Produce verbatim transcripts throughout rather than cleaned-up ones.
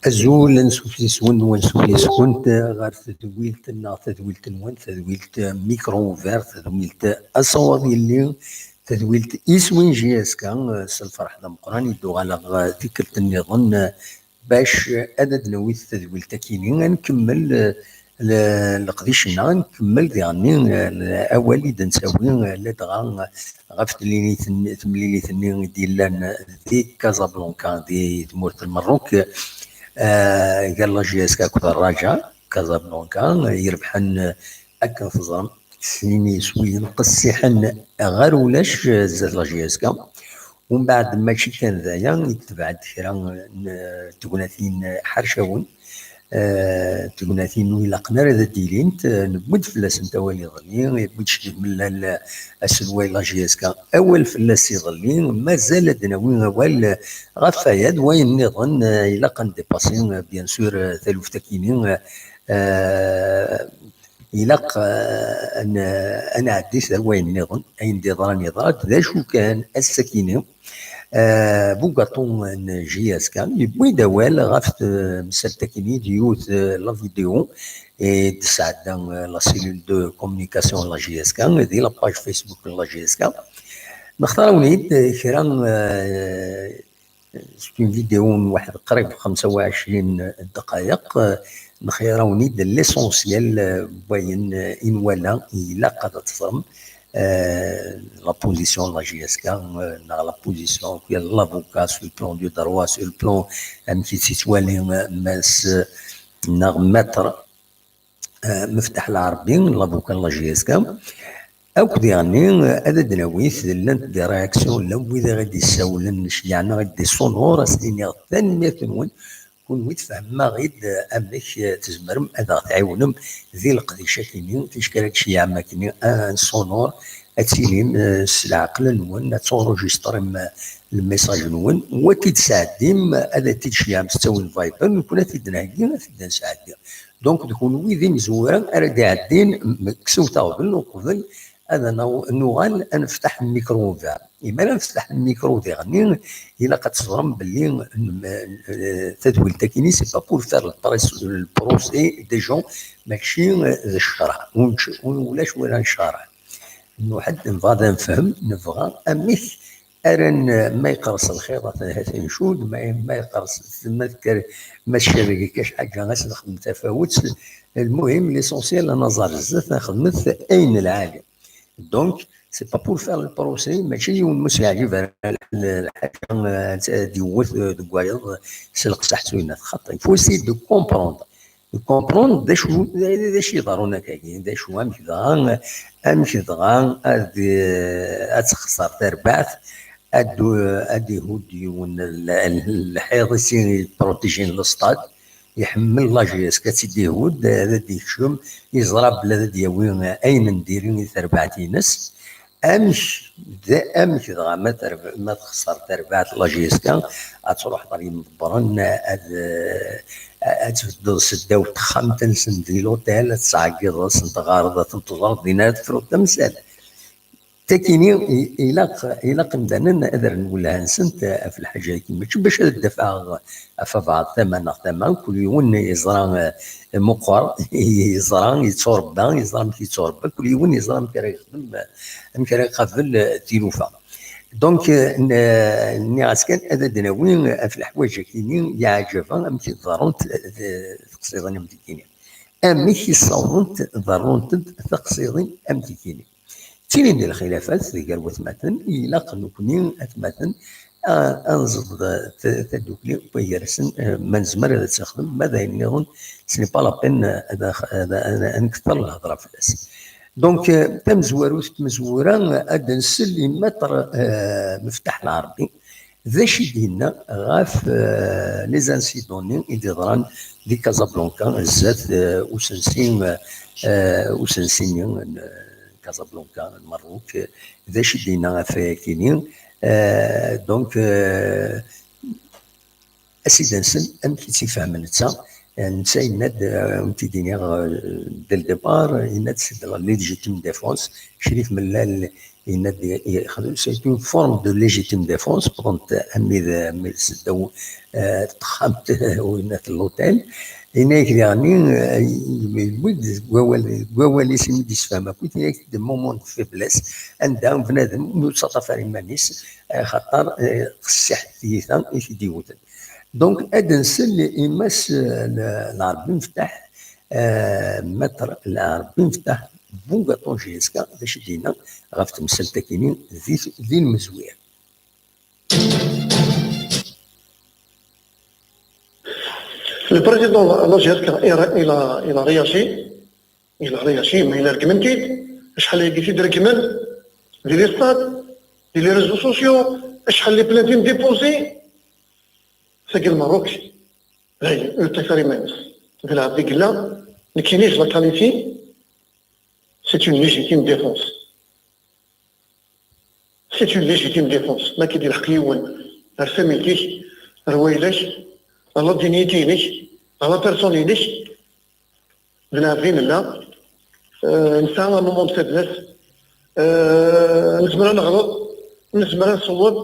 Azul, ansuf yes-wen, wansuf yes-went ɣer tedwilt-nneɣ, tadwilt-nwen, tadwilt Micro Ouvert, tadwilt Asawaḍ Yelli, tadwilt Iswin J S K. S lferḥ d ameqqran i d-uɣaleɣ tikkelt nniḍen bac ad d-nawi tadwilt akini, ad nkemmel, eh, le-, leqdic-nneɣ, ad nkemmel diɣenni, eh, awal i d-nettawi, eh, ladɣa ɣef temlilit-nni, temlilit-nni i d-yellan di Casablanca, di tmurt n Merruk, eh, gar la J S K akked Raja Casablanca, eh, irebḥen, eh, akken teẓrem, sin yiswiyen qessiḥen ɣer ulac, eh, zdat la J S K. Umbeɛd, mačči kan d aya, i d-tebɛed kra n tegnatin ḥercawen, eh, tegnatin ur ilaqen ara ad d-ilint, eh, newwi-d fell-asent awal iḍelli, yewwi-d Ccdid Mellal, eh, aselway n la J S K, awal fell-as iḍelli, mazal ad d-nawi awal, eh, ɣef waya d wayen nniḍen, eh, ilaq ad ndipasi, eh, bien sûr, eh, taluft akini, eh, eh, ilaq, eh, ad n-, ad nɛeddi ar wayen nniḍen, ayen d-yeḍran yeḍra-d, d acu kan ass-akini, eh, bugaṭu n J S K yewwi-d awal ɣef temsalt akini d yiwet, eh, la vidéo i d-tesɛedda, eh, la cellule de communication n la J S K, di la page Facebook n la J S K. Nextar-awen-id, eh, kra, eh, C'est une vidéo n waḥed qrib xemsa u ɛecrin ddqayeq, eh, nexyar-awen-id l'essentiel, eh, n wayen, eh, i nwala ilaq ad teẓrem, eh, la position n la J S K, eh, neɣ la position n l'avocat sur le plan du droit, sur le plan amek i tt-yettwali, eh, mass, eh, neɣ maître, eh, Meftaḥ Lɛerbi, l'avocat n la J S K. Akk diɣenni, eh, ad d-nawi, llant des réactions, llan wid i ɣ-d-yessawlen, ceyyɛen-aɣ-d des sonores, ad s-iniɣ tanemmirt-nwen, kunwi tfehmem-aɣ-id, eh, amek, eh, tzemrem ad aɣ-tɛiwnem di leqdic akini, ticki ara d-tceyyɛem akini, un sonore, ad tilin, eh, s leɛqel-nwen, ad tenregistrem, eh, lmessage-nwen, u ad t-id-tesɛeddim, ad t-id-tceyyɛem s ttawil Viber, nekkni ad t-id-nheggi, ad t-id-nesɛeddi. Donc, d kunwi d imezwura ara d-iɛeddin, m-, ksewt aɣbel uqbel ad naw-, nuɣal ad nefteḥ micro ouvert. Imi ara nefteḥ micro diɣenni, ilaq ad teẓrem belli, m-, eh, tadwilt akini, c'est pas pour faire le presse-, le procès des gens, mačči, eh, d ccṛeɛ, ur nec-, ur, ulac wala ccṛeɛ. Nnuḥ-d, nebɣa ad nefhem, nebɣa amek ara n-, ma yeqqers lxiḍ, ad t-, ad t-ncud, ma, ma yeqqers, ma tekker, ma tcerreg-ik acḥal ǧǧa, ad s-nexdem tafawet. Lmuhim, l'essentiel, ad naẓ ar zdat, ad nexdmet ayen n lɛali. Donc, c'est pas pour faire le procès, mačči yiwen ma s-yeɛǧib ara lḥal, lḥaǧa, eh, ad d-yewwet, eh, deg wayeḍ, s leqseḥ s uyennat. Xaṭi, il faut essayer de comprendre. Comprendre d acu, d acu iḍerrun akkagi, d acu, amek dɣa, amek dɣa ad, ad texṣer tarbaɛt, ad, ad ihudd yiwen l-, l-, lḥiḍ i s-, i protégin le stade, iḥemmel la J S K, ad tt-id-ihudd, ad d-ikcem, yeẓra belli ad d-yawi ayen n diri i terbaɛt-ines. Amek, d amek dɣa ma terb-, ma texṣer terbaɛt la J S K, ad truḥeḍ ɣer yimḍebbren, ad, ad tbeddeḍ seddaw texxamt-nsen di l'hôtel, ad tesɛeggiḍ, ad sen-teɣɣareḍ, ad ten-teẓreḍ, dinna ara tefruḍ tamsalt. Takini, i-, ilaq, ilaq imdanen ad rren welha-nsent ɣef lḥaǧa-agi. Mačči bac ad d-afeɣ ɣef abeɛḍ tama neɣ tama, kul yiwen yeẓra, eh, meqqer, yeẓra, yetturebba, yeẓra amek yetturebba, kul yiwen yeẓra amek ara yexdem, eh, amek ara iqabel, eh, tilufa. Donc, eh, n-, nniɣ-as kan ad d-nawi ɣef leḥwayeǧ-akini yeɛǧaben amek i ḍerrunt, eh, teqsiḍin am tikini. Amek i ssawḍent ḍerrunt-d teqsiḍin am tikini. Ttilin-d lxilafat gar watmaten, ilaq nekni atmaten, a, ad nẓeḍ ta-, tadukli n gar-asen, eh, ma nezmer ad tt-nexdem, ma d ayen nniḍen, ce n'est pas la peine, eh, ad ax-, ad, ad, ad nketteṛ lhedṛa fell-as. Donc, eh, tamezwarut n tmezwura, eh, ad d-nsel i Maître, eh, Meftaḥ Lɛerbi, d acu i d-yenna ɣef, eh, les incidents-nni i d-yeḍran di Casablanca, zdat, eh, usensi, eh, usensi-nni n, eh, Casablanca, n Merruk, eh, d acu i d-yenna ɣef wayakini? Eh, donc, eh, ad s-id-nsel amek i tt-ifhem netta. Eh, netta yenna-d, eh, ad wen-t-id-iniɣ, eh, dès le départ, yenna-d c'est de la légitime défense, Crif Mellal Yenna-d, c'est une forme de légitime défense, wwḍen-t armi d, armi d seddaw, eh, texxamt, winna, n l'hôtel. Yenna-yak diɣenni, eh, yewwi-d deg wawal, deg wawal-is imi d-yessefhem akk, yenna-yak des moments de faiblesse, anda bnadem ur yettaṭṭaf ara iman-is, eh, axaṭer, eh, qessiḥ tiyita i t-id-iwten. Donc, ad nsel i Mass, eh, Lɛerbi Meftaḥ, eh, Maître Lɛerbi Meftaḥ, Bugaṭu J S K, d acu i d-yenna ɣef temsalt-agi-nni di, di lmezwir. Le président de la J S K, il a, il a, il a réagi, il a réagi, mais il a argumenté. Acḥal aya i t-id-reggmen di les stades, di les réseaux sociaux, acḥal les plaintes i m-déposé. Seg Lmerruk, dayen, ur yeṭṭif ara iman-is. D lɛebd i yella, nekkini, je la qualifie, c'est une légitime défense. C'est une légitime défense. Ma k-id-ilḥeq yiwen, ar tamilt-ik, ar wayla-k, ar la dignité-inek, ar la personne-inek, d lɛebd i nella. Euh, nesɛa un moment de faiblesse. Euh, nezmer ad neɣleḍ, nezmer ad nṣewweb.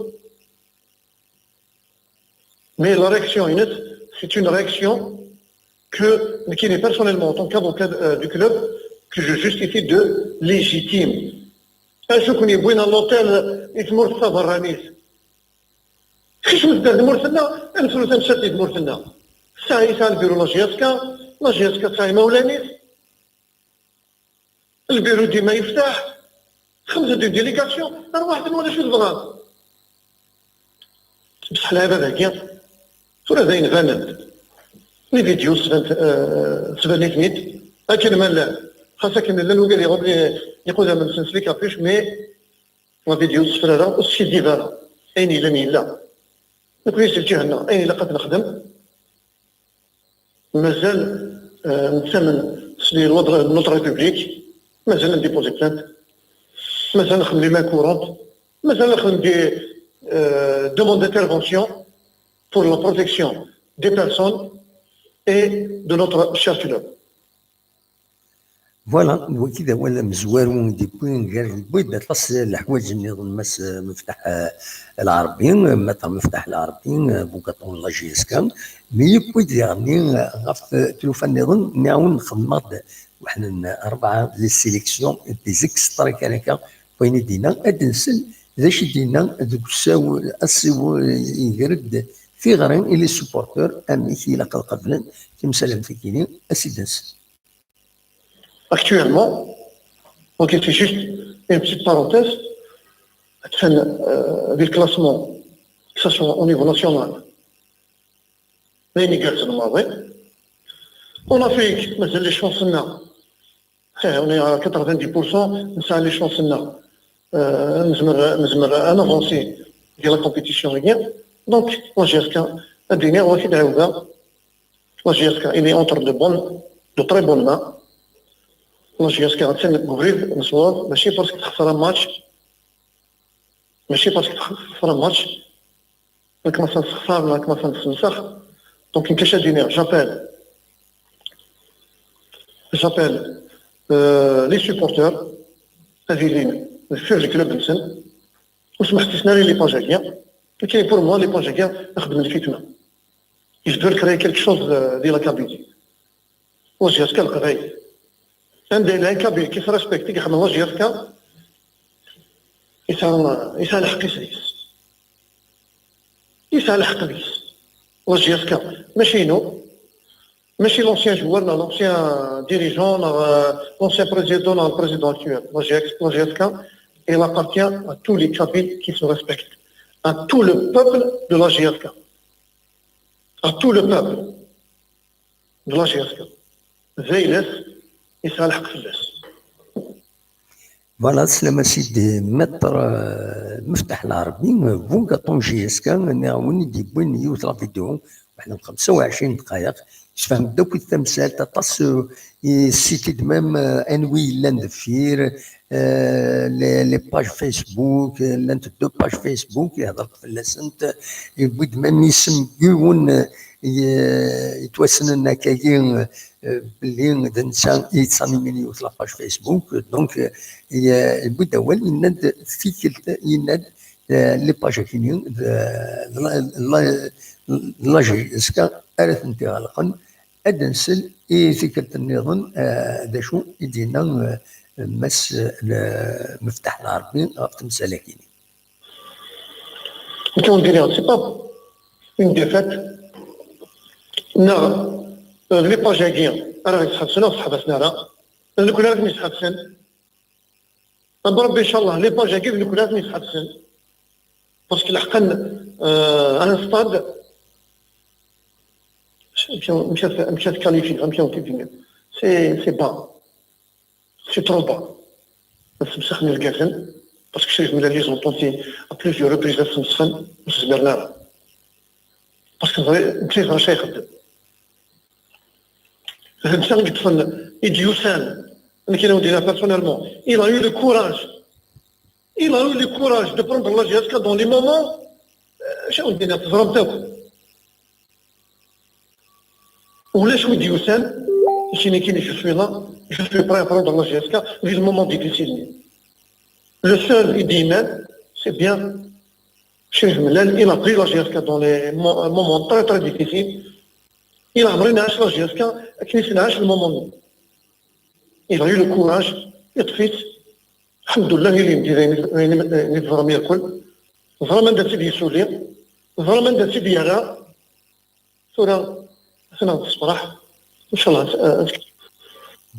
Mais la réaction-ines, c'est une réaction que, qui est personnellement, en tant qu'avocat, euh, du club, que je justifie de légitime. Acu ken-yewwin à l'hôtel i tmurt taberranit? Kečč medden tmurt-nneɣ, ad nefru tamsalt di tmurt-nneɣ. Tesɛa, yesɛa lbiru la J S K, la J S K tesɛa imawlan-is. Lbiru dima yeftaḥ. Xemsa d délégation, arwaḥ-ten wala acu tebɣam. Bṣeḥ lɛibad-agi, tura d ayen banen. Les vidéos sban-, euh, sban-iten-id akken ma llan. Xas akken llan wigad iɣudamen-nsen s les capuches, mais la vidéo ur tefra ara, ur teskiddib ara. Ayen yellan yella. Nekni si lǧiha-nneɣ, ayen ilaq ad t-nexdem, mazal, euh, nettamen s les lois de notre République, mazal ad ndéposer plainte, mazal nexdem les mains courantes, mazal nexdem des, euh, demandes d'intervention pour la protection des personnes et de notre cher club. Voilà, d wagi d awal amezwaru i d-yewwi gar, yewwi-d aṭas n leḥwayeǧ nniḍen Mass Meftaḥ, eh, Lɛerbi, Maître Meftaḥ Lɛerbi, eh, Bugaṭu n la J S K, mi yewwi-d diɣenni, eh, ɣef, eh, tlufa nniḍen, nniɣ-awen nxedmeɣ-d weḥd n rebɛa les sélections des extraits kan akka, wayen i d-yenna, ad nsel d acu i d-yenna deg usaw-, assiwel, yenger-d tiɣri i les supporters, amek ilaq ad qablen timsal am tigi, ad s-id-nsel. Actuellement, donc c'est juste une petite parenthèse, attan, euh, di le classement, que ce soit au niveau national, d ayen igerrzen maḍi. En Afrique, mazal les chances-nneɣ, eh, on est à quatre-vingt-dix pour cent, nesɛa les chances-nneɣ, euh, nezmer, nezmer ad navancer di la compétition-agi. Donc, la J S K, ad d-iniɣ, ad t-id-ɛawdeɣ, la J S K, il est entre de bonnes, de très bonnes mains. La J S K, attan deg ubrid n ṣṣwab, mačči parce que texser un match, mačči parce que texser un match, nekk ma s-nessexṣar, nekk ma s-nessemsex. Donc, nekk acu ad d-iniɣ, j'appelle, j'appelle, euh, les supporters ad ilin deffir le club-nsen, ur smeḥsisen ara i les pages-agi. Nekk, pour moi, les pages-agi xeddmen lfitna. Ils veulent créer quelque chose, euh, di la Kabylie. La J S K Leqbayel. Anda yella un Kabyle qui se respecte, i iḥemmel la J S K, yesɛa, yesɛa lḥeqq-is deg-s. Yesɛa lḥeqq deg-s. La J S K, mačči inu, mačči l'ancien joueur, neɣ l'ancien dirigeant, neɣ, euh, l'ancien président, neɣ le président actuel. La J S K, la J S K, elle appartient à tous les Kabyles qui se respectent, à tout le peuple de la J S K, à tout le peuple de la J S K. D ayla-s, yesɛa lḥeqq fell-as. Voilà, teslam a sidi Maître, euh, Meftaḥ Lɛerbi, euh, Bugaṭu J S K, nniɣ win i d-yewwin yiwet la vidéo, waḥed n xemsa u ɛecrin ddqayeq, yessefhem-d akk tamsalt, aṭas, euh, yessiti-d même, euh, anwi yellan deffir, euh, les, les pages Facebook, euh, llant deux pages Facebook, yehder fell-asent, yewwi-d même isem n yiwen, euh, ye-, yettwassnen akkagi, eh, belli d netta i yettṣamimen yiwet la page Facebook. Donc, eh, ye-, yewwi-d awal, yenna-d tikkelt, yenna-d, eh, les pages-agi d, d la, la, la J S K ara tent-iɣelqen. Ad nsel i tikkelt nniḍen, eh, d acu i d-yenna, eh, Mass, eh, Meftaḥ Lɛerbi ɣef temsal-agi. Nekk ur d-iniɣ, c'est pas une défaite. Neɣ, euh, les pages-agi ara ɣ-yesḥebsen, ur ɣ-sḥebsen ara. D nekkni ara ten-yesḥebsen. Am Rebbi, ncallah, les pages-agi d nekkni ara ten-yesḥebsen. Parce que leḥqen, euh, à un stade, amek, amek, amek ad qualifier, amek ad t-id-iniɣ. C'est, c'est bas. C'est trop bas. Ad semsexen irgazen, parce que Crif Mellal, ils ont tenté à plusieurs reprises ad semsexen, ur s-zmiren ara. Parce que ẓri, netta yeẓra acu ixeddem. D netta i yeṭṭfen, i d-yusan, nekk ad wen-d-iniɣ personnellement, il a eu le courage, il a eu le courage de prendre la J S K dans les moments, euh, acu ad wen-d-iniɣ, teẓramt akk. Ulac wi d-yusan, i s-yini, je suis là, je suis prêt à prendre la J S K, di le moment difficile. Le seul i d-yennan, c'est bien, Crif Mellal, il a pris la J S K dans les mo-, moments très, très difficiles. Il a amené la J S K, akken i s-nɛac le moment. Il a eu le courage, yeṭṭef-itt. Lḥemdullah, ilindi d ayen, d ayen, d ayen i teẓram irkel. Teẓram anda tt-id-yessuli, teẓram anda tt-id-yerra. Tura, atan ɣer tessefraḥ. Ncallah, eh,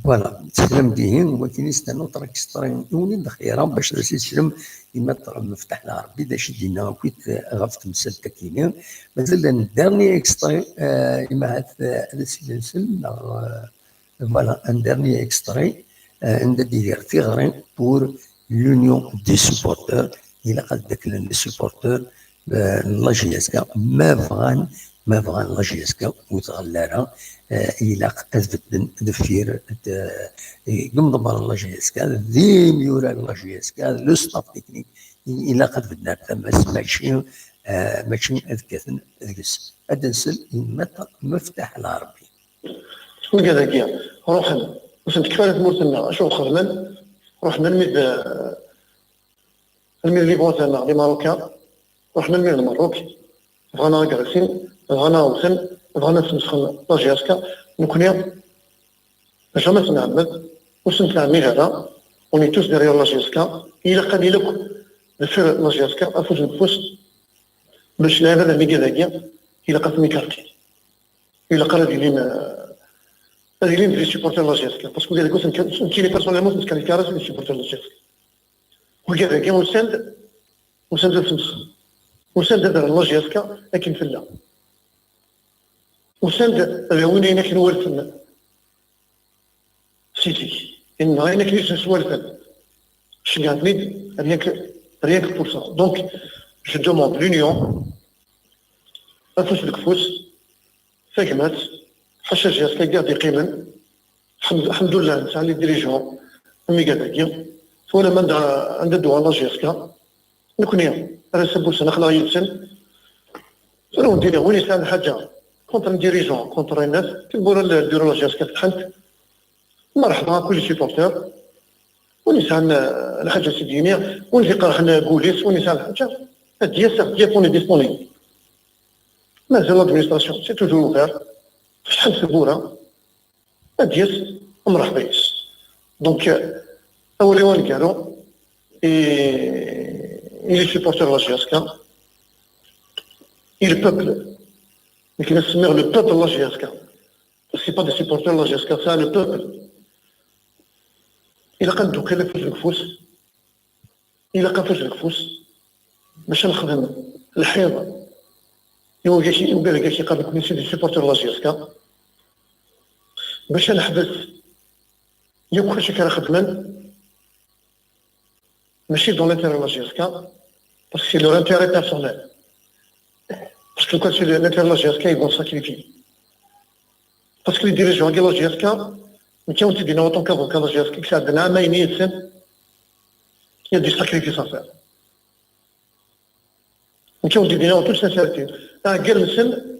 voilà, teslam dihin, wakin c'est un autre extrait, i win d xira, bac ad as-islem i Maître Meftaḥ Lɛerbi, d acu i d-yenna akkit, eh, ɣef temsalt-agi-nni. Mazal un dernier extrait, eh, imahat, eh, ad as-id-nsel, neɣ, eh, voilà, un dernier extrait, eh, anda d-iger tiɣri pour l'union des supporters. Ilaq ad ddaklen les supporters, eh, n la J S K, ma bɣan, ma bɣan la J S K ur tɣelli ara, eh, ilaq ad bedden deffir, eh, deg imḍebbren n la J S K, d imyura n la J S K, le staff technique, i-, ilaq ad bedden ar tama-s, mačči, eh, mačči ad kkaten deg-s. Ad nsel i Maître Meftaḥ Lɛerbi. Wigad-agi, ruḥen, ur sen-tekfi ara tmurt-nneɣ, acu xedmen? Ruḥen almi d, almi d les voisins-nneɣ, les Marocains, ruḥen almi d Lmerruk, bɣan ad aɣ-agressin, bɣan ad aɣ-wten, bɣan ad smesxen la J S K, nekkni, jamais ad t-nɛemmed, ur s-nettɛemmid ara, on est tous derrière la J S K, ilaq ad nili akk deffir la J S K, afus deg ufus, bac lɛibad am wigad-agi, ilaq ad ten-ikarti. Ilaq ara ad ilin, eh, ad ilin d les supporters n la J S K. Parce que wigad-agi ur ten-, nekkini personnellement ur ten-ttkerriceɣ ara, c'est des supporters n la J S K. Wigad-agi usan-d, usan-d ad smesxen. Usan-d ad rren la J S K akken tella. Usan-d ad awin ayen akken walten. Si zik. Inna ayen akken i sen-swalfen. Ceggɛen-ten-id, rien que, rien que pour ça. Donc, je demande l'union, afus deg ufus, tagmat, ḥaca J S K i ɣ-d-iqqimen. Lḥemd-, lḥemdullah, nesɛa les dirigeants, am wigad-agi. Twalam anda, anda d-uɣal la J S K. Nekkni, ar ass-a n wass-a, aql-aɣ yid-sen. Tura wen-d-iniɣ, win yesɛan lḥaǧa contre un dirigeant, contre un nas, tiwwura n le bureau la J S K fetḥent. Merḥba akk les supporters. Win yesɛan, eh, lḥaǧa ad s-id-yini, win t-iqerḥen, eh, gul-is, win yesɛan lḥaǧa, ad d-yas, ad d-yaf, on est disponible. Mazal l'administration, c'est toujours ouvert. Fetḥent tewwura, ad d-yas, mreḥba yes. Donc, eh, awal-iw aneggaru, et, et les supporters de la J S K, et le peuple, nekk ad semmiɣ le peuple de la J S K. C'est pas des supporters de la J S K, c'est le peuple. Ilaq ad neddukel afus deg ufus. Ilaq afus deg ufus. Bac ad nexdem lḥiḍ i wigad-agi, i wigad-agi i ɣ-iqablen nekkni, c'est des supporters de la J S K. Bac ad neḥbes yakk acu akka ara xedmen. Mačči dans l'intérêt de la J S K, parce que c'est leur intérêt personnel. Parce que quand c'est l'intérêt de la J S K, ils vont sacrifier. Parce que les dirigeants de la J S K, mais qui ont été en tant qu'avocat de la J S K, qui ça donne un main, il y a des sacrifices à faire. Mais qui ont été en toute sincérité. Ah, Gelsen,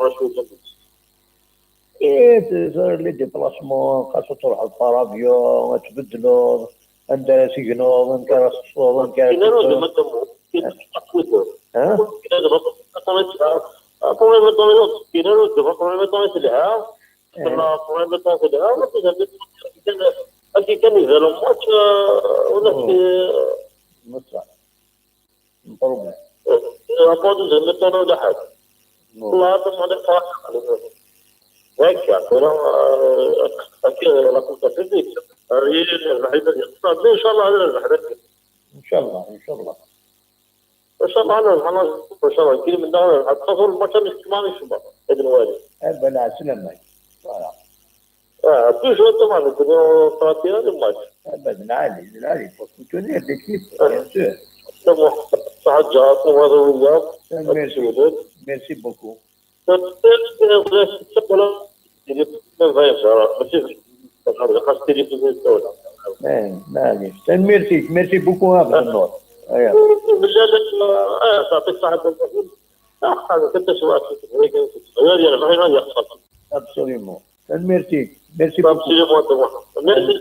ṛṛac wid-nni. Eh, teẓriḍ les déplacements, xas ad truḥeḍ par avion, ad tbeddleḍ, anda ara tegneḍ, amek ara teṭṭseḍ, amek ara teṭṭseḍ. Kina zama tamurt, kina zama tamurt. Ha? Kina zama tamurt, kina zama tamurt, kina zama tamurt, kina zama tamurt, kina zama tamurt. Akken kan yebda le match, euh, ulac, euh, Neṣṣa. Mṭrubna. Rapport de zama tamurt ulac ḥedd. والله هذا ما نقطع. هكا، ولا، هكا، لا كنت في البيت. هي الوحيدة اللي قصدها. إن شاء الله هذا الوحدة. إن شاء الله، إن شاء الله. إن شاء الله، أنا، أنا، إن شاء الله، كل من دار، حتى صار المكان الاجتماعي شباب. هذا الوالي. هذا لا سلام. Voilà. آه، plus je demande que nous sortir le match. أبدا، عالي، عالي، parce que tu es l'équipe, bien sûr. صح، جات، وهذا وياك. Merci. Merci beaucoup. إيه، معليش، تنميرتي، merci beaucoup عبد النور. أيوة. بالله لك، آه، تعطيك صحة. آه، هذا كنت سويت. غير، غير، غير يحصل. Absolument. تنميرتي، merci beaucoup. Merci beaucoup. Merci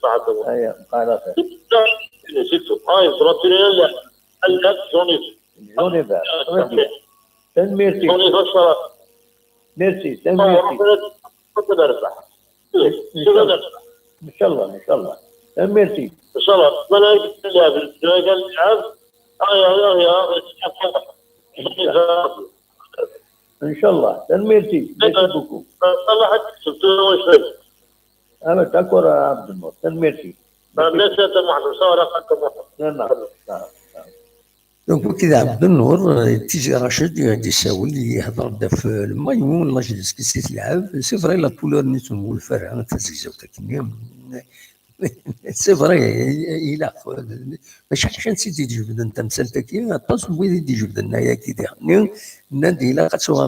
beaucoup. أيوة، على خير. C'est tout. آه، c'est tout. لا، لا، جوني. جوني بار. Très bien. تنميرتي. جوني بار، صراحة. Merci, تنميرتي. ربنا، ربنا يربح. إن شاء الله. إن شاء الله، إن شاء الله. تنميرتي. إن شاء الله. أنا قلت لها بالجوال، قال لي: "عاد". آه، يا، يا، يا. إن شاء الله. تنميرتي. Merci beaucoup. الله يحفظك. شفت له وين شوي. أنا d'accord عبد النور. تنميرتي. Merci أنت محمد. إن شاء الله أنت محمد. لا، لا. لا، لا. Donc, كذا عبد النور، تيجي رشيد يقعد يساول، يهضر بدا في المايو، لا جينيس كي سي تلعب. C'est vrai, la couleur نيتون ولفرها تزيزو تاكني. C'est vrai, إلا، ماشي حاجة نسيت يجبد أنت مسالتك، أطاس وين يجبد أنايا كي دير. نادي إلا قد سوغ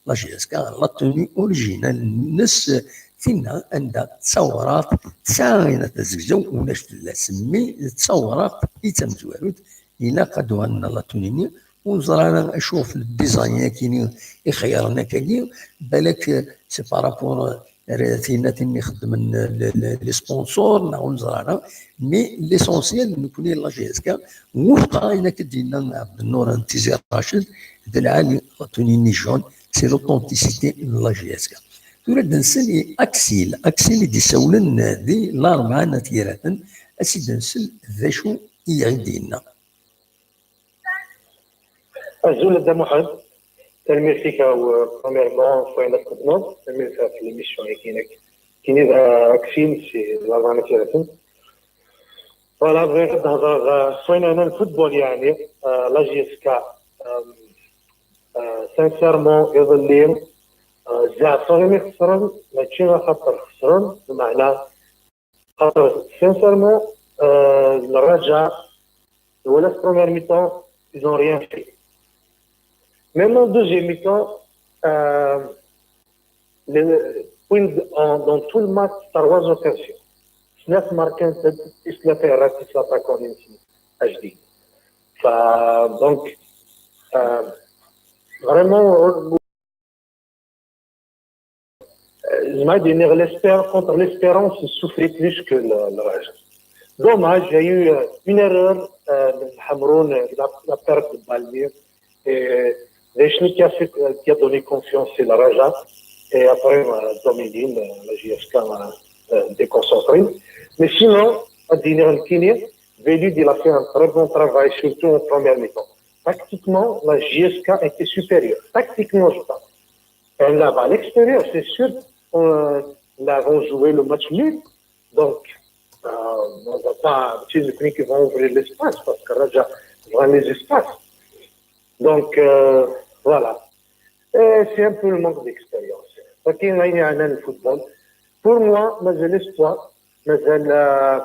لا جينيس كا، la tenue originale نس فينا عندها تصورات، تسعة تزيزو، ولاش لا سمي تصورات يتمزوروت. إلا قد وهن la tenue ني، ونزرع أنا أشوف الديزاين كيني يخيرنا كاكي، بالك c'est par rapport تينا تيني خدمن les sponsors، نا ونزرع أنا. Mais l'essentiel نكوني la جي اس كا، وفقا إلا كدينا عبد النور تيزي راشد، د العالي la tenue ني جون، c'est l'authenticité la جي اس كا. ترى دنسل أكسيل، أكسيل دي سولن دي الأربعة نتيراتن، أسي دنسل ذا شو يعدينا. Azul a Dda Muḥend, tanemmirt-ik, euh, premièrement, ɣef wayen ara txedmeḍ, tanemmirt ɣef l'émission-agi-inek. Kini d, euh, Aksim, si Laẓana Tiraten. Voilà, bɣiɣ ad d-hedreɣ, euh, ɣef wayen yeɛnan lfutbol, yeɛni, euh, la J S K, euh, euh, sincèrement, iḍelli, euh, zeɛfeɣ imi xesren, mačči axaṭer xesren, lmeɛna, xaṭer, sincèrement, euh, Lraja, voilà, la première mi-temps, ils ont rien fait. Même en deuxième mi-temps, euh, le, wwin-d en, dans tout le match, trois occasions. Snat markant-d, tis tlata yerra-tt l'attaquant-nsen ajdid. Fa, donc, euh, vraiment, Euh, je m'ai donné l'espérance, contre l'espérance, il souffrait plus que le, le reste. Dommage, il y a eu, euh, une erreur, euh, de Hamroun, euh, la, la perte de balle. Et Deschny qui a fait, euh, qui a donné confiance, c'est le Raja. Et après, euh, Dominique, euh, la J S K m'a, euh, déconcentré. Mais sinon, à dire Kini, Velud, il a fait un très bon travail, surtout en première mi-temps. Tactiquement, la J S K était supérieure. Tactiquement, je parle. Elle l'a à l'extérieur, c'est sûr. Euh, nous avons joué le match nul. Donc, euh, on va pas, c'est une équipe qui va ouvrir l'espace parce que Raja va les espaces. Donc, euh, voilà. Et c'est un peu le manque d'expérience. Parce qu'il y a un football. Pour moi, mais j'ai l'espoir. Mais j'ai, euh,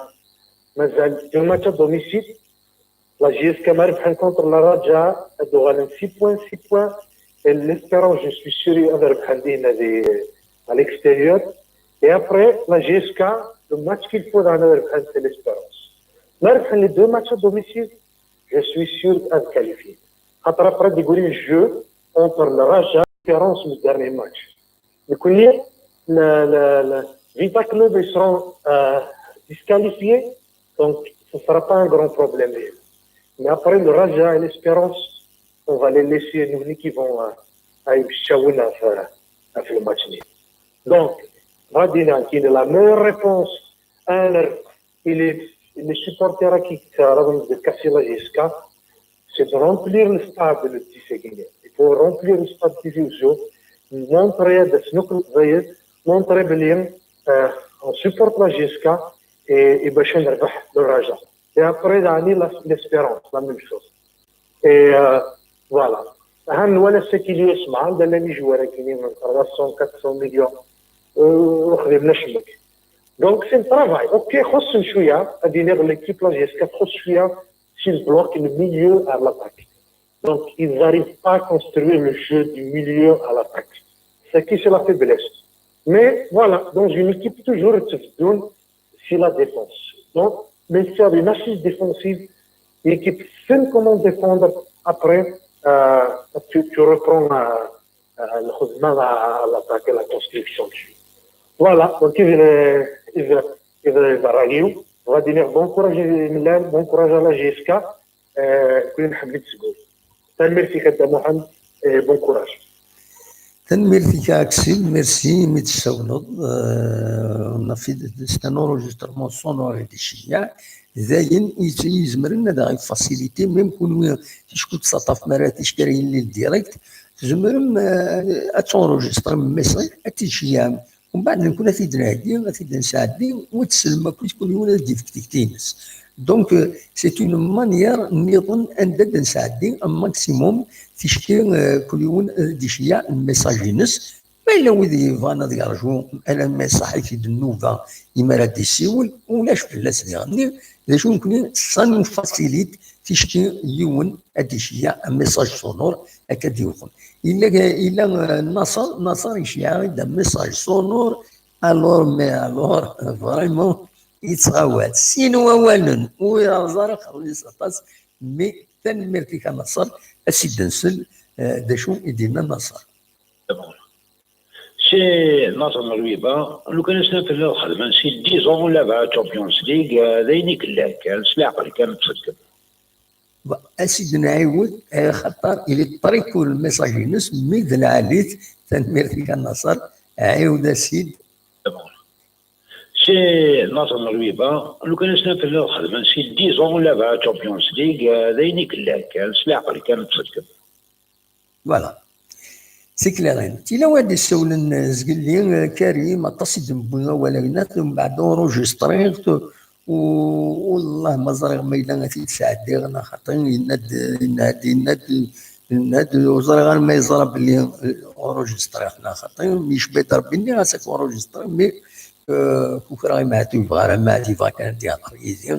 mais j'ai deux matchs à domicile. La J S K ma rebḥen contre la Raja, ad uɣalen six points, six points. Et l'Espérance, je suis sûr, ad rebḥen dinna di, à l'extérieur. Et après, la J S K, le match qu'il faut ad rebḥen, c'est l'Espérance. Ma rebḥen les deux matchs à domicile, je suis sûr ad qualifier. Xaṭer après, d-yegri jeu entre le Raja et l'Espérance, le dernier match. Donc, le, le, le, le Vita Club, ils seront, euh, disqualifiés. Donc, ce ne sera pas un grand problème. Mais après, le Raja et l'Espérance, on va les laisser, nous, qui vont, euh, aller chercher le match. Donc, Radina, qui est la meilleure réponse à leur, et les, les supporters qui sont de casser la J S K, c'est de remplir le stade de Tizi Ouzou. Il faut remplir le stade de Tizi Ouzou, montrer à des montrer belli, euh, on supporte la J S K et, et باش نربح le Raja. Et après, l'année, la- l'espérance, la même chose. Et euh, voilà. Han wala ce qu'il y a, il y a des joueurs qui gagnent trois cents, quatre cents millions. Euh, Donc, c'est un travail. Ok, خص شوية, c'est-à-dire l'équipe la J S K خص شوية, c'est le bloc, le milieu à l'attaque. Donc, ils n'arrivent pas à construire le jeu du milieu à l'attaque. C'est qui, c'est la faiblesse. Mais voilà, dans une équipe, toujours, tu donnes, c'est la défense. Donc, même s'il y a une assise défensive, l'équipe sait comment défendre. Après, euh, tu, tu reprends euh, euh, le خدمة à l'attaque et la construction du jeu. Voilà, donc, il va, il va, il va, il va rallier. On va dire bon courage, bon courage à la J S K. Euh, كنا حبيت تقول. Tanemmirt-ik a Dda Muḥend, et bon courage. Tanemmirt-ik a Axel, merci imi d-tessawleḍ. Euh, on a fait, c'est un enregistrement sonore d cceyyeɛ. Dayen, yezmeren ad aɣ-yefacilité, même kunwi ticki ur tettaṭṭafem ara ticki ara yilin direct, tzemrem, euh, ad tenregistrem message, ad t-id-tceyyɛem. Umbeɛd, nekkni ad t-id-nheggi, ad t-id-nesɛeddi, u ad teslem akkit kul yiwen ad d-yefk tikti-ines. Donc, euh, c'est une manière niḍen anda ad nesɛeddi un maximum ticki, euh, kul yiwen ad d-iceyyeɛ lmessage-ines. Ma yella wid yebɣan ad yerǧu alamma iṣaḥ-it-id nnuba imi ara d-isiwel, ulac fell-as diɣenni. D acu nekkni, ça nous facilite ticki yiwen ad d-iceyyeɛ un message sonore akka d-iwqem. Yella, yella, euh, Naṣer, Naṣer iceyyeɛ-d un message sonore, alors, mais alors, vraiment, yettɣawat. Sin wawalen, ur yerẓ ara aqerru-is aṭas, mais tanemmirt-ik a Naṣer, ad s-id-nsel, euh, d acu i d-yenna Naṣer. C'est Naṣer Merwiba, lukan ass-a fell-aɣ xedmen si dix ans laba Champions League, euh, d ayen i yellan kan, s leɛqel kan ad tṣeggem. Bon, ad s-id-nɛiwed, eh, axaṭer il est très court lmessage-ines, mi d lɛali-t, tanemmirt-ik a Naṣer, ɛiwed-as-id. C'est Naṣer Merwiba, lukan ass-a fell-aɣ xedmen si dix ans laba Champions League, euh, d ayen i yellan kan, s leɛqel kan ad tṣeggem. Voilà. C'est clair. Tila wad issawlen, eh, zgelli, eh, Karim, aṭas i d-newwi awal agnat, mbeɛd enregistriɣ-t, u, u Allah ma ẓriɣ ma yella ad t-id-sɛeddiɣ, neɣ xaṭi, yenna-d, yenna-d, yenna-d, yenna-d, ur ẓriɣ ara ma yeẓra belli, eh, enregistriɣ-t, neɣ xaṭi, yecba-d Rebbi, nniɣ-as akk enregistriɣ, mais, euh, kukraɣ i Maɛtub, yebɣa ara Maɛtub, yebɣa kan ad d-yehder yid-i,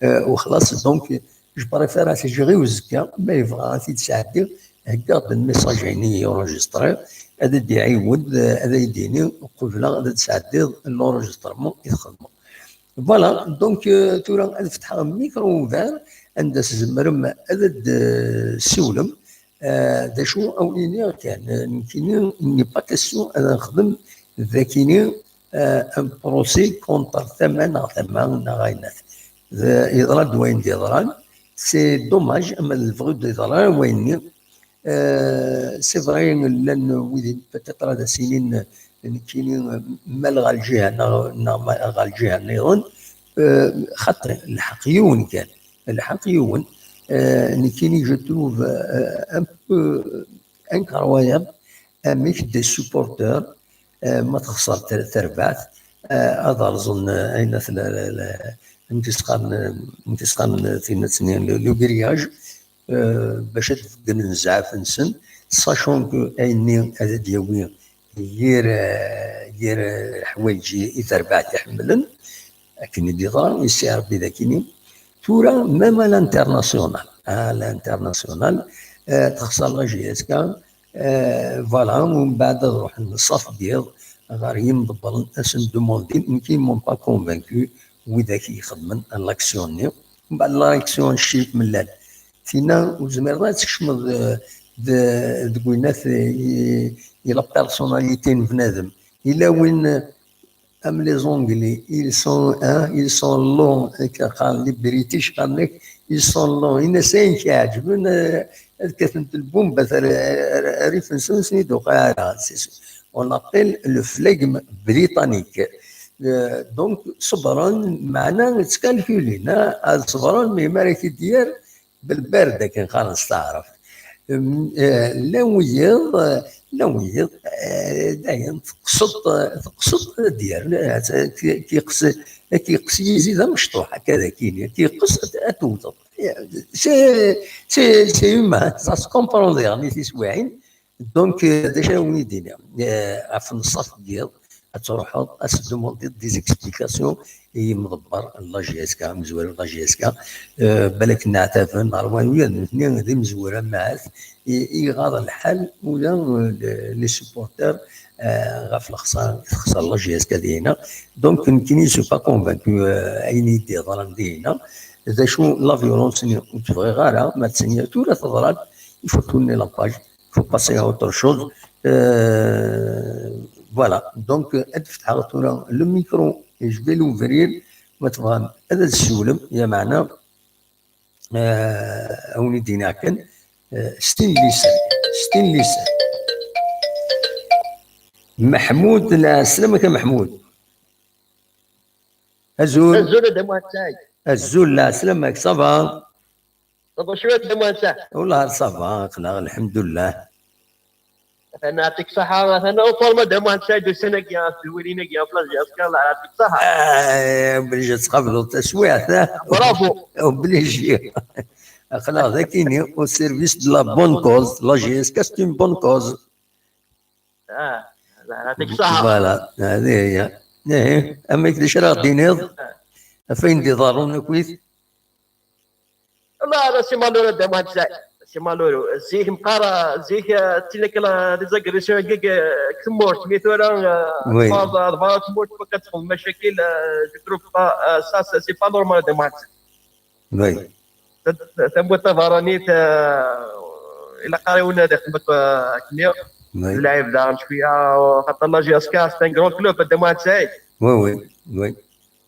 euh, u xlaṣ, donc, je préfère ad t-ǧǧeɣ i uzekka, ma yebɣa ad t-id-sɛeddiɣ, heggaɣ-d lmessage-nni i enregistriɣ, ad d-iɛiwed, ad d-yini qubleɣ ad d-sɛeddiɣ l'enregistrement i txedmeḍ. Voilà, donc, euh, tura ad fetḥeɣ micro ouvert, anda tzemrem ad d-ssiwlem. Euh, d acu, a wen-iniɣ kan, euh, nekkini, il n'est pas question ad nexdem d akini, euh, un procès contre tama neɣ tama neɣ ayennat. D, yeḍra-d wayen d-yeḍran, c'est dommage, ama d lebɣi ur d-yeḍra ara wayenni. Euh, c'est vrai, llan wid peut-être ad as-inin nekkini, euh, mal ɣer lǧiha neɣ, neɣ mal ɣer lǧiha nniḍen, euh, xaṭi, lḥeqq yiwen kan, lḥeqq yiwen. Euh, nekkini, je trouve, euh, un peu incroyable amek des supporters, euh, ma texṣer ter-, terbaɛt, euh, ad rẓen, euh, ayen at la, la, la, amek i s-qqaren, amek i s-qqaren tinat-nni, le, le grillage, euh, bac ad d-beggnen zzɛaf-nsen, sachant que ayenni ad d-yawi yir, euh, yir, euh, leḥwayeǧ i terbaɛt iḥemmlen, akken i d-yeḍra, yesɛi Rebbi d akini. Tura, même à l'international, à l'international, euh, texṣer la J S K, euh, voilà, umbeɛd ad ruḥen ṣṣaf n yiḍ ɣer yimḍebbren, ad sen-demandin, nekk, ils m'ont pas convaincu, widak i ixedmen l'action-nni. Umbeɛd l'action n ccrik mellal. Tinna, ur zmireḍ ad tkecmeḍ, euh, d-, deg winat, euh, i, i la personnalité n bnadem. Yella win, euh, am les Anglais, ils sont, hein, ils sont lents, akka qqaren les British, qqaren-ak, ils sont lents. Ini-as ayen k-iɛeǧben, euh, ad kkatent lbumbat ar, ar, ar rrif-nsen, ur sen-id-tuqiɛ ara. C'est, on appelle le flegme britannique. Euh, donc, ṣebren, meɛna ttkalkulin, hein, ad ṣebren, mais mi ara k-id-yerr, بالبرد كي نقال نستعرف. أم، آه، لا ويض، آه، لا ويض، آه، دايم تقصد، تقصد ديال، آه، كي-، كيقص، كيقص يزيد مشطوح هكذا كيني، كيقص أتوض. سي، سي، سي هيومان، سا سكومبروندي، يعني، تسويعين. دونك، آه، ديجا وين يدينا؟ آه، في النص ديال، تروحوا، تدوموندي دي زيكسبليكاسيون، يمضبر لا جي اس كا، مزوار لا جي اس كا. آه، بالك نعترف، نهار وين ويا، الاثنين هذه مزوره معاك، ي-، يغاض الحال، ولا، آه، لي سوبورتر، آه، غاف الخسارة، تخسر لا جي اس كا دينا. دونك، نكني سو با كونفانكو، آه، عيني دي ضرر دينا. إذا شو لا فيولونس ني وتبغي غارة، ما تسني، تو لا تضرر، يفوتوني لا باج. Faut passer à autre chose. Euh, voilà. Donc, euh, ad فتحغ tura le micro et je vais l'ouvrir. ما تبغى هذا السولم يا معنا. آه، أوني دينا كان. آه، ستين ليسان. ستين ليسان. محمود، لا، سلامك يا محمود. أزول. أزول، أزول، لا، سلامك، صافا؟ صافا شوية، دابا انت؟ والله صافا، خلاغ، الحمد لله. انا يعطيك الصحة، انا اون فورما، دابا انت شايد السنة كيا، الزوينة كيا، في لاجي اسكار، الله يعطيك الصحة. آه، بلي جات قبل التسويع، ها؟ برافو. بلي جي. خلاغ، ذاكيني، au service de la bonne cause. La J S K, c'est une bonne cause. اه، الله يعطيك الصحة. فوالا، هذه هي. ايه، اما كداش راه دينيض؟ فين دي ضارون كويس؟ والله، هذا سي مالورو، دابا هاد الساعة. سي مالورو. زيك مقارا، زيك، آه، تينا كلا دي زاغريسيون كيك، آه، كثمورت، مي ثورة، آه، وي. بعض، بعض كثمورت فقط تكون مشاكل، آه، جو تروف با، آه، سا، سا، سي با نورمال، دابا هاد الساعة. وي. تم بوتا فارانيت، آه، إلا قاريونا هذا خدمة، آه، كنيا. وي. اللاعب داغن شوية، خاطر لا جي اس كا، سي ان غران كلوب، هذا ما تساعد. وي، وي، وي.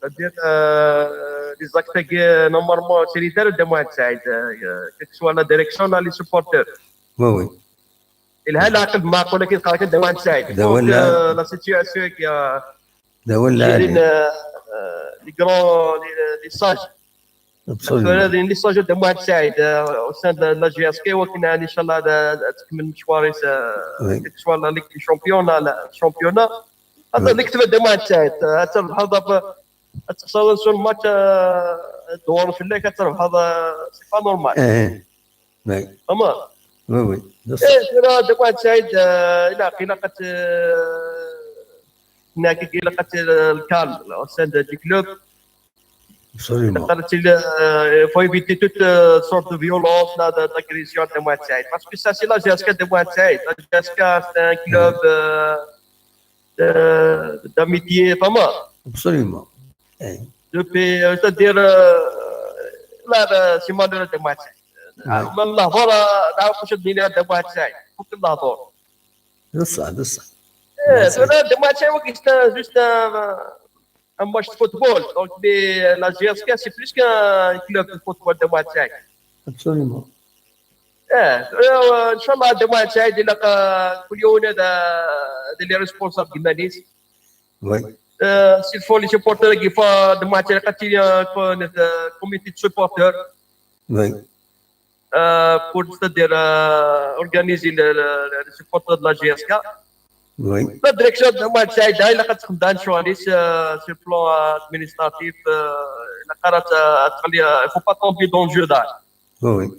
C'est-à-dire, آه، لي زاكت كي نورمالمون سي لي دار، هذا ما تساعد، آه، كيك سوا لا ديريكسيون، لا لي سوبورتور. وي، وي. الها العقل معقول، لكن قال لك هذا ما تساعد. هذا هو دونك، لا. آه، لا سيتياسيون كي، آه، هذا هو لا. جيرين، آه، آه، لي غران، لي، لي ساج. ابسوليومون. هذه اللي ساجد ديال محمد سعيد، آه، استاذ لا جي اس كي، وكنا ان شاء الله دا، دا تكمل مشواري س-، وي. سواء لا ليغ دي شامبيون، لا، لا، شامبيونا. هذا وي. اللي كتب ديال محمد سعيد، آه، حتى الحظ ب-، تخسر سو الماتش، آه، دوار في الليل، كتر الحظ، آه، سي با نورمال. ايه. وي. فهمت؟ وي، وي. بصح. ايه، راه ديال محمد سعيد، آه، الى علاقة، آه، هناك علاقة الكال، الاستاذ دي كلوب. Absolument. قالت لي، آه، faut éviter toute, آه، sorte de violence, لا، د-، d'agression ديال محمد سعيد. Parce que ça, c'est la J S K ديال محمد سعيد. La J S K, c'est un club, euh, de, d'amitié, pas mal. Absolument. إيه. Depuis, euh, c'est-à-dire, euh, لا، لا، c'est malheureux ديال محمد سعيد. إيه. من الهضور، آه، نعرف واش الدنيا ديال محمد سعيد. فوق الهضور. بصح، بصح. إيه، محمد سعيد. ديال محمد سعيد، وكيشتا juste, euh, un match de football. Donc, mais la J S K, c'est plus qu'un club de football ديال محمد سعيد. Absolument. إيه، إيه، إن شاء الله ديال محمد سعيد، إلا قا-، كل يوم هذا، هذا les responsables ديال مانيس. وي. آه، سي الفو لي سوبورتور كيفا ديال محمد سعيد، قالت لي، آه، كون، آه، كوميتي دو سوبورتور. وي. آه، pour, c'est-à-dire, آه، organiser le, le, le supporter de la J S K. وي. لا ديريكسيون ديال محمد سعيد، هاي اللي كتخدم دان شواليس، آه، sur le plan administratif، آه، إلا قرات، آه، تخلي، آه، faut pas tomber dans le jeu دار. وي.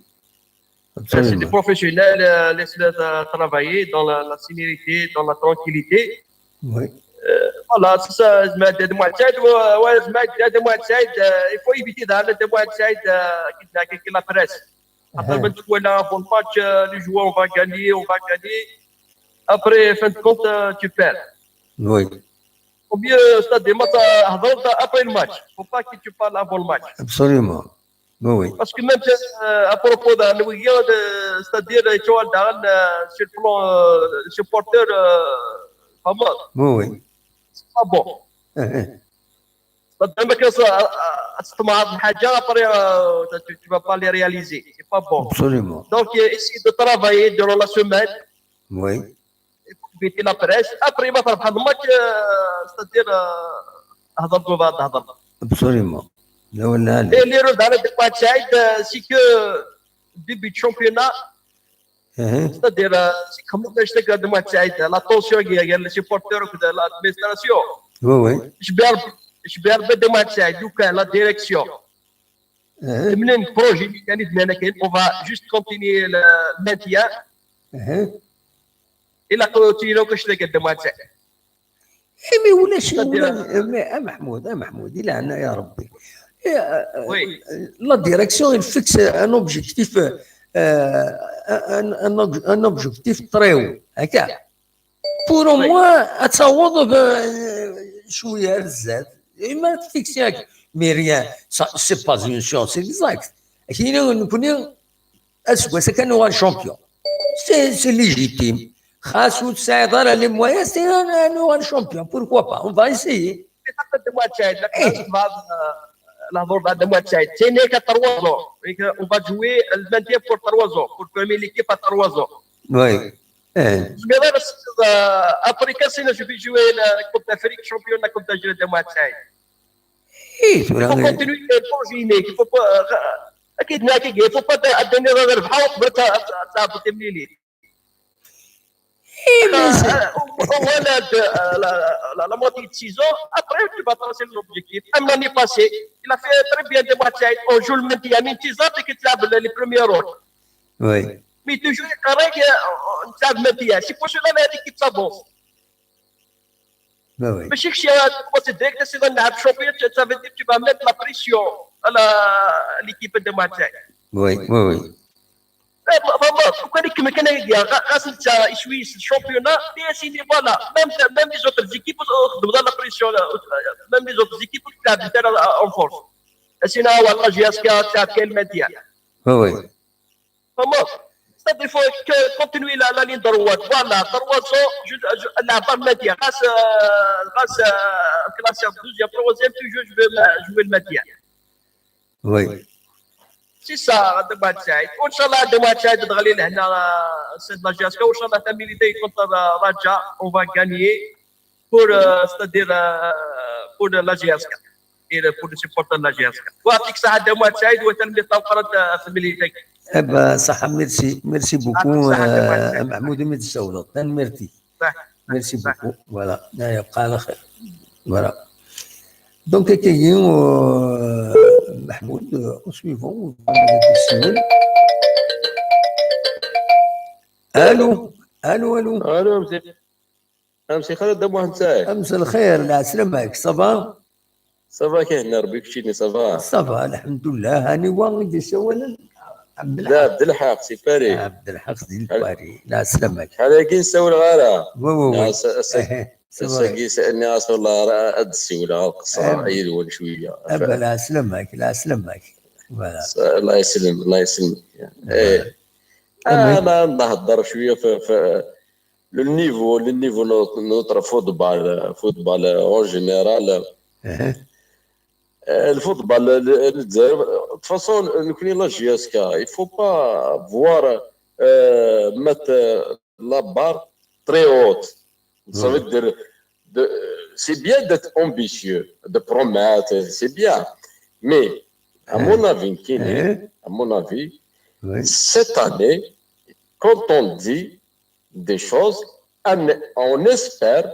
C'est des professionnels, euh, laisse-les, euh, travailler dans la, la sérénité, dans la tranquillité. وي. Euh, voilà, c'est ça, زعما هاد محمد سعيد، و-، و-، زعما هاد محمد سعيد, euh, il faut éviter دار هاد محمد سعيد, euh, كي، كي، كي la presse. خاطر من تقول لا، avant le match, euh, les joueurs, on va gagner, on va gagner. Après, fin de compte, euh, tu perds. وي. Ou bien, c'est-à-dire, ما تهضر après le match. Faut pas que tu parles avant le match. Absolument. وي، وي. Parce que même, euh, à propos de Louis, c'est-à-dire, tu vois, dans, euh, sur le plan, euh, supporter, euh, pas mal. وي، وي. C'est pas bon. إيه، إيه. C'est-à-dire, ما كاينش، آه، آه، تطمع في الحاجة، après, آه، tu, tu vas pas les réaliser. C'est pas bon. Absolument. Donc, euh, essayer de travailler durant la semaine. وي. Éviter la presse. Après, ما تربح الماتش, آه، c'est-à-dire, آه، هضر جو بعض هضر. Absolument. لا ولا لا. Et les rôles ديال محمد سعيد, آه، c'est que début de championnat, c'est-à-dire, euh, c'est comme le Stade de Moitié, la tension qui est les supporters de l'administration. Oui, oui. Je perds, je perds de Moitié, donc euh, la direction. Le projet, on va juste continuer le maintien. Et la continuation que je te de Moitié. اي مي ولاش، ولا- مي- آه محمود، آه محمود، الى هنا يا ربي. إيه، آه، Oui. La direction, il fixe un objectif, euh, un, un, un objectif très haut. هكا. Pour Oui. moi, اتعوض ب- شويه بزاف. ما تفيكسي هكا. Mais rien, ça, c'est pas une science exacte. كاين نكوني اسكو كان هو champion. C'est c'est légitime. خاص وتساعد على les moyens, c'est un champion. Pourquoi pas? On va essayer. حتى de Moitié, la classe بعض الهضور بعد de Moitié. C'est n'est qu'à trois ans. On va jouer le maintien pour trois ans, pour former l'équipe à trois ans. Oui. إيه. Mais là, euh, après, quand c'est je vais jouer la Coupe d'Afrique, championnat Coupe d'Algérie de Moitié. إيه، Il faut continuer le projet, il faut pas. أكيد ناكي, il faut pas donner la revue. إيه، mais c'est- Voilà, la, la, la, la moitié de saison. Après, tu vas tracer l'objectif. Comme l'année passée, il a fait très bien de Moitié. On joue le maintien, mais tu sais que tu as les premiers rôles. Oui. Mais toujours, il y a un maintien. C'est pour cela que l'équipe s'avance. Ben oui. ماشي كشي تبغى تديك تسير نلعب champion, ça veut dire que tu vas mettre la pression à la- l'équipe de Moitié. Oui, oui, oui. فما لو كان يكمل كان يديها غاس انت شويه الشامبيونا بي سيني فوالا ميم ميم لي زوتر زيكيب خدم لا بريسيون ميم لي زوتر زيكيب تلعب انت اون فورس سينا هو لا جي اس كا تلعب كاين الماديه Oui, oui. فما c'est-à-dire faut continuer la, la ligne droite. Voilà, trois ans, je, je, la balle média. Grâce, euh, grâce à classe deuxième, troisième, toujours je vais jouer le média. Oui. C'est ça, de Moitié. وإن شاء الله de Moitié تغلي لهنا سيد لا جي اس كا وإن شاء الله تميليتي كونتر رجاء on va gagner pour euh, c'est-à-dire euh, pour la G S K et pour les supporters de la G S K. ويعطيك الصحة de Moitié وتنمي طوقرة في ميليتي. Eh ben, صح, merci, merci beaucoup, صح, euh, صح. محمود, mi d-tessawleḍ. Tanemmirt-ik. صح. Merci beaucoup. Voilà, yebqa ɛla xir. Voilà. Donc, akkagi, euh, Mahmoud, euh, en suivant, on va essayer. Allô, allô, allô. الو مسي مسي خالد، دابا واحد نتاعي. مساء الخير, العسلامة, ça va? صافا كاين ربي كشيني صافا. صافا الحمد لله. هاني هو غادي يسولن عبد لا الحق. عبد الحق سي باري. عبد الحق زين الباري, العسلامة. شحال هادي نسول غالا. وي وي وي. ساقي سالني راسو الله راه هاد السيوله القصر عيد ولا شويه. ابا العسلامة, العسلامة. Voilà. الله يسلم الله يسلمك. ايه. انا نهضر شويه في, في le niveau, le niveau de notre football, football en général. أها. الفوتبال الجزائر, de toute façon, نكوني la J S K, il faut pas voir euh, mettre la barre très haute. Ça veut dire, de- c'est bien d'être ambitieux, de promettre, c'est bien. Mais, à mon avis, Kenny, Hein? À mon avis, Oui. Cette année, quand on dit des choses, on, on espère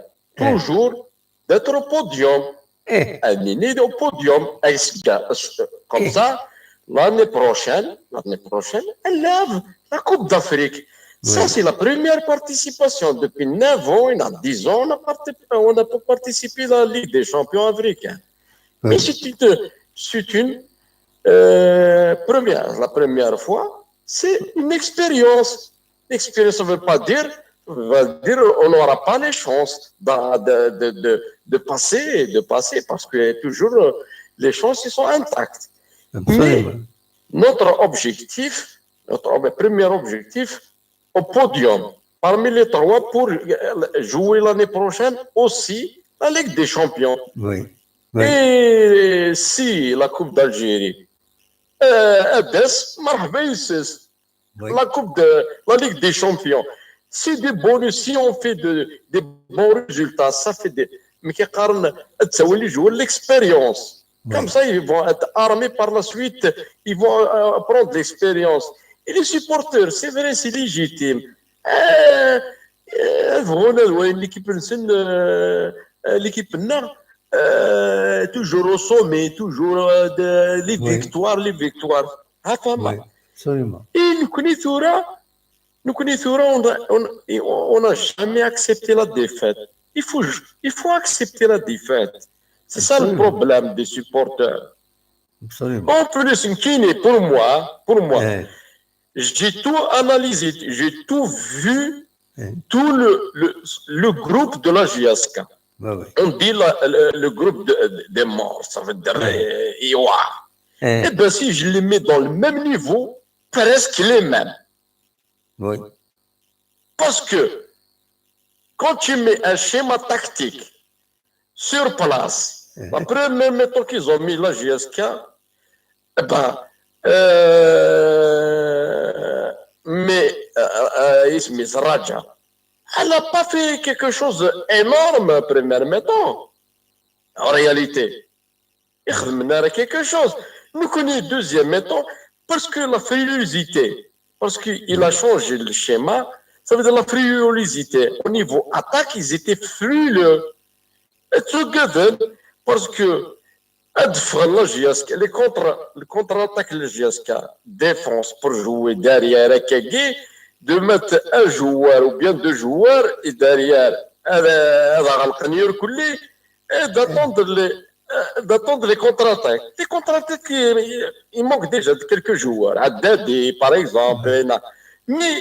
toujours d'être au podium. إيه. On est au podium. Est-ce que- Comme ça, l'année prochaine, l'année prochaine, elle lève la Coupe d'Afrique. Ça, Oui. C'est la première participation. Depuis neuf ans, il y a dix ans, on a, parti- on a pas participé à la Ligue des champions africains. Mais Oui. c'est une, c'est une, euh, première, la première fois, c'est une expérience. L'expérience ne veut pas dire, veut dire on n'aura pas les chances de, de, de, de, de passer, de passer, parce que toujours euh, les chances sont intactes. Absolument. Notre objectif, notre ob- premier objectif, au podium, parmi les trois pour euh, jouer l'année prochaine aussi la Ligue des Champions. Oui. Oui. Et si la Coupe d'Algérie, euh, elle baisse, مرحبا يسس. Oui. La Coupe de la Ligue des Champions. C'est des bonus si on fait de, des bons résultats. Ça fait des. Mais qui تساوي les joueurs l'expérience. Oui. Comme ça, ils vont être armés par la suite. Ils vont euh, prendre l'expérience. Et les supporters, c'est vrai, c'est légitime. Euh, euh, bɣun ad wayen l'équipe-nsen, euh, euh, l'équipe-nneɣ, euh, toujours au sommet, toujours, euh, de, les Oui. victoires, les victoires. Attends, Oui, absolument. Et nekkni tura, nekkni tura, on a, on, on n'a jamais accepté la défaite. Il faut, il faut accepter la défaite. C'est ça le Absolument. problème des supporters. Absolument. En plus, nekkini, pour moi, pour moi, Eh, j'ai tout analysé, j'ai tout vu, eh, tout le, le, le groupe de la J S K. ouais, ouais. On dit la- le, le groupe de- des morts, ça veut dire, Ouais. euh, Iwa. Eh, Eh bien, si je les mets dans le même niveau, presque les mêmes. oui. Parce que quand tu mets un schéma tactique sur place, Eh, la première méthode qu'ils ont mis la J S K, eh ben, euh, mais euh, euh, اسمه Raja, elle n'a pas fait quelque chose d'énorme première mi-temps, en réalité. Il a quelque chose. Nous connaissons deuxième mi-temps parce que la frilosité, parce qu'il a changé le schéma, ça veut dire la frilosité. Au niveau attaque, ils étaient frileux. Et together, parce que ad ffɣen la J S K, les contre, le contre-attaque de la J S K, défense pour jouer derrière, akkagi, de mettre un joueur ou bien deux joueurs et derrière, ad, ad ɣelqen irkelli, et d'attendre les, euh, d'attendre les contre-attaques. Les contre-attaques, il, il manque déjà de quelques joueurs. Haddadi, par exemple, là. Mais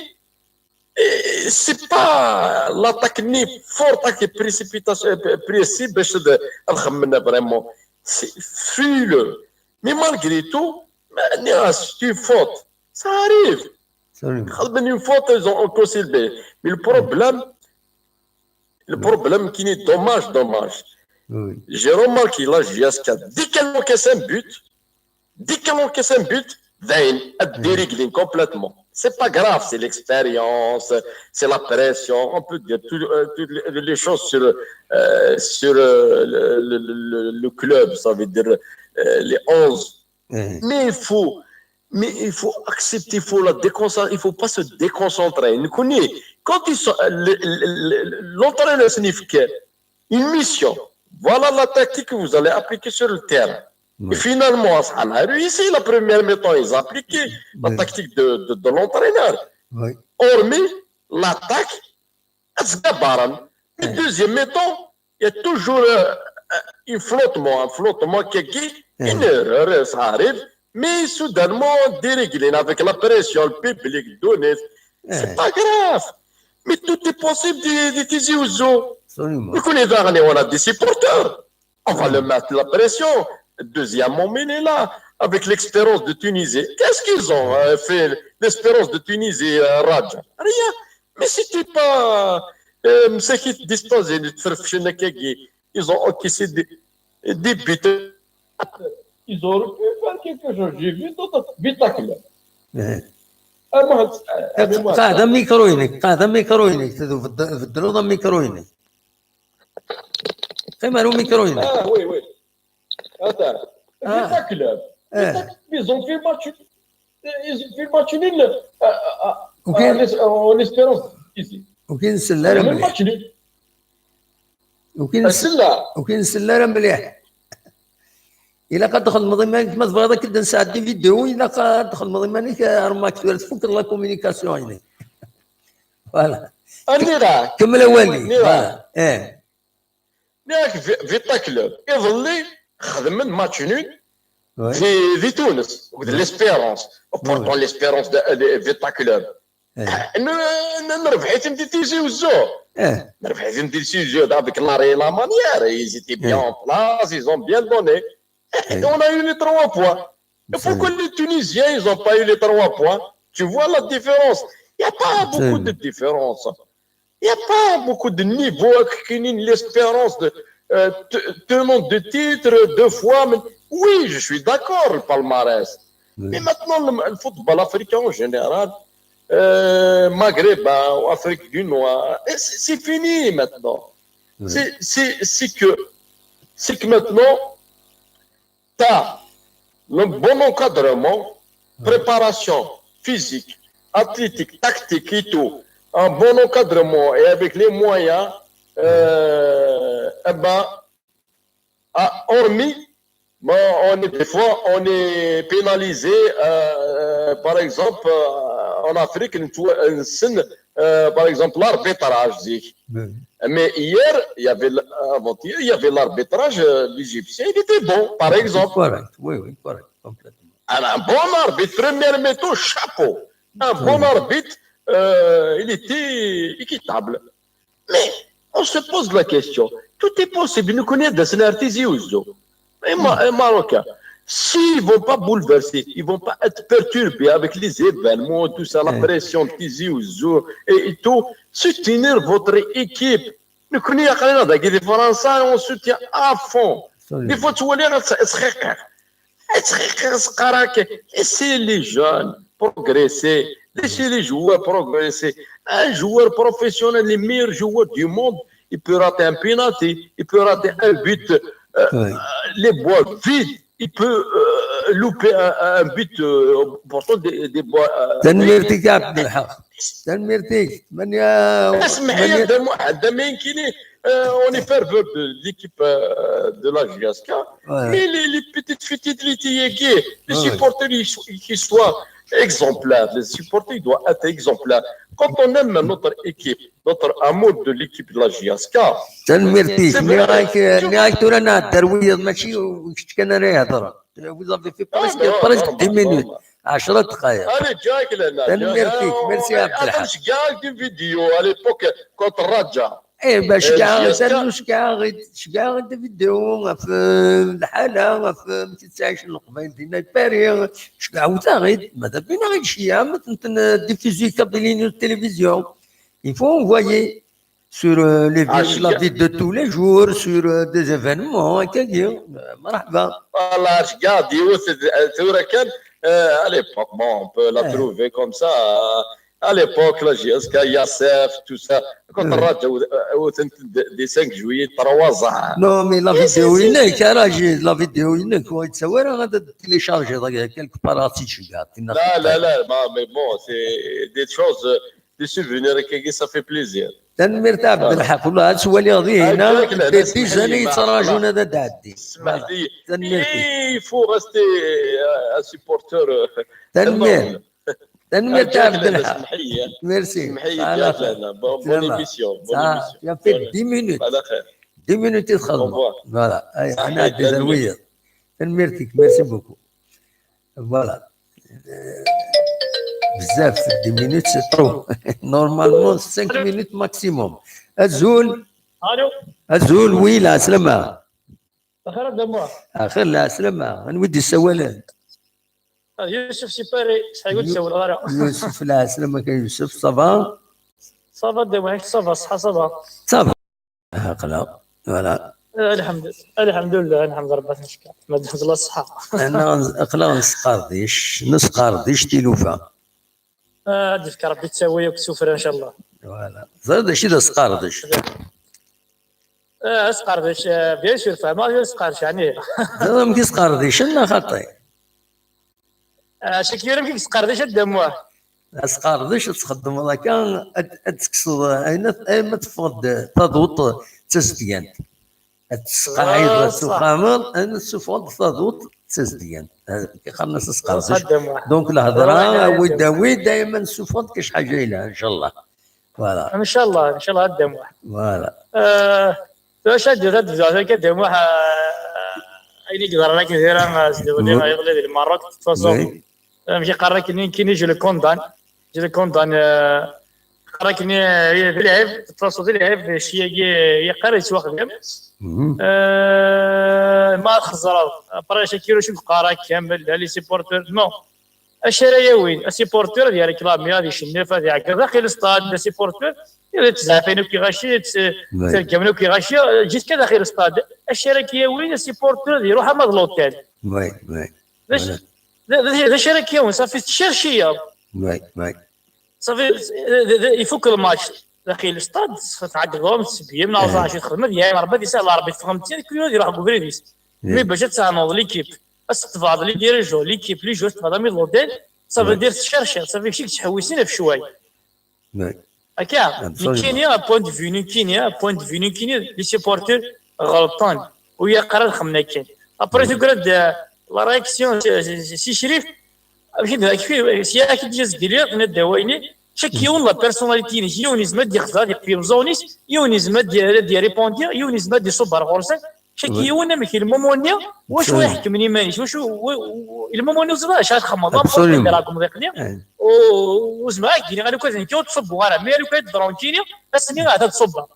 euh, c'est pas l'attaque ni forte, attaque précipitation, euh, précis, باش ن-، نخمم vraiment. C'est frileux. Mais malgré tout, mais, c'est une faute. Ça arrive. Absolument. Une faute, ils ont encore célébré. Mais le problème, le problème qui est dommage, dommage. Oui. J'ai remarqué la J S K, dès qu'elle encaisse un but, dès qu'elle encaisse un but, ben, elle dérègle complètement. C'est pas grave, c'est l'expérience, c'est la pression, on peut dire tout, euh, toutes les, les choses sur, euh, sur euh, le, le- le- le club, ça veut dire euh, les onze. Eh, Mais il faut, mais il faut accepter, il faut la déconcentrer, il faut pas se déconcentrer. Nous connaît, quand ils sont, le- le- le- l'entraîneur signifie une mission. Voilà la tactique que vous allez appliquer sur le terrain. Et oui. Finalement, on a réussi la première mi-temps, ils ont appliqué la Oui. Tactique de, de, de l'entraîneur. Oui. Hormis l'attaque, Azgabaran. Le deuxième mi-temps, il y a toujours euh, un flottement, un flottement qui est une erreur, ça arrive. Mais soudainement, déréglé avec la pression, le public, donné, c'est pas grave. Mais tout est possible de, de Tizi Ouzou. Absolument. Vous connaissez, on a des supporters. On va leur mettre la pression. Deuxième moment, il est là, avec l'Espérance de Tunisie. Qu'est-ce qu'ils ont euh, fait, l'Espérance de Tunisie, euh, Raja ? Rien. Mais c'était pas. Euh, مساكين disposés de faire. Ils ont encaissé des, des buts. Ils auraient pu faire quelque chose. J'ai vu d'autres spectacles. Eh. Ah, moi, euh, Qeɛɛed amikru-inek, qeɛɛed amikru-inek, tedleḍ amikru-inek. Qqim ar umikru-inek. Ah, oui, oui. Attends. Ah. Vita Club. Eh. Vita Club, ils ont fait match. Ils ont fait match nul. Euh, euh, Ok. euh, en Espérance. Ici. Ur k-nsell ara Même mliḥ. Match nul. Ur k-nsell, Asella. ur k-nsell ara mliḥ. Ilaq ad txedmeḍ iman-ik, ma tebɣiḍ ad k-d-nesɛeddi vidéo, ilaq ad txedmeḍ iman-ik, eh, remarque tura tfukeḍ la communication-inek. Voilà. Anira. Kemmel awal-ik. Nira. Voilà. Eh. Nira, Vi- Vita Club. Iḍelli xedmen match nul. Ouais. Di, di Tunes, de l'Espérance. Pourtant, Ouais. L'Espérance de, de Vita Club. Eh. N- n- Nerbeḥ-iten di Tizi Ouzou. Eh. Nerbeḥ-iten di Tizi Ouzou avec l'arrêt et la manière. Ils étaient bien Eh. En place, ils ont bien donné. Et Eh. On a eu les trois points. Et Ça pourquoi y est. Les Tunisiens, ils n'ont pas eu les trois points ? Tu vois la différence ? Il n'y a pas Ça y beaucoup est. De différence. Il n'y a pas beaucoup de niveau. L'Espérance de euh, te- tenant de titre deux fois. Mais, oui, je suis d'accord, le palmarès. Oui. Mais maintenant, le, le football africain en général, euh, maghrébin ou Afrique du Nord, et c'est c'est fini maintenant. Oui. C'est- C'est c'est que, c'est que maintenant, tu as le bon encadrement, préparation, physique, athlétique, tactique et tout, un bon encadrement et avec les moyens, euh, eh ben, ah, hormis, bon, on est, des fois, on est pénalisé, euh, par exemple, euh, en Afrique, une, une, euh, par exemple, l'arbitrage, mais hier, il y avait, avant-hier, il y avait l'arbitrage, euh, l'Égyptien, il était bon, par exemple. Correct, oui, oui, correct, complètement. Un bon arbitre, première méthode, chapeau. Un bon arbitre, euh, il était équitable. Mais on se pose la question, tout est possible, nous connaissons des Tizi Ouzou. Et Marocains, s'ils ne vont pas bouleverser, ils ne vont pas être perturbés avec les événements, tout ça, la pression de Tizi Ouzou et, et tout, soutenir votre équipe. Nous connaissons des Français, on soutient à fond. Des fois, tu vois les laisser les jeunes progresser, laisser les joueurs progresser. Un joueur professionnel, les meilleurs joueurs du monde, il peut rater un penalty, il peut rater un but, euh, les balles vides, il peut euh, louper un, un but, euh, pourtant des, des balles. Euh, Tanemmirt-ik a Ɛebdelḥaq. Tanemmirt-ik. Mani, euh, اسمح لي، عندما يمكن euh, on est ferveur de l'équipe euh, de la J S K, mais les, les petites futilités, les supporters qui soient exemplaires, les supporters doivent être exemplaires. Quand on aime notre équipe, notre amour de l'équipe de la J S K, tanemmirt-ik, nniɣ-ak tura nɛedda ar wiyaḍ, mačči kečč kan ara ihedṛen. Vous avez fait presque, presque dix minutes. عشرة دقائق. Allez, Jack, tanemmirt-ik, merci a Ɛebdelḥaq. Une vidéo à l'époque contre Raja. Eh ben, cegɛeɣ-id, cegɛeɣ-id vidéo ɣef lḥala, ɣef amek i ttɛicen Leqbayel dinna i Paris, cegɛeɣ-id, mada bina ɣid ceyya, ma tenten diffuser Kabylie News Télévision. Il faut envoyer sur euh, les la vie de tous les jours, sur euh, des événements, akkagi. Merḥba. Voilà, cegɛeɣ-d yiwet tura kan, à l'époque, bon, on peut la trouver comme ça. À l'époque, la J S K, Yasef, tout ça. Quand Raja, des cinq juillet, trois ans. Non, mais la vidéo-inek, a Rajid, la vidéo-inek, ur yettawi ara ad télécharger quelque part, ad tt-id-tceggeḍ. لا لا لا, mais bon, c'est des choses, des souvenirs, ça fait plaisir. Tanemmirt a Ɛebdelḥaq, wala ad twaliɣ dihin, des années yettraǧun ad d-ɛeddi. Tanemmirt. Il faut rester un supporter. Tanemmirt. Tanemmirt a Ɛebdelḥaq. Merci. Bonne émission. Ça fait dix minutes. Dix minutes i txedmeḍ. Voilà. Ad nɛeddi ar wiyaḍ. Tanemmirt-ik. Merci beaucoup. Voilà. Bezzaf, dix minutes, c'est trop. Normalement, cinq minutes maximum. Azul. Azul, oui, lɛeslama. Axir a Dda Muḥ. Axir, lɛeslama. Anwa i d-yessawalen? Yusef si Paris, sɛiɣ ur d-sawleɣ ara. Yusef, lɛeslama kan Yusef, ça va? Ça va, Dda Muḥ, ça va, ṣṣeḥḥa, ça va. Ça va. Aql-aɣ, voilà. Lḥemdullah, lḥemdullah, lḥemd Rebbi, ad t-nefk. Ma d-nefk la ṣṣeḥḥa. Aql-aɣ nesqerdic, nesqerdic tilufa. Ad d-yefk Rebbi ttawil akked ssufra, ncallah. Voilà. Teẓriḍ d acu i d asqerdec? Asqerdec, bien sûr, fehmeɣ d asqerdec, yeɛni. Teẓriḍ amek i sqerdicen, neɣ xaṭi? Acu akka amek i yesqerdec a Dda Muḥ? Asqerdec ad txeddmeḍ akka, ad tekkseḍ ayen, ayen ma teffeɣ-d taduṭ d tazedgant. Ad tesqaɛideḍ, ad tuxameḍ, ad tessufɣeḍ taduṭ d tazedgant. Qqaren-as asqerdec. Donc lehḍra, awi-d, awi-d, dayma nessufeɣ-d kac ḥaǧa yelhan, ncallah. Voilà. Ncallah, ncallah a Dda Muḥ. Voilà. Tura ad d-bduɣ akka a Dda Muḥ, ayen i yeḍran akken tura, sdewli iḍelli di Lmerruk, teṭṭfaṣu. Amek i qqaren akken, nekkini je le condamne. Je le condamne, qqaren akken, d lɛib, teṭṭfaṣu d lɛib, cci-agi yeqqar yettwaxdam. Ma txeẓreḍ, après Shakiro acu yeqqar-ak kamel, les supporters, non. Acu ara yawin asupporter ad yerreklami, ad icennef, ad iɛeggeḍ daxel stad, asupporter ad ttzaɛfen akk iɣaci, ad ttreggmen akk iɣaci, jusqu'à daxel stad. Acu ara k-yawin asupporter ad iruḥ ama d l'hôtel? Oui, oui. D acu ara k-yawin? Safi tcerciyeḍ. Oui, oui. Safi ifuk lmatch daxel stad, tɛeggeḍ-am, tsebbim, neɣ ẓer acu txedmeḍ, yeɛyan Rebbi, ad isahel Rebbi, teffɣem-d kan, kul ad iruḥ deg ubrid-is. Mais bac ad tɛawneḍ l'équipe, ad s-tebɛeḍ les dirigeants, l'équipe, les joueurs, tebɛeḍ-am-id l'hôtel, Ça veut dire tcercer, ça veut dire que tu as un choix. Akka, nekkini, à point de vue, nekkini, à point de vue, nekkini, les supporters ɣelṭen. U yaqra lxemna kan. Après, tu regardes la réaction, c'est Sherif. Amek i d-, amek i, si ak-d-yezgili, tenna-d awayni, chaque yiwen la personnalité-ines, yiwen yezmer ad yexdeɛ di yeqfimẓawen-is, yiwen yezmer ad d-, ad d-yaripondi, yiwen yezmer ad d-iṣubb ar ɣur-sen. Chaque yiwen amek i lmumu-nni, wacu i iḥekmen iman-is, wacu, wa-, wa-, lmumu-nni ur teẓriḍ acu ara txedmeḍ, n'importe quel deg umḍiq-nni. U, ur zmireɣ ad k-d-iniɣ, alukan d nekk ur ttṣubbuɣ ara, mais alukan d-ḍran kini, ass-nni ahat ad ṣubbeɣ.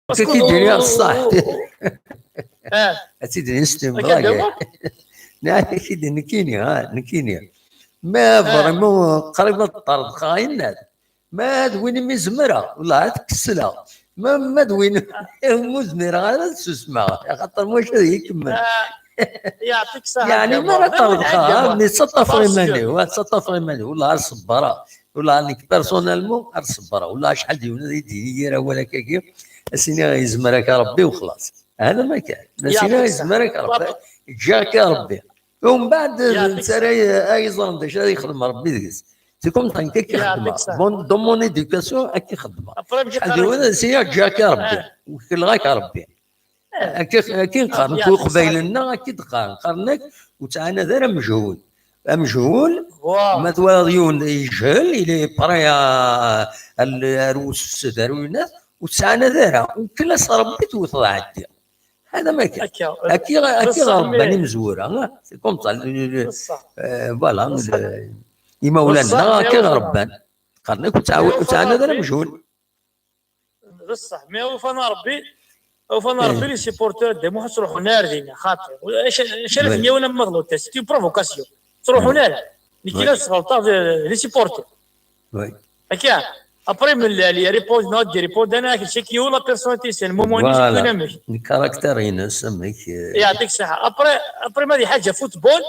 Parce que ad k-id-iniɣ ṣṣeḥ. Ad tt-id-iniɣ s temḍaga. Nekkini, ha, nekkini. Ma vraiment qrib ad ṭṭerḍqeɣ, yenna-d. Ma d win imi zemreɣ, wellah ad k-ssleɣ. Ma, ma d win umi ur zmireɣ ara ad susmeɣ, axaṭer maca ad iyi-kemmel. Yeɛṭik ṣṣeḥ. Yeɛni ma ara ṭṭerḍqeɣ, mi ttaṭṭafeɣ iman-iw, ad ttaṭṭafeɣ iman-iw, wellah ar ṣebbreɣ. Wellah nekk personnellement ar ṣebbreɣ. Wellah acḥal d yiwen ad yi-d-yini yir awal akkagi, ad s-iniɣ yezmer akka Rebbi u xlaṣ. Hada ma kan. Ad s-iniɣ yezmer akka Rebbi. Ǧǧiɣ akka Rebbi. Umbeɛd, netta ara y-, ara yeẓren d acu ara yexdem Rebbi deg-s. C'est comme ça, nekk akka i xeddmeɣ. Bon, dans mon éducation, akka i xeddmeɣ. Acḥal d yiwen ad s-iniɣ ǧǧiɣ akka Rebbi. Wekleɣ akka Rebbi. Akka, akka i qqaren, Iqbaylen-nneɣ akka i d-qqaren. Qqaren-ak, ur ttɛanad ara amejhul. Amejhul, ma twalaḍ yiwen yejhel, il est prêt à, à, à, ar usefsed, ar uyennat, ur ttɛanad ara. Wekkel-as Rebbi, tewteḍ ɛeddi. Hada ma kan. Akka, akka i ɣ-rebban imezwura, ah, c'est comme ça. Euh, voilà, imawlan-nneɣ akka i ɣ-rebban. Qqaren-ak ur ttɛanad ara amejhul. D ṣṣeḥ, mais awufan a Rebbi, awufan a Rebbi, les supporters de Muḥ ttruḥun ara dinna, xaṭi. Acu ara ten-yawin am ma d l'hôtel, c'est une provocation. Ttruḥun ara. Nekk la sɣelṭeɣ d, d les supporters. Akka. Après, Mellal, il répond, non, il répond, ana, chaque yiwen la personnalité, c'est le moment, voilà. Nekk caractère-ines, amek, euh, yeɛṭik ṣṣeḥḥa. Après, après, ma d ḥaǧa football,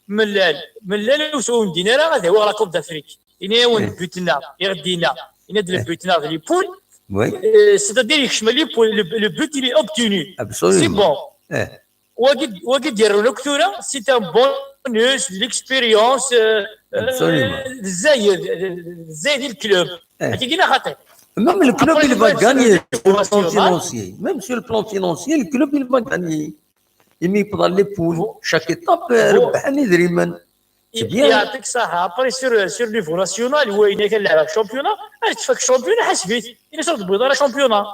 Mellal, Mellal ur s-, ur ndin ara ad awiɣ la Coupe d'Afrique. Ini-awen le but-nneɣ, i ɣ-d-yenna. Ini-d le but-nneɣ d les poules. Euh, c'est-à-dire, yekcem les poules, le, le but, il est obtenu. C'est bon. Wagi, wagi d-yerrun akk tura, c'est un bonus, de l'expérience, euh, euh, zzayed, zzayed i le club. Même le club, il va gagner sur le plan financier. Même sur le plan financier, le club, il va gagner. Imi yewweḍ ɣer les poules, chaque étape, euh, rebbḥen idrimen. C'est bien. Yeɛṭik ṣṣeḥḥa. Après, sur, sur niveau national, wayen akka lɛeb championnat, ar tfak championnat, ḥaseb-it. Ini-as ur d-tewwiḍ ara championnat.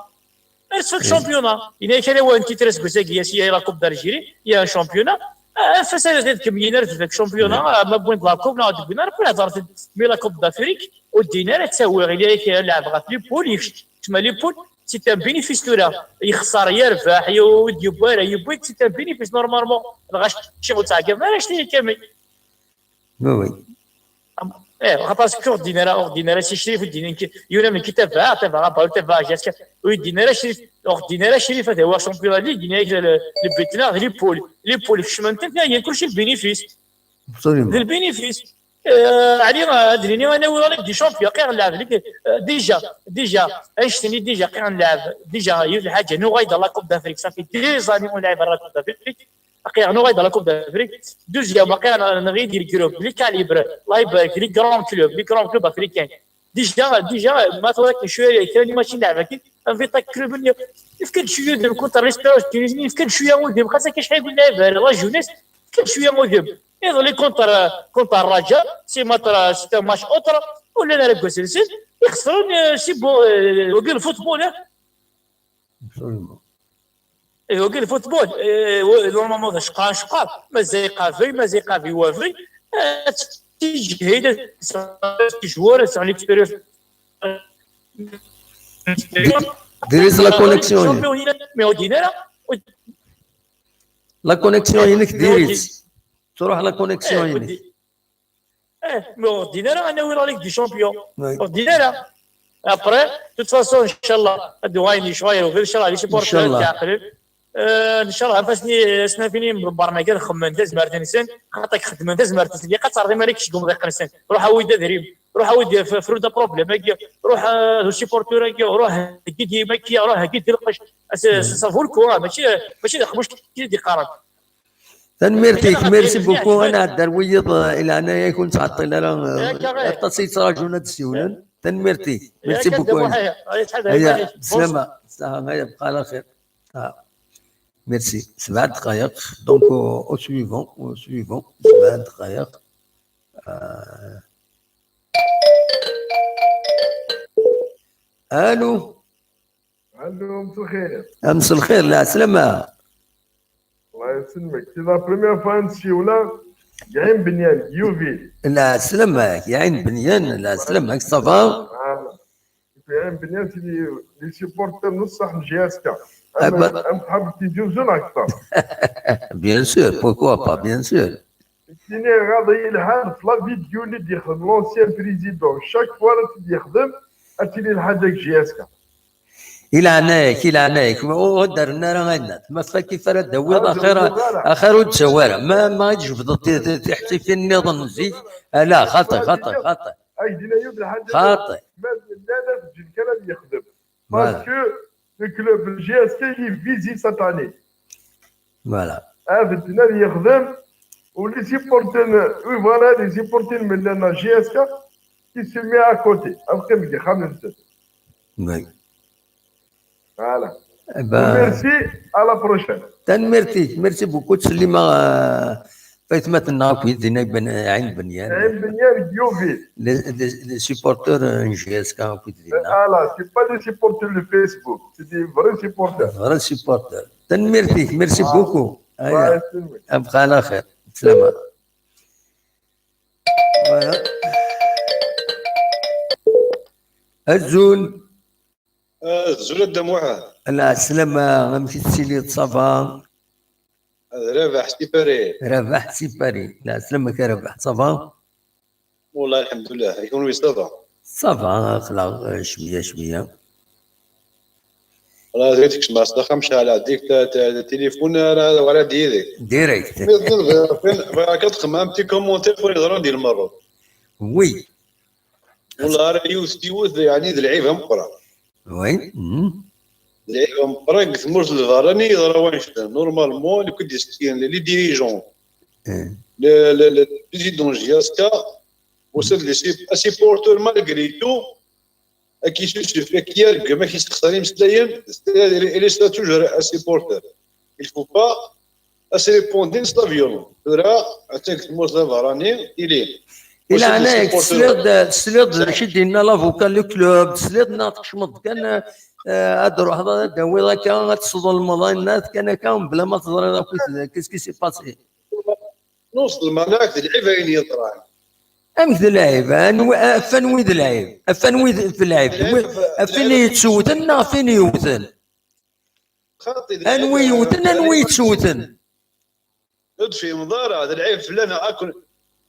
Ar tfak championnat. Ini-ak ala wa n titres deg usagi, il y a la Coupe d'Algérie, il y a un championnat. Ah, fas ara d-kemmlin ar tfak championnat, ah, ma wwin-d la Coupe, neɣ d-wwin ara, kul hḍert-d. Mais la Coupe d'Afrique, ur d-yenni ara ttawiɣ, ini-ak lɛeb ɣef les poules, yekcem les poules, c'est un bénéfice tura. Yexṣer, yerbeḥ, ur d-yewwi ara, yewwi, c'est un bénéfice normalement. Lɣaci ur ttɛeggiḍen ara, actini kamel. Oui, oui. Eh, xaṭer ur ɣ-d-yenni ara, ur ɣ-d-yenni ara si Crif, ur d-yenni nekk, yiwen am nekk i tabaɛeɣ, tabaɛeɣ abaɛu, tabaɛeɣ jaska. Ur d-yenni ara Crif, ur ɣ-d-yenni ara Crif ad awiɣ championnat league, yenna-yak le, le but-nneɣ d les poules. Les poules kecmen-tent, nnan-yak kulci le bénéfice. Absolument. D le bénéfice. Euh, Ali, euh, ad d-nini, ad nawi la Ligue des Champions, aql-aɣ nlɛeb Ligue, euh, déjà, déjà, annect-nni déjà, aql-aɣ nlɛeb, déjà, yiwet lḥaǧa, nuɣal-d la Coupe d'Afrique, ça fait des années ur nlɛib ara la Coupe d'Afrique. Aql-aɣ nuɣal-d la Coupe d'Afrique. Deuxième, aql-aɣ nɣil di le groupe, les calibres, les, les grands clubs, les grands clubs africains. Déjà, déjà, ma tura akken cwiya kra n match i nlɛeb akken, invite club-nni. Efk-d cwiya udem contre l'Espérance de Tunisie, efk-d cwiya udem, xas akka acḥal i nlɛib ar la jeunesse, efk-d cwiya udem. Iḍelli contre, contre Raja, c'est match, c'est un match autre, ur llan ara deg wass-nsen, ixesren, euh, c'est bon, euh, wagi le football, hein. Absolument. Ihi, wagi le football, eh, normalement, d aceqqar, aceqqar. Mazal iqabel, mazal iqabel, iwabel. Eh, tijehid, tijwar, c'est l'expérience. There is la connexion. Mais ur d-yenni ara. La connexion-inek diri-tt. Tṛuḥ la connexion-inek. Eh, mais ur ɣ-d-yenni ara ad nawi la Ligue des Champions. Ur ɣ-d-yenni ara. Après, de toute façon, inchallah, ad d-uɣalen lecɣal, inchallah, les supporters ad ɛeqlen. Euh, inchallah, afasen-nni, asnafini n lbarnaga ad xemmen tazmert-nsen, xaṭer xedmen tazmert-nsen, ilaq ad terḍim ara seg umḍiq-nsen. Ruḥ awi-d adrim, ruḥ awi-d f-, fru-d aproblème-agi, ruḥ, euh, d usupporter-agi, ruḥ heggi-d imakki, ruḥ heggi-d lqecc. C'est, c'est ça vaut le coup, hein, mačči, mačči d aqbuc i d-iqqaren. Tanemmirt-ik, merci beaucoup. Ad nɛeddi ar wiyiḍ, eh, i leɛnaya-k, ur nettɛeṭṭil ara, eh, aṭas i yettraǧun ad d-siwlen. Tanemmirt-ik, merci beaucoup. Aya, slama, saha, aya, bqa ala xir. Ah, merci. Sebɛa dqayeq. Donc, au, au suivant, au suivant, sebɛa dqayeq. Ah. Allô. Allô, مساء الخير. مساء الخير، العسلامة. الله يسلمك. C'est la première fois نسيولا. Yain Benyan, Youville. العسلامة، Yain Benyan, العسلامة، ça va؟ Yain Benyan, c'est les, les supporters نص صح J S K. Ah, أم صحاب التلفزيون أكثر. Bien sûr, pourquoi pas, bien sûr. تيني غاضي الحال في la vidéo اللي ديخدم l'ancien président. Chaque fois اللي ديخدم، أتيني الحاجة J S K. I leɛnaya-k, i leɛnaya-k, ur d-rren ara ayen. Ma fa kif ara d-tawiḍ, axir, axir ur d-tawi ara. Ma, ma i d-tjebdeḍ ti-, ti-, tiḥsifin nniḍen n zik, ala, xaṭi, xaṭi, xaṭi. Xaṭi. Ma d-, llan ad ǧǧen kan ad yexdem. Parce que le club, le J S K, il est visé cette année. Voilà. Ad ǧǧen ad yexdem, u les supporters, u voilà, les supporters من لنا J S K, qui se met à côté. Ad qqim deg ixxamen-nsen. Voilà. Eh ben, merci, à la prochaine. Tanemmirt-ik, merci beaucoup. Ttsellimeɣ, eh, f aytmaten-nneɣ akkit dinna Ain Benyan. Ain Benyan, Youville. Les, les, les supporters, eh, n J S K akkit dinna. Voilà, c'est pas des supporters de Facebook, c'est des vrais supporters. Vrais supporters. Tanemmirt-ik, merci beaucoup. Aya. Bqa ala xir. Slama. Voilà. Azul. Azul a Dda Muḥ. Lɛeslama, amek i tettiliḍ, ça va? D Rabaḥ si Paris. Rabaḥ si Paris. Lɛeslama-k a Rabaḥ, ça va? Wallah, lḥemdullah. I kunwi, ça va? Ça va, aql-aɣ, eh, cwiya, cwiya. Wallah, ad tkecmeḍ s axxam, cɛel dik ta-, ta-, tilifun, ara, ara wara d yid-k. Direct. Mais d-, d-, bɣiɣ ad txemmem un petit commentaire pour les drone di Lmerruk. Oui. Wallah, ara yiwet, yiwet, yeɛni d lɛib ameqqran. Oui. Mhm. D lɛib ameqqran deg tmurt n lberrani yeḍra wannect-a. Normalement, nekk d-yessetyen, les dirigeants, eh, le, le, le président J S K, wasa d les sup-, supporters malgré tout, ad k-yessusef, ad k-yergem, ad k-yessexṣer imeslayen, il reste toujours un supporter. Il faut pas ad s-répondin s la violence. Tura, atan deg tmurt d aberrani, ili. I leɛnaya-k, tesliḍ-d, tesliḍ-d d acu i d-yenna l'avocat du club, tesliḍ neɣ tkecmeḍ kan, eh, ad d-truḥeḍ ad d-tawiḍ akka, ad tesḍelmeḍ ayen kan akka, mebla ma teẓriḍ akk qu'est-ce qui s'est passé? Non seulement, d lɛib ayen yeḍran. Amek d lɛib? Anwi, ɣef anwi d lɛib? Ɣef anwi d lɛib? Ɣef win yettewten neɣ ɣef win yewten? Xaṭi, d lɛib. Anwi yewten, anwi yettewten? Ur d-tefhimeḍ ara, d lɛib fell-aneɣ akk.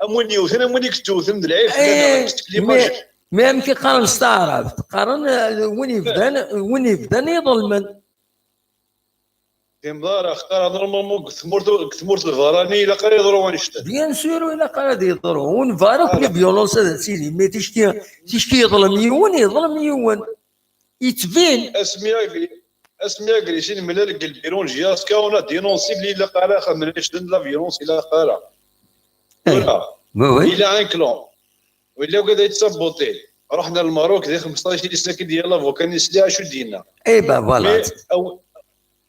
Am win yewten, am win i yettewten, d lɛib fell-aneɣ, eh, amek tettkellim mais, mais amek i qqaren s taɛrabt? Qqaren, eh, win yebdan, win yebdan iḍelmen. Tfehmeḍ ara, axaṭer normalement deg tmurt, deg tmurt n lberrani ilaq ara yeḍru wannect-a. Bien sûr, ilaq ara d-yeḍru. Ur nebɣi ara akk la violence ad tili, mais ticki, ticki yeḍlem yiwen, yeḍlem yiwen. Yettbin. Asmi agri-, asmi agris i nemlal deg lbiru n J S K, on a dénoncé belli ilaq ara xedmen annect-a n la violence, ilaq ara. Eh, tura, oui, oui. Il a un clan. Willa akk ad yettsabuṭi. Ruḥen ar Lmerruk di xmesṭac ilsna ki d-yella l'avocat-nni, sliɣ acu d-yenna. Eh ben, voilà. Mais aw-,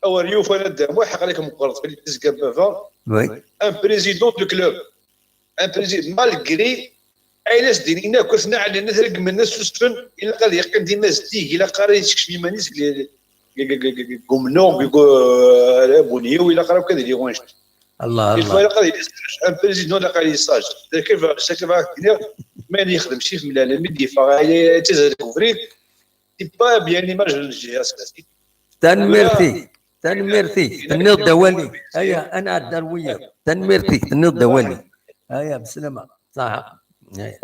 awer yufan a Dda Muḥ, aql-ik meqqreḍ fell-i tezga baba. Oui. Un président de club. Un président, malgré ayen as-d-inin akk, aten-a ɛnan, aten-a reggmen, aten-a susfen, ilaq ad yeqqim dima zeddig, ilaq ara yessekcem iman-is deg, deg, deg, deg, deg umennuɣ, deg, eh, abunyiw, ilaq ara akk ad yili wanect. Allah, il faut Allah. Ilaq ad yili sage. Un président ilaq ad yili sage. C'est-à-dire que, c'est-à-dire que, ma yexdem cif mlal, mi d-yeffeɣ, ay, ay, ay, tizri deg ubrid, c'est pas bien l'image de J S K. Tanemmirt-ik, tanemmirt-ik. Tenniḍ-d awal-ik. Aya, ad nɛeddi ar wiyaḍ. Tanemmirt-ik, tenniḍ-d awal-ik. Aya, beslama. Ṣaḥa. Aya.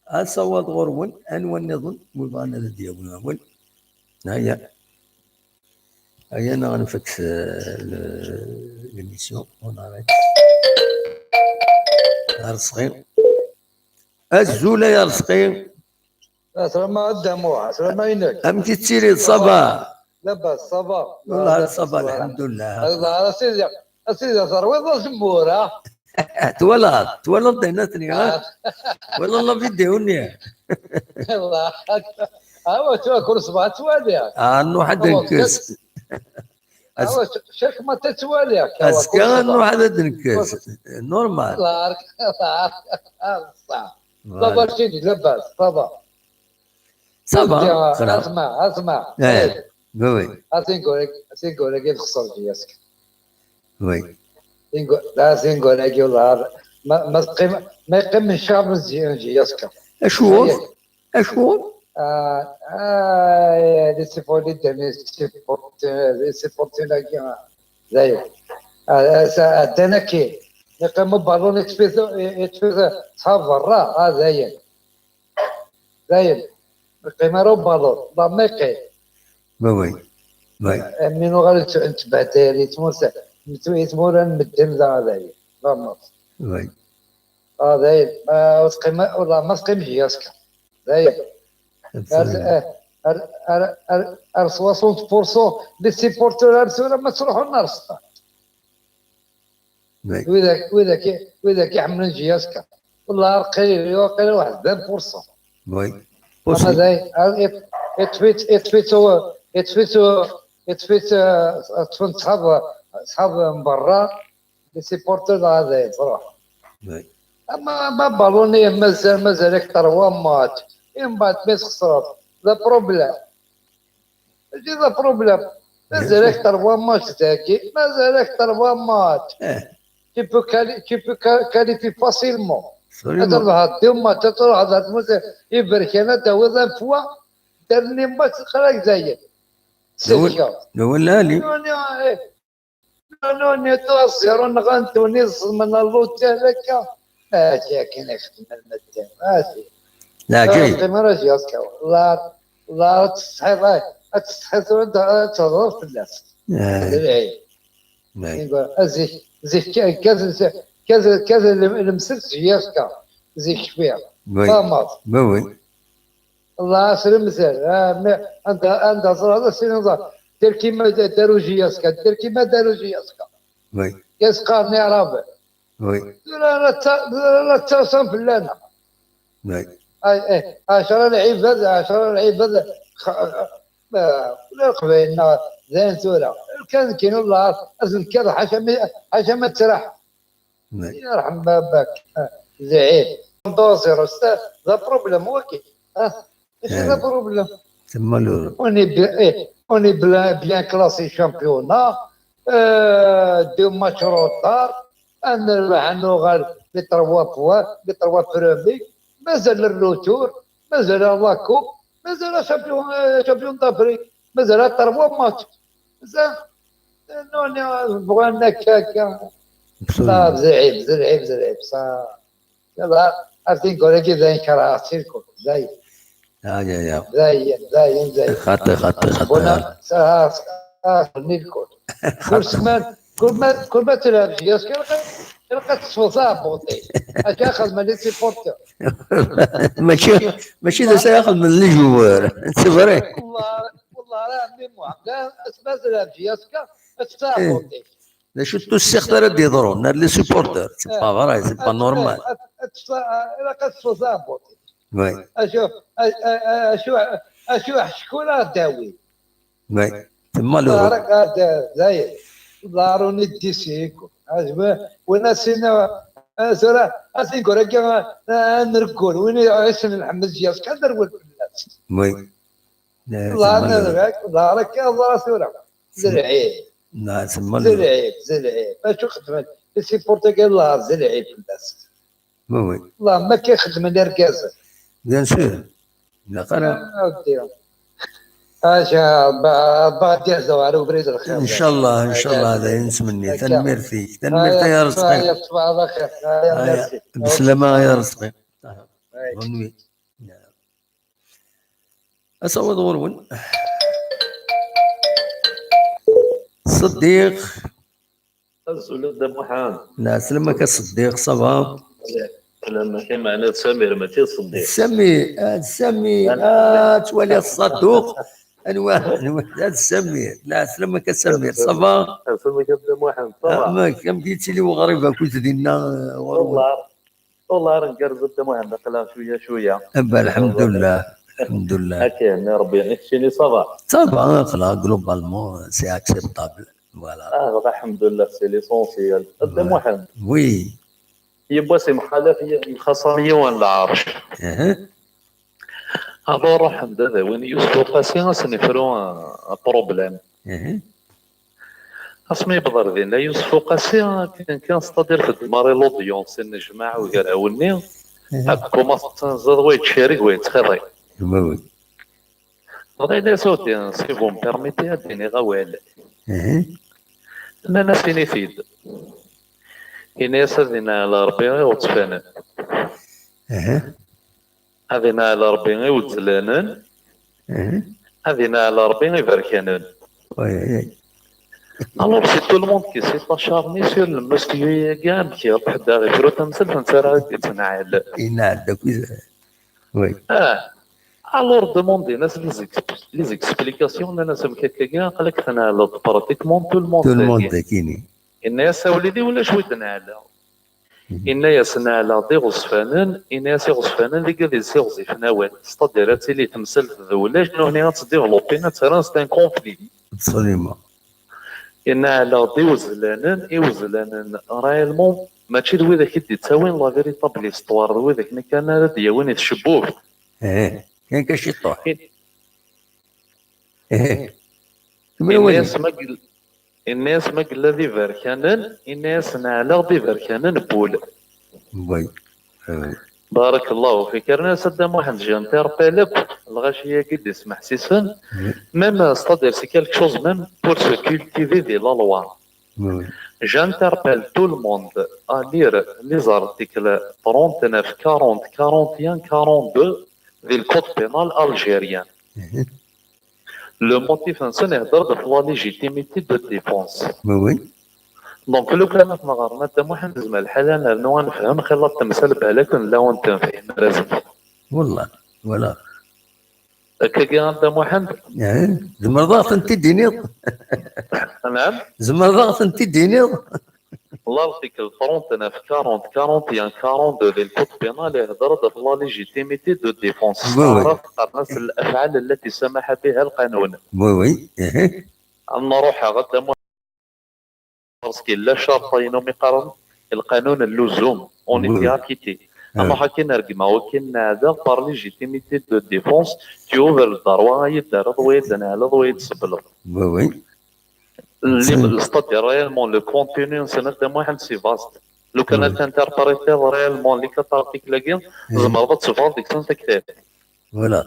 Asawaḍ ɣur-wen, anwa nniḍen, wi bɣan ad d-yawin awal. Aya. Aya neɣ nfek, eh, le-, l'émission, on arrête. Arezqi. Azul ay Arezqi. Aslama a Dda Muḥ, aslama inek. Amek i tettiliḍ, ça va? Labas, ça va. Wallah, ça va, lḥemdullah. Ala, ala sidi. A sidi, terwiḍ azemmur, ah? Twalaḍ, twalaḍ d ayen atni, ha? Twalaḍ la vidéo-nni? Awa, tura kul ṣṣbeḥ ttwaliɣ. Ah, nruḥ ad nekkes. Awa, chaque matin ttwaliɣ. Azekka nruḥ ad nekkes. Normal. Ça va, chéri, labas, ça va. Ça va, xra. Asma, asma. Eh, oui, oui. Atinguragi, atinguragi texṣer J S K. Oui. Atinguragi, والله, ma, ma teqqim, ma yeqqim n ccɣel n J S K. Acuɣer? Acuɣer? Ah, ah, les supporters, les supporters, les supporters-agi, ah, dayen. Ah, ah, ça, ah, ddan akkin. Yeqqim ubalun, yeṭṭef-it, yeṭṭef-it ɣer berra, ah, dayen. Dayen, ur yeqqim ara ubalun, la ma yeqqim. Oui, oui. Oui. Mi nuɣal nettbehdil, yettmursa, yettmura n medden, la dayen, la maṣ. Oui. Ah, dayen, ma ur teqqim, والله ma teqqim J S K. Dayen. Ar, ar, ar, ar, ar soixante pour cent des supporters ar tura ma ttruḥun ar sṭad. Widak, widak, widak iḥemmlen J S K. والله qrib, qrib واحد vingt pour cent. Oui. Ama day, yeṭṭef-it, yeṭṭef-it, yeṭṭef-it, yeṭṭef-it, ṭṭfen ṣḥab, ṣḥab n berra, les supporters, dɣa day truḥ. Oui. Ama, ama baluni mazal, mazal-ak trois matchs. Mbeɛd mi txesreḍ, d problème. Mačči d problème. Mazal-ak trois matchs dagi, mazal-ak trois matchs. Eh. Tu peux quali-, tu peux qua-, qualifier facilement. Absolument. Ad trebḥeḍ deux matchs, ad truḥeḍ ar tmurt iberkan, ad tawiḍ un point, dernier match, xrag dayen. D awal, d awal lɛali. Non, non, eh. Non, non, neɣ zéro, nɣan-ten, ẓẓmen l'hôtel akka. Mačči akken i xeddmen medden. Mačči. Leɛǧayeb. Ur teqqim ara J S K. La, la, ad tessetḥiḍ, ad tessetḥiḍ tura, ad, ad tehḍeṛ fell-as. Eh. D lɛib. Zik, zik, ka, ka, ka, ka lemsel J S K. Zik kfiɣ. Oui. Tamaḍ. Oui, oui. الله سلم زين. آه، ما-، عند، عند زرادة سيني زرادة. دير كيما د-، داروا J S K، دير كيما داروا J S K. Oui. يسقى نيرابي. Oui. لا، لا، تا-، لا، لا، تاسم في اللعنة. Oui. آه، إيه، عشرة العباد، عشرة العباد، خ-، آه، لا قبيلنا، زين ثورة. كان كاين والله، أزم كذا حاشا ما، حاشا ما تسرح. Oui. يرحم باباك. آه، زعيم. دوزير، أستاذ، ذا بروبليم، أوكي. آه. ماشي ذا بروبليم. تما لو. On est bien, eh, on est bien, bien classé championnat. Euh, deux matchs retard. نربح، نوغال les trois points، les trois premiers. مازال الروتور، مازال la coupe، مازال champion, euh, champion d'Afrique، مازال trois matchs. بصح، non, non, بغينا هكاكا. Absolument. لا، بزعيب، بزعيب، بزعيب، صح. يلا، عرفتي نقول لك إذا كرهتي الكل، زايد. يا، يا، يا. زايد، زايد، زايد. خاطي، خاطي، خاطي. بونا، سا-، سا-، سا-، الكل. كل خاطي. سمان، كل ما، كل ما تلعب جياس، كان قد، كان قد تصفى صعب بوطي. أجا أخذ من les supporters. ماشي، ماشي ذا سياخذ من les joueurs. C'est vrai. والله، والله راه ميموار. لا، أسمع تلعب جياس، كان تصفى إيه. بوطي. D acu n tussiɣt ara d-yeḍrun ar les supporters? C'est pas vrai, c'est pas normal. Ilaq ad tfeẓ aɛebbuḍ. Oui. Acu, acu, acu, acu ḥecku ara d-awi. Oui. Tma le. Ḍaṛuni d-isiku. Win asina, tura, asiguragi, ad nreggul. Win iɛissen lḥemd, kan d rwel fell-as. Oui. Ḍaṛ-, ḍaṛ-, ḍaṛ-, ḍaṛ-, ḍaṛ-, ḍaṛ-, ḍaṛ-, ضلعيب. نعم، ثم ضلعيب، ضلعيب. ما شو خدمة؟ السيبورتيكال الله ضلعيب في الناس. Oui, oui. والله ما كيخدم الاركاز. Bien sûr. لا، قرا. آه، ودي. اش با-، بعد يهزوا على بريد الخير. ان شاء الله، ان شاء الله، هذا ينسمني. هكا. تنميرتي، تنميرتي يا رزقي. هيا، تصبح على خير. هيا، هيا، ميرسي. بسلامة يا رزقي. هيا. Bonne nuit. Asawaḍ ɣur-wen. Ṣeddiq. Azul a Dda Muḥend. Lɛeslama-k a Ṣeddiq, ça va? Lɛeslama-k, meɛna d Samir, mačči d Ṣeddiq. Sami, ah, d Sami, ah, ttwaliɣ Ṣadduq. Anwa, anwa, ad Samir. La, slamaka Samir. Ça va? Slamaka Dda Muḥend, ça va? Amek, amek yettili uɣrib akkit dinna, ɣur-wen? Wallah, wallah, ar ngerrez a Dda Muḥend, aql-aɣ cwiya, cwiya. Aba, lḥemdullah, lḥemdullah. Akken, Rebbi, keččini, ça va? Ça va, aql-aɣ globalement, c'est acceptable. Voilà. Ah, lḥemdullah, c'est l'essentiel. A Dda Muḥend. Oui. Yiwwas imxalaf, yemxaṣam yiwen lɛerc. Aha. Alors, ruḥen-d ad awin Yusef Uqasi, ad sen-ifru un, un problème. Aha. Asmi yewweḍ ar dinna, Yusef Uqasi, akken kan, c'est-à-dire, teddem-it l'audience, yennejmaɛ ugraw-nni, aha, ad tkumaṣ tettanzeḍ, wa yettcerrig, wa yettxiḍi. Oui, oui. Dɣa yenna-as, a Dda, si vous me permettez, ad d-iniɣ awal. Aha. Nnan-as, ini-t-id. Ini-as, ad ineɛl Rebbi i uɣezfanen. Aha. Ad ineɛl Rebbi i uwezlanen. Mhm. Ad ineɛl Rebbi iberkanen. Oui, oui. Alors, c'est tout le monde qui s'est acharné sur le monsieur-agi, amek iruḥ-d ad ifru tamsalt, netta ara yettneɛl. Ineɛl-d akk. Oui. Ah. Alors, demandin-as les, ex- les explications, nnan-as, amek akkagi, aql-ak tneɛleḍ pratiquement tout le monde. Tout le monde dagi. Yenna-as, a wlidi, ulac wi d-neɛleɣ. Mhm. Yenna-yas, neɛleɣ-d iɣezfanen, yenna-yas, iɣezfanen d igad yessiɣzifen awal. C'est-à-dire, ad tili temsalt d ulac, nutni ad tt-développin, ad tt-rren, c'est un conflit. Absolument. Yenna, ɛleɣ-d iwezlanen, iwezlanen, réellement, mačči d widak i d-ittawin la véritable histoire, d widak-nni kan ara d-yawin i tcebbubt. Eh, kan ka ciṭṭuḥ. Eh. Yenna-yas ma yell-, yenna-yas ma yella d iberkanen, yenna-yas neɛleɣ-d iberkanen n wul. Oui. Euh. Barakallahu fik. Rnu-as a Dda Muḥend, j'interpelle akk lɣaci-agi d-ismeḥsisen. Oui. Même, c'est-à-dire, c'est quelque chose même pour se cultiver de la loi. Oui. J'interpelle tout le monde à lire les articles trente-neuf, quarante, quarante et un, quarante-deux du code pénal algérien. Mhm. Le motif-nsen ihedder-d ɣef la légitimité de défense. Oui, oui. Donc, lukan ad t-nɣer, a Dda Muḥend, yezmer lḥal ad nernu ad nefhem, xilla temsal balak nella ur n-tenfihim ara zik. Wallah, voilà. Akkagi a Dda Muḥend? Eh, tzemreḍ ad ɣ-tent-id-tiniḍ? Naɛam? Tzemreḍ ad ɣ-tent-id-tiniḍ? L'article trente-neuf, quarante, quarante et un, quarante-deux du code pénal ihedder-d ɣef la légitimité de défense. Oui, oui. Taɛrabt qqaren-as الأفعال التي سمح بها القانون. Oui, oui. Eh. Ad nruḥ ɣer Dda Muḥend, parce que la charte, ayen umi qqaren lqanun n luzum, unité acquitté. Oui. Ah. Ad nruḥ akin ar gma, akin neɛda par légitimité de défense, tu ouvres le droit, ad yi-d-terreḍ, wa yi-d-tneɛleḍ, wa yi-d-tsebbleḍ. Oui, oui. C'est-à-dire, réellement, le contenu-nsen, a Dda Muḥend, c'est vaste. Lukan ad t'interprétiḍ réellement les quatre articles-agi, tzemreḍ ad teffɣeḍ deg-sen taktabt. Voilà.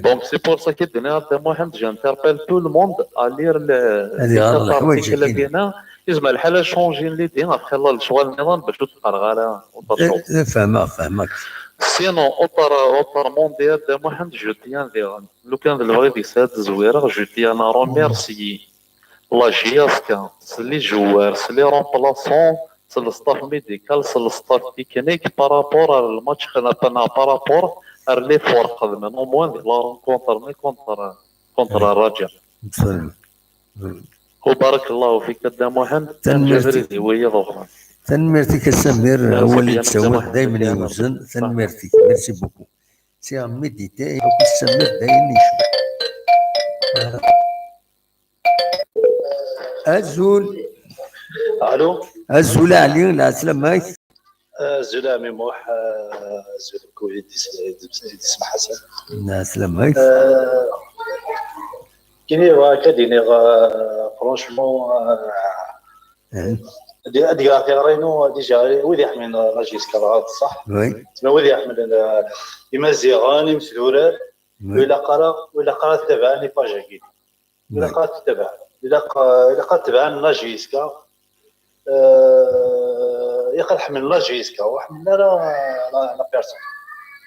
Donc, c'est pour ça que, a Dda Muḥend, j'interpelle tout le monde à lire le, les quatre articles-agi. Yezmer lḥal ad changer l'idée, après, la, lecɣal nniḍen, bac ur t-qqareɣ ara, ur t-acuɣ. Eh, eh, fehmeɣ, fehmeɣ. Sinon, autre, autrement dit, a Dda Muḥend, je tiens à dire, lukan d lebɣi deg-s ad zwireɣ, je tiens à remercier la J S K, s les joueurs, s les remplaçants, s le staff médical, s le staff technique, par rapport ar lmatch, xedmen, par rapport ar l'effort xedmen, au moins di la rencontre-nni contre, contre Raja. Wa barakallahu fik a Dda Muḥend. Tanemmirt-ik. Abrid i wiyaḍ uxran. Tanemmirt-ik a Samir, awal i d-tawiḍ daymen iwzen. Tanemmirt-ik, merci beaucoup. Tiens, méditer, donc Samir d ayen yecbeḥ. Azul. Allô. Azul a Ɛli, lɛeslama-k. Azul a ɛemmi Muḥ, azul covid dix-neuf. Lɛeslama-k. Kini bɣa akka d-iniɣ, franchement, ad d-geɣ tiɣri-inu, déjà, wid iḥemmlen la J S K, dɣa d ṣṣeḥ. Oui. Tma wid iḥemmlen, euh, Imaziɣen, imesdurar, oui, ur ilaq ara, ur ilaq ara ttabɛen les pages-agi. Ur ilaq ara ttabɛen. Ilaq, euh, ilaq ad ttabɛen la J S K. Euh, ilaq ad ḥemmlen la J S K, ur ḥemmlen ara la, la personne.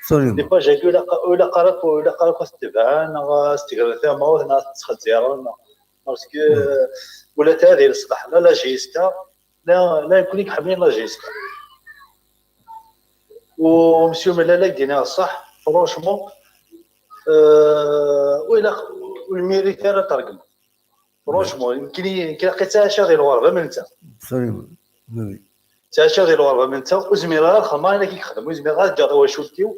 Absolument. Les pages-agi ur ilaq, ur ilaq ara, ur ilaq ara ad ttabɛen, neɣ ad s-tegren tamawt, neɣ ad tt-ttxezziren. Parce que, euh, ula d hadi leṣlaḥ, la, la J S K, la, la nekkni iḥemmlen la J S K. U monsieur Melal ad d-iniɣ ṣṣeḥ, franchement, euh, ur ilaq, ur mérite ara ad tregmeḍ. Franchement, yemken-iyi, yemken aql-i ttɛacaɣ di lɣerba am netta. Absolument. Oui, oui. Ttɛacaɣ di lɣerba am netta, ur zmireɣ ara ad xedmeɣ ayen akka i yexdem, ur zmireɣ ara ad ǧǧeɣ tawacult-iw,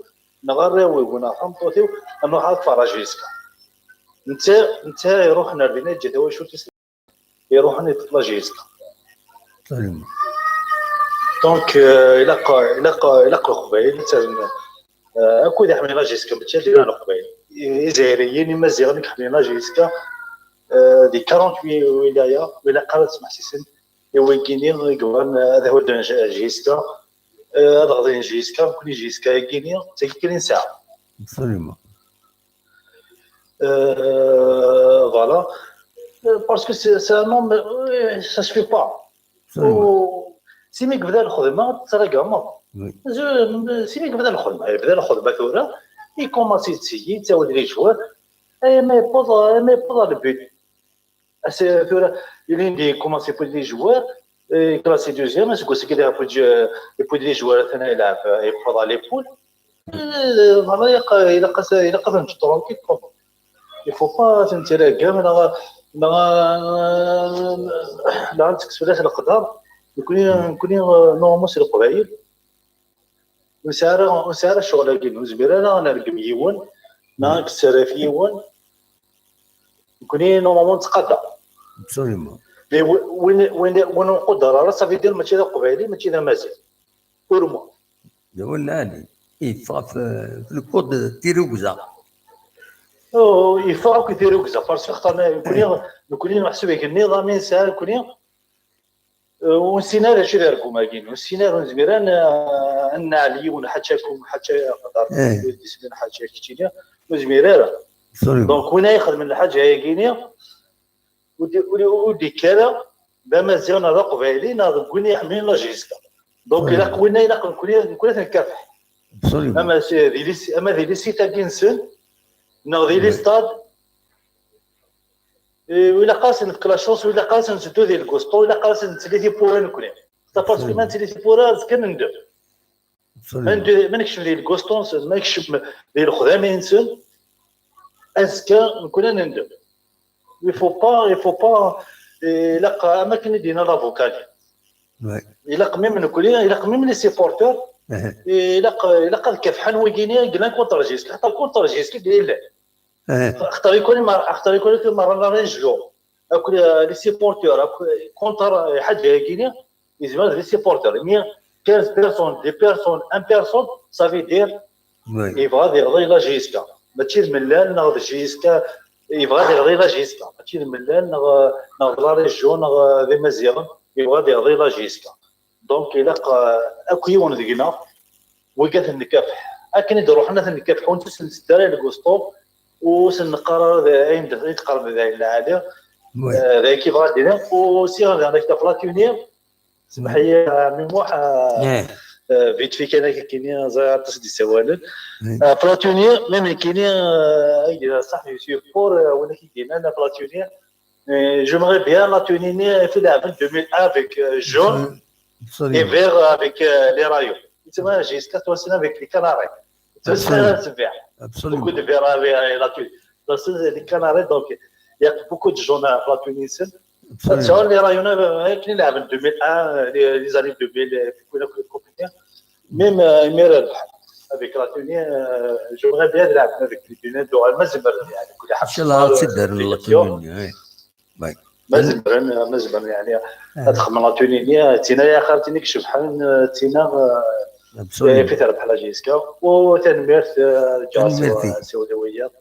neɣ arraw-iw, neɣ tameṭṭut-iw, ad nruḥ ad nṭṭef la JSK. Netta, netta iruḥen ar dinna, yeǧǧa tawacult-is, iruḥen yeṭṭef la JSK. Absolument. Donc, euh, ilaq, ilaq, ilaq Leqbayel, euh, akk wid iḥemmlen la JSK, mačči ala Leqbayel. Izzayriyen, Imaziɣen i iḥemmlen la JSK, euh, di quarante-huit wilaya, ur ilaq ara ad smeḥsisen i wigini i yebɣan ad hudden JSK, euh, ad ɣḍin JSK, nekkni JSK-agini, d tagi kan i nesɛa. Absolument. Euh, voilà. Euh, parce que c'est, c'est un homme, euh, ça se fait pas. Absolument. Si mi yebda lxedma, tettreggmeḍ. Oui. Si mi yebda lxedma, yebda lxedma tura, il commence yetteg, yettawi-d les joueurs, et ma yewweḍ, ma yewweḍ ɣer le but. Tura, il commence yettawi-d les joueurs, et classé deuxième, aseggas-agi yewweḍ, yettawi-d les joueurs, atan yelɛeb, yewweḍ ɣer les poules. Eh, voilà, ilaq, ilaq, ilaq ad neǧǧ tranquille, quoi. Il faut pas ad ten-nreggem, neɣ, neɣ, neɣ ad nekkes fell-as leqder. Nekkni, nekkni, euh, normalement, c'est Leqbayel. Ur nesɛi ara, ur nesɛi ara ccɣel-agi, ur nezmir ara ad nergem yiwen, neɣ ad nessaraf yiwen. Nekkni, normalement, nettqadar. Absolument. Mais win, win, win ur nquddar ara, ça veut dire mačči d Aqbayli, mačči d Amaziɣ. Pour moi. D awal lɛali. Yeffeɣ ɣef, ɣef le code tirrugza. Oh, yeffeɣ akk tirrugza, parce que xaṭer nekkni, nekkni neḥseb igenni, amin nesɛa nekkni, euh, ur nessin ara d acu d argum-agi, ur nessin ara, ur nezmir ara ad n-, ad nɛell yiwen ḥaca kum, ḥaca aqdar, eh, isem-in ḥaca keččini, ur nezmir ara. Absolument. Donc, win ay ixedmen lḥaǧa-agi-ni, ur d-, ur d-, ur d-ikka ara d Amaziɣ neɣ d Aqbayli neɣ d win iḥemmlen la JSK. Donc, ilaq winna, ilaq nekkni, nekkni ad t-nkafeḥ. Absolument. Ama si-, di lis-, ama di lisita-agi-nsen, neɣ di les stades, eh, ilaq-asen nefk la chance, ilaq-asen nteddu di Lgusṭu, ilaq-asen nettili tiwwura nekkni. Parce que ma nettili tiwwura, azekka ad nendem. Absolument. Ma nekcem di Lgusṭu-nsen, ma nekcem di lexdami-nsen, azekka nekkni ad nendem. Il faut pas, il faut pas, eh, ilaq, am akken i d-yenna l'avocat-nni. Ouais. Ilaq même nekkni, ilaq même les supporters, eh, ilaq, ilaq ad kafḥen wigini i yellan contre JSK, xaṭer contre JSK i yellan. Eh. Xaṭer nekkni mer-, xaṭer nekkni merra la région, akk les, les supporters, akk contre, eh, lḥaǧa-agi-ni, yezmer d les supporters. Mais quinze personnes, dix personnes, un personne, ça veut dire, oui, yebɣa ad iɣḍi la JSK. Mačči d Mellal neɣ d JSK, yebɣa ad iɣḍi la JSK. Mačči d Mellal neɣ, neɣ d la région neɣ d Imaziɣen, yebɣa ad iɣḍi la JSK. Donc, ilaq, euh, akk yiwen deg-neɣ, wigi ad ten-nkapeḥ. Akken i d-ruḥen ad ten-nkapeḥ, ur sen-nteddu ara i Lgusṭu, ur sen-neqqar ara d ayen d-, i d-qqaren d ayen lɛali. Oui. Euh, d ayen i bɣiɣ ad d-iniɣ. U si ɣer daɣen ak-d Platini, smeḥ-iyi, a Ɛemmi Muḥ, euh, euh, vite fait kan, akka kini, ẓriɣ aṭas d-isawalen. Oui. Euh, Platini, même kini, euh, ay d-, saḥ, Yusuf Pour, euh, win akka i d-yennan, Platini, euh, j'aimerais bien la tenue, euh, fi lɛeb deux mille un avec, euh, jaune. Absolument. Et vert avec, euh, les Rayons. Jusqu'à toi, c'est avec les Canaries. Absolument. Beaucoup de vert avec, euh, la tenue. Parce que les Canaries, donc, il y a beaucoup de jaunes à la tenue ici. Absolument. Les Rayons, euh, avec les, avec deux mille un, euh, les, les années deux mille, euh, puis la Coupe du Monde. Même, euh, avec la tenue, euh, j'aimerais bien la avec les lunettes d'or. ما زمر، يعني، كل حاجة. إن شاء الله تصدر la tenue, oui. Ma zemren, ma zemren, yeɛni, ad xedmen la tenue-nni, d tin ay axir, d tin i icebḥen, d tin, eh, fi terbeḥ la JSK. U tanemmirt, eh, Ǧaɛfar, tanemmirt-ik. Siwel i wiyaḍ.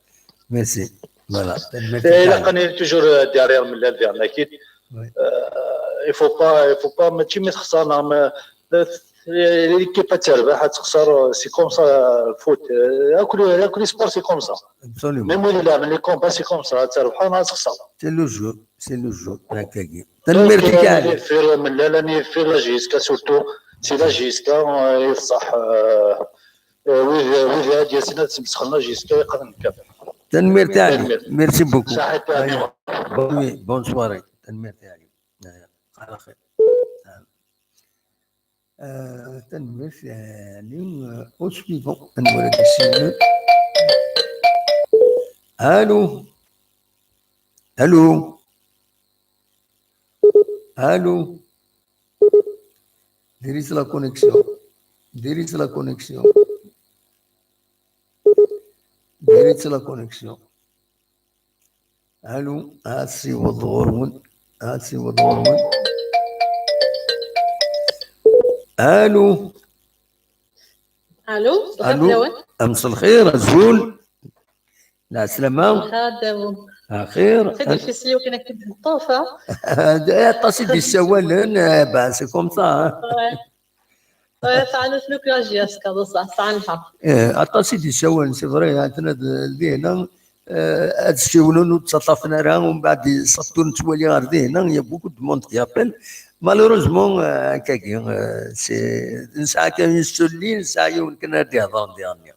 Merci. Voilà. Tanemmirt-ik. Eh, ilaq ad nili toujours, eh, derrière Mellal, derrière Nakit. Oui. Eh, il faut pas, il faut pas, mačči mi texṣer neɣ ma, eh, l'équipe ad terbeḥ, ad texṣer, c'est comme ça, le foot. Eh, akk, akk les sports, c'est comme ça. Absolument. Même win ileɛben les combats, c'est comme ça, ad terbeḥ neɣ ad texṣer. C'est le jeu. C'est le jeu, d akkagi. Tanemmirt-ik, eh, a Ɛli. Deffir Mellal, deffir la JSK surtout, c'est la JSK, eh, i ṣṣeḥ, eh, eh, wid, wid ad yasen ad smesxen la JSK, yeqqen nekk. Tanemmirt, a Ɛli. Tanemmirt. Merci beaucoup. Saḥit, a Ɛli. Bonne nuit, bonne soirée. Tanemmirt, a Ɛli. Eh, ala xir. Eh, tanemmirt, eh, a Ɛli. Eh, au suivant. Anwa ara d-yessiwlen? Allô? Allô? Allô? Diri-tt la connexion. Diri-tt la connexion. Diri-tt la connexion. Allô? Ad ssiweḍ ɣur-wen. Ad ssiweḍ ɣur-wen. Allô? Allô? Allô? Mselxir, azul. Lɛeslama. Axir. Très difficile, ur kan akken teṭṭef, ha? Aṭas i d-yessawalen, eh, ben, c'est comme ça, hein. Ouais. Ouais, sɛan asnukla J S K, d ṣṣeḥ, sɛan lḥeqq. Eh, aṭas i d-yessawalen, c'est vrai, atna d-, dinna, eh, ad ssiwlen ur ttaṭṭafen ara, umbeɛd ṣṣut ur nettwali ɣer dinna, il y a beaucoup de monde qui appelle. Malheureusement, eh, akkagi, eh, c'est, nesɛa kan une seule ligne, nesɛa yiwen kan ara d-ihḍren diɣenni.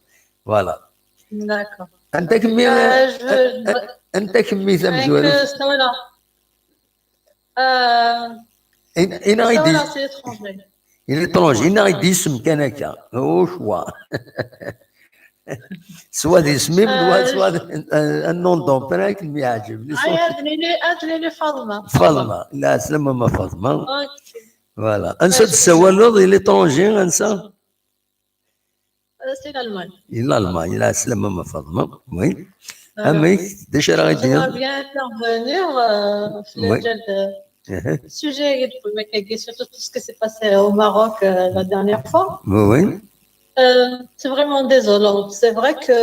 Voilà. D'accord. Anta kemmi, Euh, je veux- eh, eh, anta kemmi Avec, tamezwarut? euh, c'est, voilà. Euh, In-, inaɣ-d c'est, i-, voilà, c'est étranger. Il est étranger, inaɣ-d isem kan akka, au choix. Soit d isem-im, Euh, soit d, euh, un nom d'emprunt akken mi yeɛǧeb. Ah, ad nini, ad nini Faḍma. Faḍma, lɛeslama ma Faḍma. Ok. Voilà. Ansa d-tessawaleḍ, il est étranger, ansa? Euh, c'est l'Allemagne. I Lalman, lɛeslama ma Faḍma. Oui. Voilà. Amek, d acu ara J'aimerais ɣ-d-tiniḍ? bien intervenir, euh, sur le Oui. gel de Uh-huh. sujet, surtout tout ce qui s'est passé au Maroc, euh, la dernière fois. Oui, oui. Euh, c'est vraiment désolant. C'est vrai que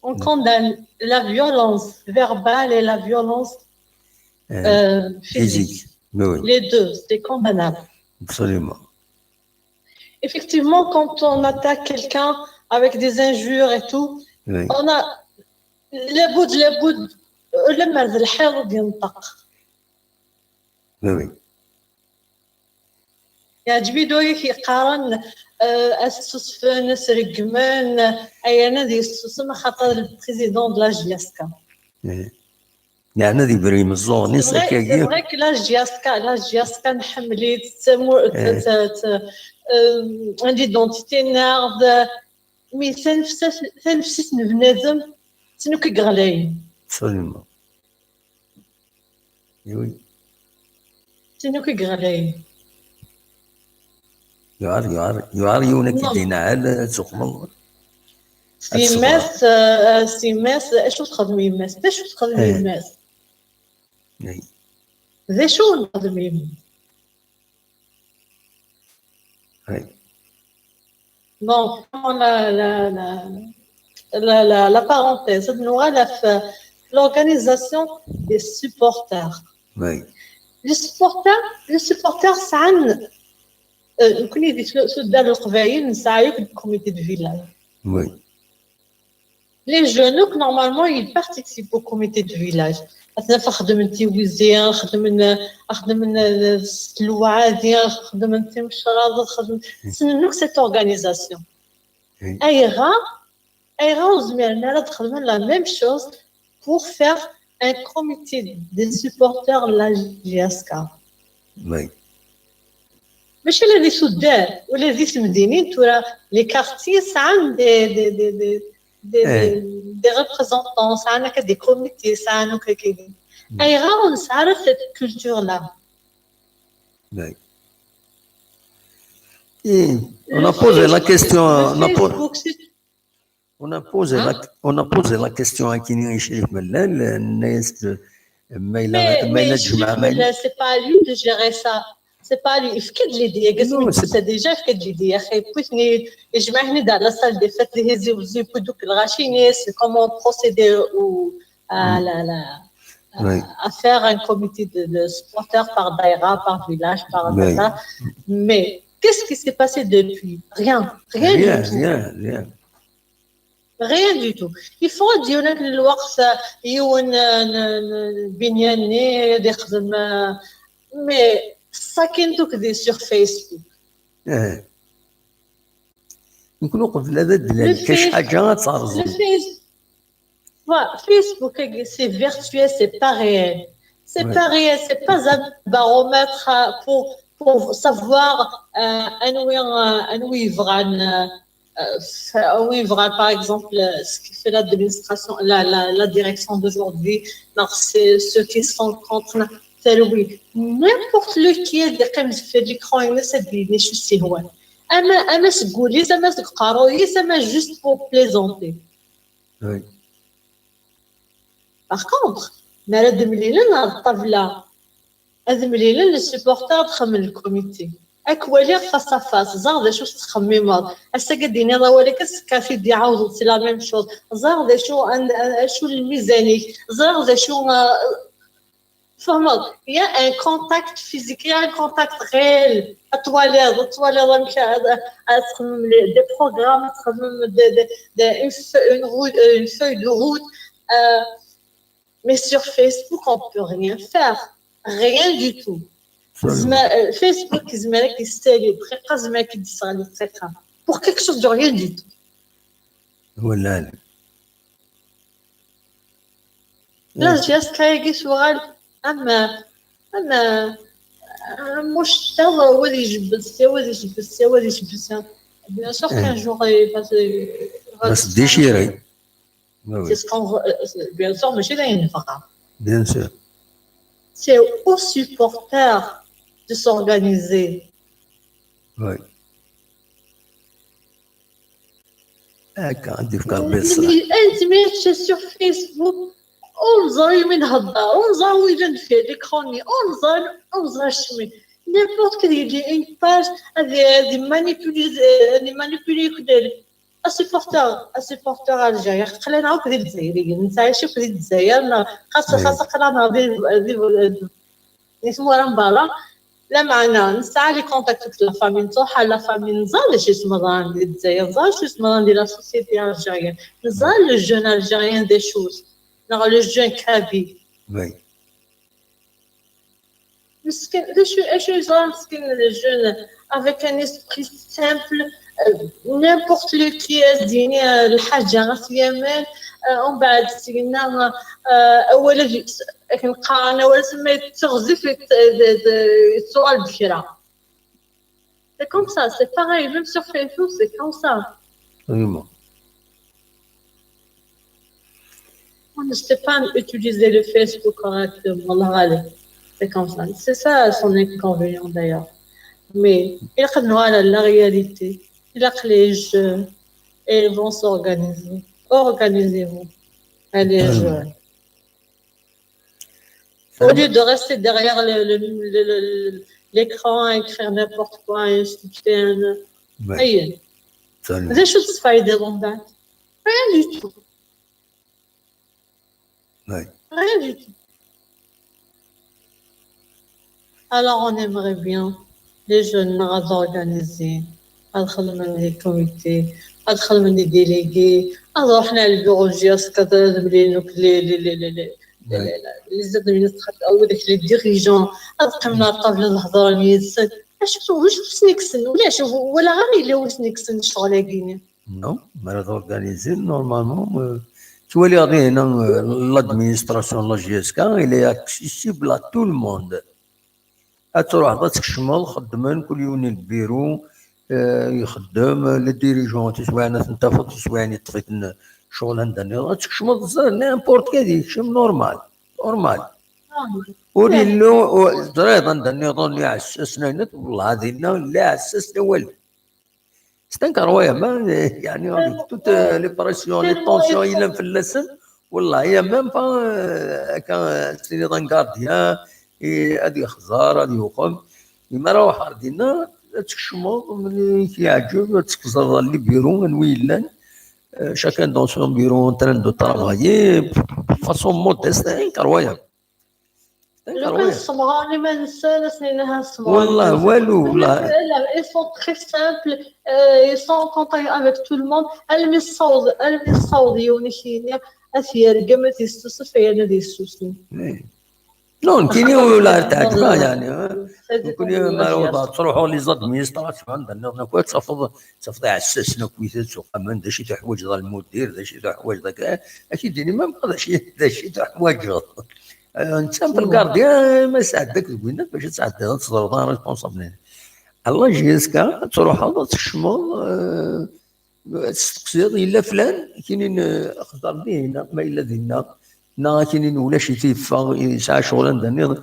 on condamne la violence verbale et la violence, Euh, euh, physique. Physique. Oui, oui. Les deux, c'est condamnable. Absolument. Effectivement, quand on attaque quelqu'un avec des injures et tout, Oui. On a لابد لابد لما الحيط ينطق. Oui, oui. يعجبني دوك يقارن، آه، أسسفن، سرقمن، أي أنا دي السوسم خاطر le président de la J S K. Eh. Yeɛna di bri meẓẓuɣen-is C'est vrai, c'est akkagi. Vrai que la J S K, la J S K نحملي تسمو، Eh. ت-، ت-، آه، عندي identité ناغ، mais تنفس-، تنفسيس بنادم، تنوك غلاين. Absolument. Oui. تنوك غلاين. Yuɛer, yuɛer, yuɛer yiwen ad Non. k-id-inɛel, ad tuxmeḍ. S yemma-s, euh, s yemma-s, acu txedm yemma-s? D acu txedm Eh. Yemma-s? Oui. D acu nexdem yemma? Oui. Bon, la, la, la, la, la, la parenthèse, ad nuɣal ɣef l'organisation des supporters. Oui. Les supporters, les supporters sɛan, euh, nekkni di tlu-, tuddar n Leqbayel nesɛa yakk comité de village. Oui. Les jeunes, donc, normalement, ils participent au comité de village. Atna xedmen tiwizi, xedmen, xedmen, euh, s lewɛadi, xedmen timecraḍ, xedmen, ssnen akk cette organisation. Oui. Ayɣer, ayɣer ur zmiren ara ad xedmen la même chose pour faire un comité des supporters de la J S K? Oui. Mačči ala di tuddar, ula di temdinin tura, les quartiers sɛan des, des, des, des, des, Eh. des, des représentants, sɛan akka des comités, sɛan akka kigi. Ayɣer ur nesɛi ara cette culture-là? Oui. Eh, on a posé la question, Le on a po-, Facebook, c'est on a posé la, on a posé la question à Kini Chérif Mellal, euh, n'est-ce, euh, mais il a, Mais, mais il mais a Chérif Mellal, c'est pas à lui de gérer ça. C'est pas à lui. Il fait que de l'idée. Non, c'est C'est déjà fait que de l'idée. Après, puis, il, il, je m'imagine dans la salle des fêtes, les réseaux, les réseaux, donc, le rachis, c'est comment procéder au, à la, la, Oui. à faire un comité de, de supporters par daïra, par village, par Oui. data. Mais qu'est-ce qui s'est passé depuis? Rien. Rien Rien, du tout. Rien, rien. Rien du tout. Il faut dire que le Waqf, euh, il y a un, un, un, un, بنيان، des خدمة. Mais ça qui est sur Facebook. Eh. Nekkni uqbel ad d-nalek Le Face-, ḥaǧa ad terẓem. Le Face-, ouais, Facebook, c'est virtuel, c'est pas réel. C'est Ouais. Pas réel, c'est pas un baromètre, euh, pour, pour savoir, euh, anwi, euh, anwi yebɣan, euh, Win yebɣan, par exemple, ce qui fait l'administration, la, la, la direction d'aujourd'hui, neɣ ceux qui sont contre, terwi n'importe lequel ad yeqqim deffir l'écran-ines ad d-yini acu s-yehwan. Ama, ama seg wul-is, ama seg uqerruy-is, ama juste pour plaisanter. Oui. Par contre, mi ara d-mlilen ar ṭṭabla, ad mlilen les supporters ad xedmen le comité. Ad k-waliɣ face à face, ẓer d acu tettxemmimeḍ. Ass-agi ad d-tiniḍ awal akka, ass-a ad d-iɛawdeḍ, c'est la même chose. Ẓer d acu, an-, an-, acu lmizan-ik, ẓer d acu, euh, tfehmeḍ. Il y a un contact physique, il y a un contact réel. Ad twaliḍ, ad twaliḍ amek ad, ad txedmem les, des programmes, ad txedmem des, des, des, une, fe-, une route, euh, une feuille de route. Euh, mais sur Facebook, on peut rien faire. Rien du tout. Absolument. Zma-, euh, Facebook, yezmer ad k-yessali dqiqa, yezmer ad k-id-yesseɣli dqiqa. Pour quelque chose de rien du tout. Voilà. La J S K-agi tuɣal am, am, am ucekkaḍ, wa ad ijebbed sya, wa ad ijebbed sya, wa ad ijebbed sya. Bien sûr qu'un jour, il va se, il va Va se déchirer. Ah oui. C'est ce qu'on veut, euh, c'est- bien sûr, mačči d ayen nebɣa. Bien sûr. C'est aux supporters de s'organiser. Oui. Akka, ad d-yefk Rebbi ṣṣeḥ. Anti sur Facebook, ur neẓri mi nhedder, ur neẓri wi yellan deffir l'écran-nni, ur neẓri, ur neẓri acemma. N'importe quel, il y a une page, ad, ad manipuler, ad manipuler, ad supporter, ad supporter algérien. Aql-aneɣ akk d Izzayriyen, nettɛic akk di Lezzayer, neɣ xas, xas aql-aneɣ di, di, di tmura n berra. Lameɛna, nesɛa les contacts akked la famille, nttruḥ ar la famille, neẓra d acu yettmeḍran di Lezzayer, neẓra d acu yettmeḍran di la société algérienne, neẓra le jeune algérien d acu-t, neɣ le jeune kabyle. Oui. Meskin, d acu, acu yeẓra meskin le jeune avec un esprit simple, euh, n'importe lequel ad d-yini, euh, lḥaǧa ɣef yaman, euh, umbeɛd syenna, euh, awal ad y-, akken qqaren, awal-is ma yettiɣzif, yett-, d-, d-, yettuɣal d kra. C'est comme ça, c'est pareil, même sur Facebook, c'est comme ça. Vraiment. On ne sait pas utiliser le Facebook correctement, la réalité. C'est comme ça. C'est ça son inconvénient d'ailleurs. Mais il y a la réalité. Il y a que les jeunes et ils vont s'organiser. Organisez-vous. Allez, Vraiment. Jeunes. Au lieu de rester derrière le- le- le- le- l'écran, écrire n'importe quoi, insulter un... Oui. Aïe. Absolument. D acu i tesfaydeḍ umbeɛd? Rien du tout. Oui. Rien du tout. Alors, on aimerait bien les jeunes à organiser, à des comités, à des délégués, à les bureaux de J S K, à les, les, les, les, les, les, les, les administrateurs, ou les dirigeants, à des table de l'hadronies. Acu, acu ur sen-kksen? Ulac, walaɣ ara yella ur sen-kksen ccɣel-agi-nni. Non, mi ara d-organiser, normalement, euh, ttwaliɣ dinna, euh, l'administration n la J S K, il est accessible à tout le monde. Ad truḥeḍ, ad tkecmeḍ, xeddmen, kul yiwen i lbiru, euh, ixeddem, les dirigeants, tiswiɛin ad ten-tafeḍ, tiswiɛin yeṭṭef-iten ccɣel anda nniḍen, ad tkecmeḍ, ẓer, n'importe quel, yekcem normal, normal. Ur yellu, ur, teẓriḍ anda nniḍen, iɛessasen, ayen, wallah, dinna, la iɛessasen awal. C'est incroyable, hein, يعني, avec toutes, euh, les pressions, les tensions, il y a même pas, euh, quand, euh, c'est un gardien, et ad yexẓer, ad yuqem. Mi ara ruḥeɣ dinna, ad tkecmeḍ, mli k-yeɛǧeb, ad tkecmeḍ les bureaux, anwi yellan, euh, chacun dans son bureau en train de travailler, de façon modeste, c'est incroyable. لو كان سمران ما نسى نسيناها سمران. والله والو، والله. Ils sont très simples, euh, ils sont en contact avec tout le monde. المي الصوت، المي الصوت يونيكيني، أثير قمت يستوسف، هي الذي يستوسف. Non, كيني ولا تعجبها يعني، ها؟ كل يوم ما يوضع تروحوا les administrations عندنا، نكون تصفض، تصفض على الساس، نكويت تسوق، من ذا شي تحوج ذا المدير، ذا شي تحوج ذاك، أكيد يعني ما بقى ذا شي، ذا شي تحوج. آه، انت في الكارديان ما يساعدك تقول لك باش تعدي، تصدر ذا responsable. الله يجي يسكا، تروح هذا تشمل، آه، Ad testeqsiḍ, yella flan, kinin, eh, xḍer dinna, ma yella dinna, neɣ kinin ulac-it, yeffeɣ, yesɛa ccɣel anda nniḍen.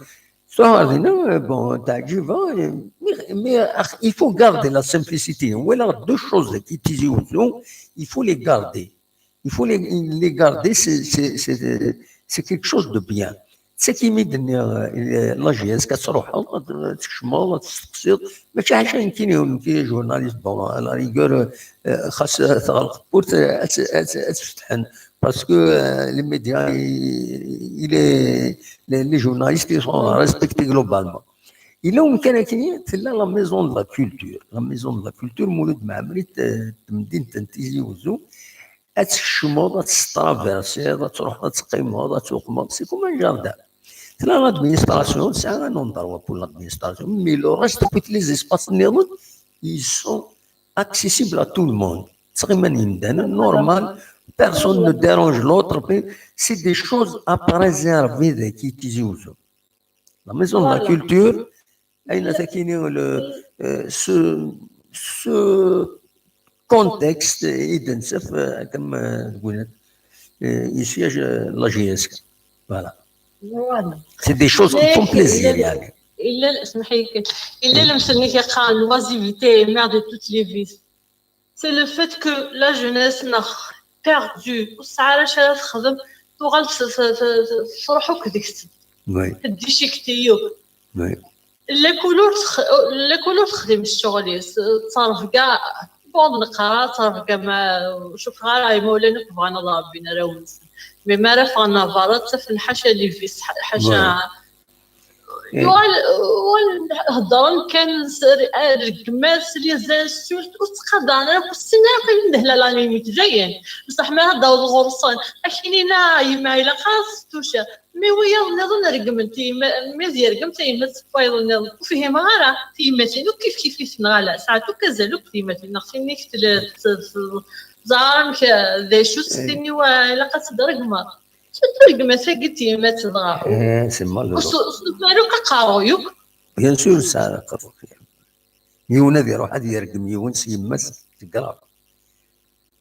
Tura ɣer dinna, eh, bon, teɛǧibeɣ, eh, mais, mais, ah, il faut garder la simplicité. Walaɣ deux choses qui Tizi Ouzou, il faut les garder. Il faut les, les garder, c'est, c'est, c'est, c'est quelque chose de bien. C'est qui me donne la G S, ad truḥeḍ, ad tkecmeḍ, ad testeqsiḍ. Mačči ḥaca nekkini, nekkini journaliste, bon, à la rigueur, euh, xas tɣelq tewwurt, euh, ad, ad, ad tt-fetḥen. Parce que, euh, les médias, il, il est, les, les journalistes, ils sont respectés globalement. Yella umkan akkenni, tella la maison de la culture. La maison de la culture, Mulud Mɛemmri, t-, temdint n Tizi Uzzu, ad tkecmeḍ, ad testraversiḍ, ad truḥeḍ, ad teqqimeḍ, ad tuqmeḍ. C'est comme un jardin. Tella l'administration, c'est un endroit pour l'administration, mais le reste, toutes les espaces nniḍen, ils sont accessibles à tout le monde. Ttɣiman yimdanen, normal, personne ne dérange l'autre, mais c'est des choses à préserver daki Tizi Uzzu. La maison de la culture, ayen akkenni, le, euh, ce, ce contexte i d-nsaf, euh, comme, euh, euh, il siège, euh, la G S K. Voilà. Voilà. C'est des choses qui font plaisir, يعني. Il y a, اسمح لي، il y a le, l'oisiveté est mère de toutes les vices. C'est le fait que la jeunesse n'a perdu, ur tesɛi ara acu ara texdem, tuɣal s-, s-, s-, s-, tṛuḥ akk deg-s. Oui. Teddicikti akk. Oui. Lakul ur tex-, lakul ur texdim ccɣel-is, tettṛebga, bon, neqqar tettṛebga, ma ur cukkeɣ ara imawlan akk bɣan ad ṛebbin arraw-nsen. Mais mi ara ffɣen ɣer berra, ttafen ḥaca les vices, ḥaca. Voilà. Yuɣal, yuɣal heddren kan s, ar gma-s, les insultes, ur ttqadaren ara, ur ssinen ara ayen d-hla la limite, dayen. Bṣaḥ mi ara d-taweḍ ɣur-sen, ad k-inin, a yemma, ilaq ad s-tuca. Mi wiyaḍ nniḍen regmen tiyemma, mi ad yergem tayemmat s wayeḍ nniḍen, ur fhimeɣ ara. Tiyemmatin akk kif kif-iten, neɣ ala, sɛant akk azal akk tiyemmatin, neɣ tin-ik tel-, t-, t-, ẓer amek, d acu-tt tin-iw, ilaq ad tt-id-regmeḍ. Surtout regmet-agi d tiyemmat dɣa. Eh, c'est malheureux. Ur s-, ur s-tufi ara akk aqerruy akk. Bien sûr, ça, yiwen ad iruḥ ad yergem yiwen s yemma-s, c'est grave.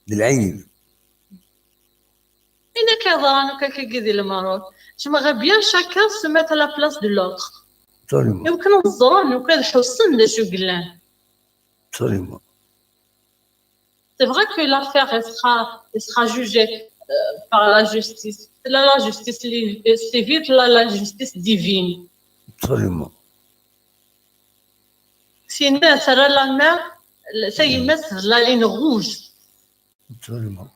D lɛib. Ayen akka yeḍran akk akkagi di Lmerruk. J'aimerais bien chacun se mettre à la place de l'autre. Absolument. Iwakken ad ẓren, iwakken ad ḥussen d acu yellan. Absolument. C'est vrai que l'affaire, elle sera, elle sera jugée, euh, par la justice. Là, la justice li-, euh, civile, là, la justice divine. Absolument. Sinon, ça sera la mère, le, ça, il met la ligne rouge. Absolument.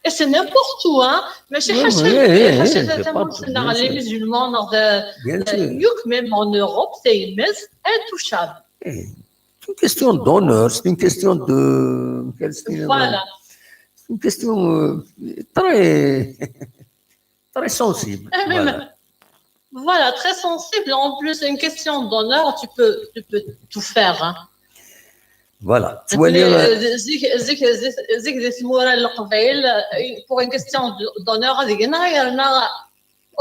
Et c'est n'importe où, hein. Mais c'est, oui, oui, c'est pas tout, bien sûr. Les musulmans, même en Europe, c'est intouchable. C'est une question d'honneur, c'est une question de, voilà. C'est une question, euh, très, très sensible. Voilà. Voilà, très sensible. En plus, une question d'honneur, tu peux, tu peux tout faire, hein. Voilà. Zik, zik, zik, zik, di tmura n Leqbayel, euh, pour une question d'honneur, ad gen ayen, neɣ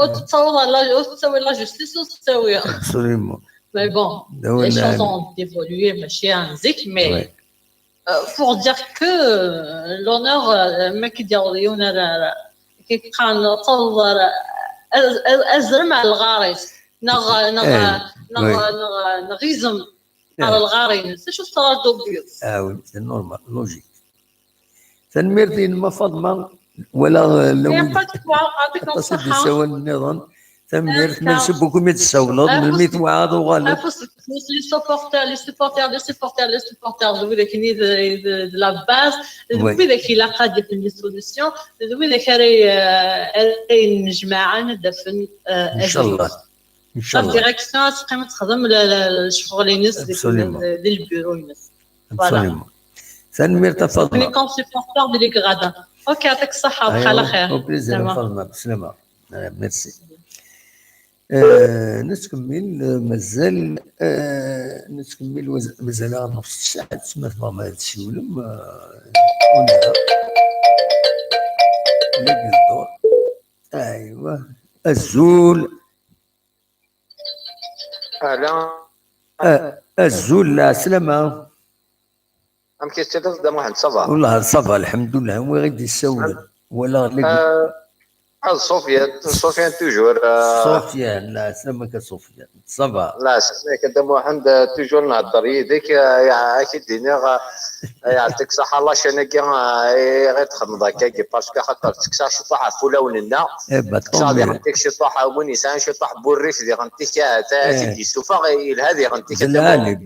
ur tettawiḍ la, ur tettawi la justice, ur tettawi. Absolument. Mais bon, les choses ont évolué, mačči am zik, mais, euh, pour dire que, euh, l'honneur, euh, ma k-id-yaweḍ yiwen ar, ar, k-qqaren, taweḍ ar, az-, az-, azrem ar lɣar-is, neɣ, neɣ, neɣ, neɣ izem ar lɣar-ines. Acu tettṛaǧuḍ deg-s? Ah oui, c'est normal, logique. Tanemmirt-inem a Faḍma, wala, euh, la, aṭas i d-isawalen nniḍen. Tanemmirt, merci beaucoup mi d-tessawleḍ, melmi tewɛaḍ uɣal-d. Afus deg ufus, les supporters, les supporters, les supporters, les supporters, d widak-nni d, d, d la base, d widak ilaq ad d-afen les solutions, d widak ara, euh, ara yennejmaɛen ad d-afen, euh, azrem. Inchallah. Inchallah. La direction ad teqqim ad texdem le, le, le ccɣel-ines di, di, di lbiru-ines. Voilà. Absolument. Tanemmirt a Faḍma. Nekk supporter de les gradins. Ok, يعطيك الصحة, bxir lxir. Au plaisir a Faḍma, bslama. Ah, merci. Euh, nettkemmil, euh, mazal, euh, nettkemmil, mazal-aɣ nef ssaɛa, ma tebɣam ad tsiwlem, euh, on est là. Aywa. Azul. Ala. A-, azul, lɛeslama. Amek i tettiliḍ, Dda Muḥend? Ça va? Wallah, ça va, lḥemdullah. Anwa i ɣ-d-yessawlen? Walaɣ ad Sofiane, Sofiane toujours. Sofiane, la, c'est moi que Sofiane. Ça va? La, c'est moi que Dda Muḥend, toujours nhedder yid-k. Ad k-id-iniɣ, yeɛṭik ṣṣeḥḥa, la chaîne-agi i ɣ-txedmeḍ akkagi, parce que xaṭer ttekkseɣ ciṭuḥ ɣef wulawen-nneɣ. Ttekkseɣ diɣen-tik ciṭuḥ, win yesɛan ciṭuḥ n wurrif diɣen-tik, ahat ad t-id-yessufeɣ, yelha diɣen-tik.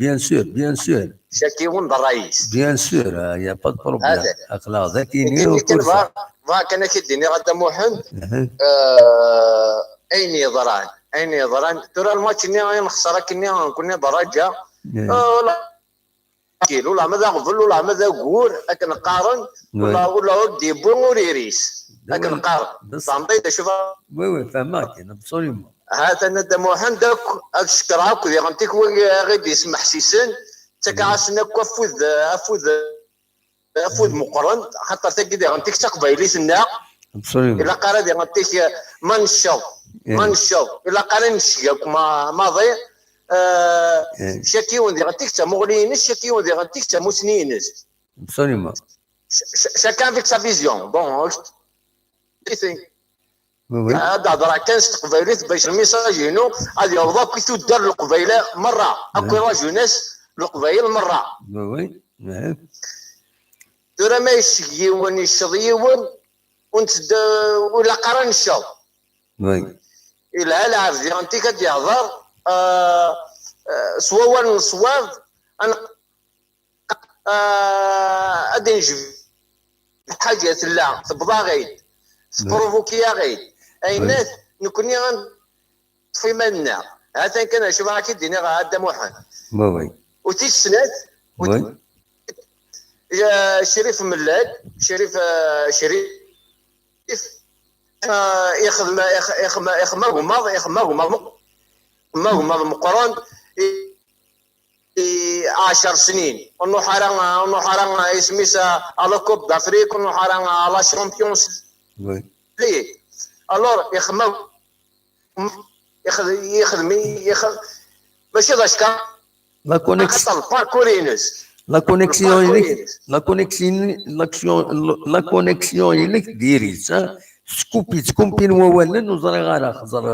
Bien sûr, bien sûr. Chaque yiwen d ṛṛay-is. Bien sûr, il n'y a pas de problème. Aql-aɣ d akini. Bɣiɣ kan ad k-id-iniɣ, a Dda Muḥend, ayen yeḍran, ayen yeḍran tura, lmatch-nni i nexṣer akkenni, nekkni d ṛṛaǧa. Ula ma d aɣbel, ula ma d aggur, akken qqaren, ula ur d-yewwi ur iris, akken qqaren. Tfehmeḍ d acu? Oui, oui, fehmeɣ-k, absolument. Ha-t-an, a Dda Muḥend, akk ad cekkreɣ akk diɣen-tik win i ɣ-d-yesmeḥsisen, ttakeɣ-asen akk afud, afud, afud meqqren, axaṭer tagi diɣen-tik d taqbaylit-nneɣ. Ilaq ara diɣen-tik ma necceḍ, ma necceḍ, ilaq ara necceg akk maḍi. Chaque yiwen diɣen-tik d tamuɣli-ines, chaque yiwen diɣen-tik d tamusni-ines. Absolument. Chacun avec sa vision. Bon, ad d-hedreɣ kan s teqbaylit bac lmisaj-inu ad yaweḍ akk i tuddar n Leqbayel merra, akk i la jeunesse n Leqbayel merra. Tura ma yecceg yiwen, yecceḍ yiwen, ur ilaq ara necceḍ. Yelha lɛebd diɣen-tik ad d-yehder s wawal n ṣṣwab, ad d-nejbed lḥaǧa tella tebḍa-ɣ-id, tepruvuki-aɣ-id, ayennat nekkni ad neṭṭef iman-nneɣ. Ha-t-an kan acu ara k-id-iniɣ a Dda Muḥend. U tis snat, Crif Mellal, Crif, Crif, ixdem, ixdem agmaḍ, ixdem agmaḍ, agmaḍ meqqren. I ɛecr snin, ur nruḥ ara, ur nruḥ ara isem-is à la Coupe d'Afrique, ur nruḥ ara à la Champions League. Alors, ixdem, ixdem, ixdem, mačči d acekkeṛ. La connexion, le parcours-ines. La connexion-inek, la connexion, la connexion-inek diri-tt, ha? Tkupi, tkumpin wawalen, ur ẓriɣ ara, xẓer.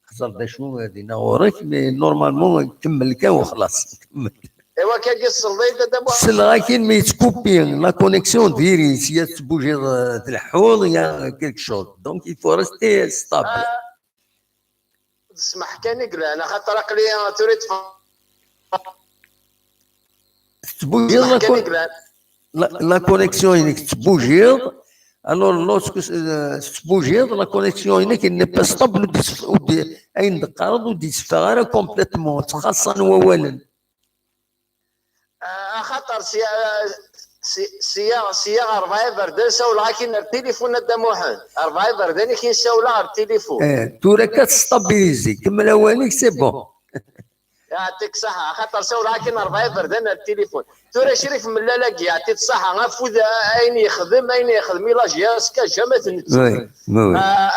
Xẓer d acu dinna ɣur-k, mais normalement kemmel kan u xlaṣ. Kemmel. Iwa kagi tselḍeḍ a Dda Muḥend. Selleɣ-ak-in, mais yettkupi la connexion diri-tt, ya tettbujiḍ, tleḥḥuḍ, ya quelque chose. Donc il faut rester stable. D ssmaḥ kan i yellan, axaṭer aql-i tura i ṭṭfeɣ. Tettbujiḍ la connexion-inek, tettbujiḍ. Alors lorsque tettbujiḍ, la connexion-inek n'est pas stable, ayen d-teqqareḍ ur d-yetteffeɣ ara complètement, ttxaṣṣan wawalen. Axaṭer sya, sya ɣer ṛebɛa iberdan sawleɣ-ak-in ar tilifun a Dda Muḥend. Ṛebɛa iberdan i k-in-sawleɣ ar tilifun. Tura akka testabilizi, kemmel awal-ik, c'est bon. Yeɛṭik ṣṣeḥḥa, axaṭer sawleɣ-ak-in ṛebɛa iberdan ar tilifun. Tura Crif Mellal-agi, yeɛṭi-t ṣṣeḥḥa, afud, ayen yexdem, ayen yexdem i la jeunesse, jamais t-nettu.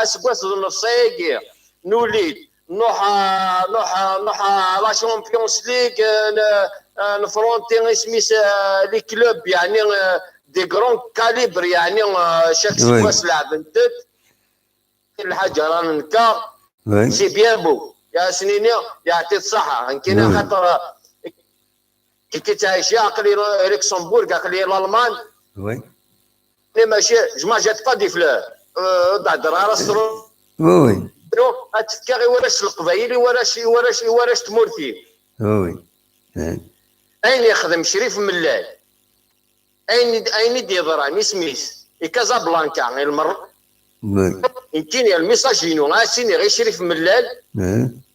Aseggas d nnefṣ-agi nuli-d, nruḥ, nruḥ, nruḥ la Champions League, nefronti isem-is les clubs, yeɛni des grands calibres, yeɛni chaque seggas leɛben-tent. Lḥaǧa ara nenkeṛ, c'est bien beau. Ad as-nini yeɛṭi-t ṣṣeḥḥa, nekkini axaṭer kiki ttɛici, aql-i Luxembourg, aql-i Lalman. Ni mačči, je m'achète pas des fleurs. Ur d-heddreɣ ara s tru. Ad t-fkeɣ i warrac n Leqbayel, i warrac, i warrac, i warrac tmurt-iw. Ayen yexdem Crif Mellal, ayen i d-yeḍran, isem-is i Casablanca, i lmerr. Nekkini lmisaj-inu ad as-iniɣ i Crif Mellal,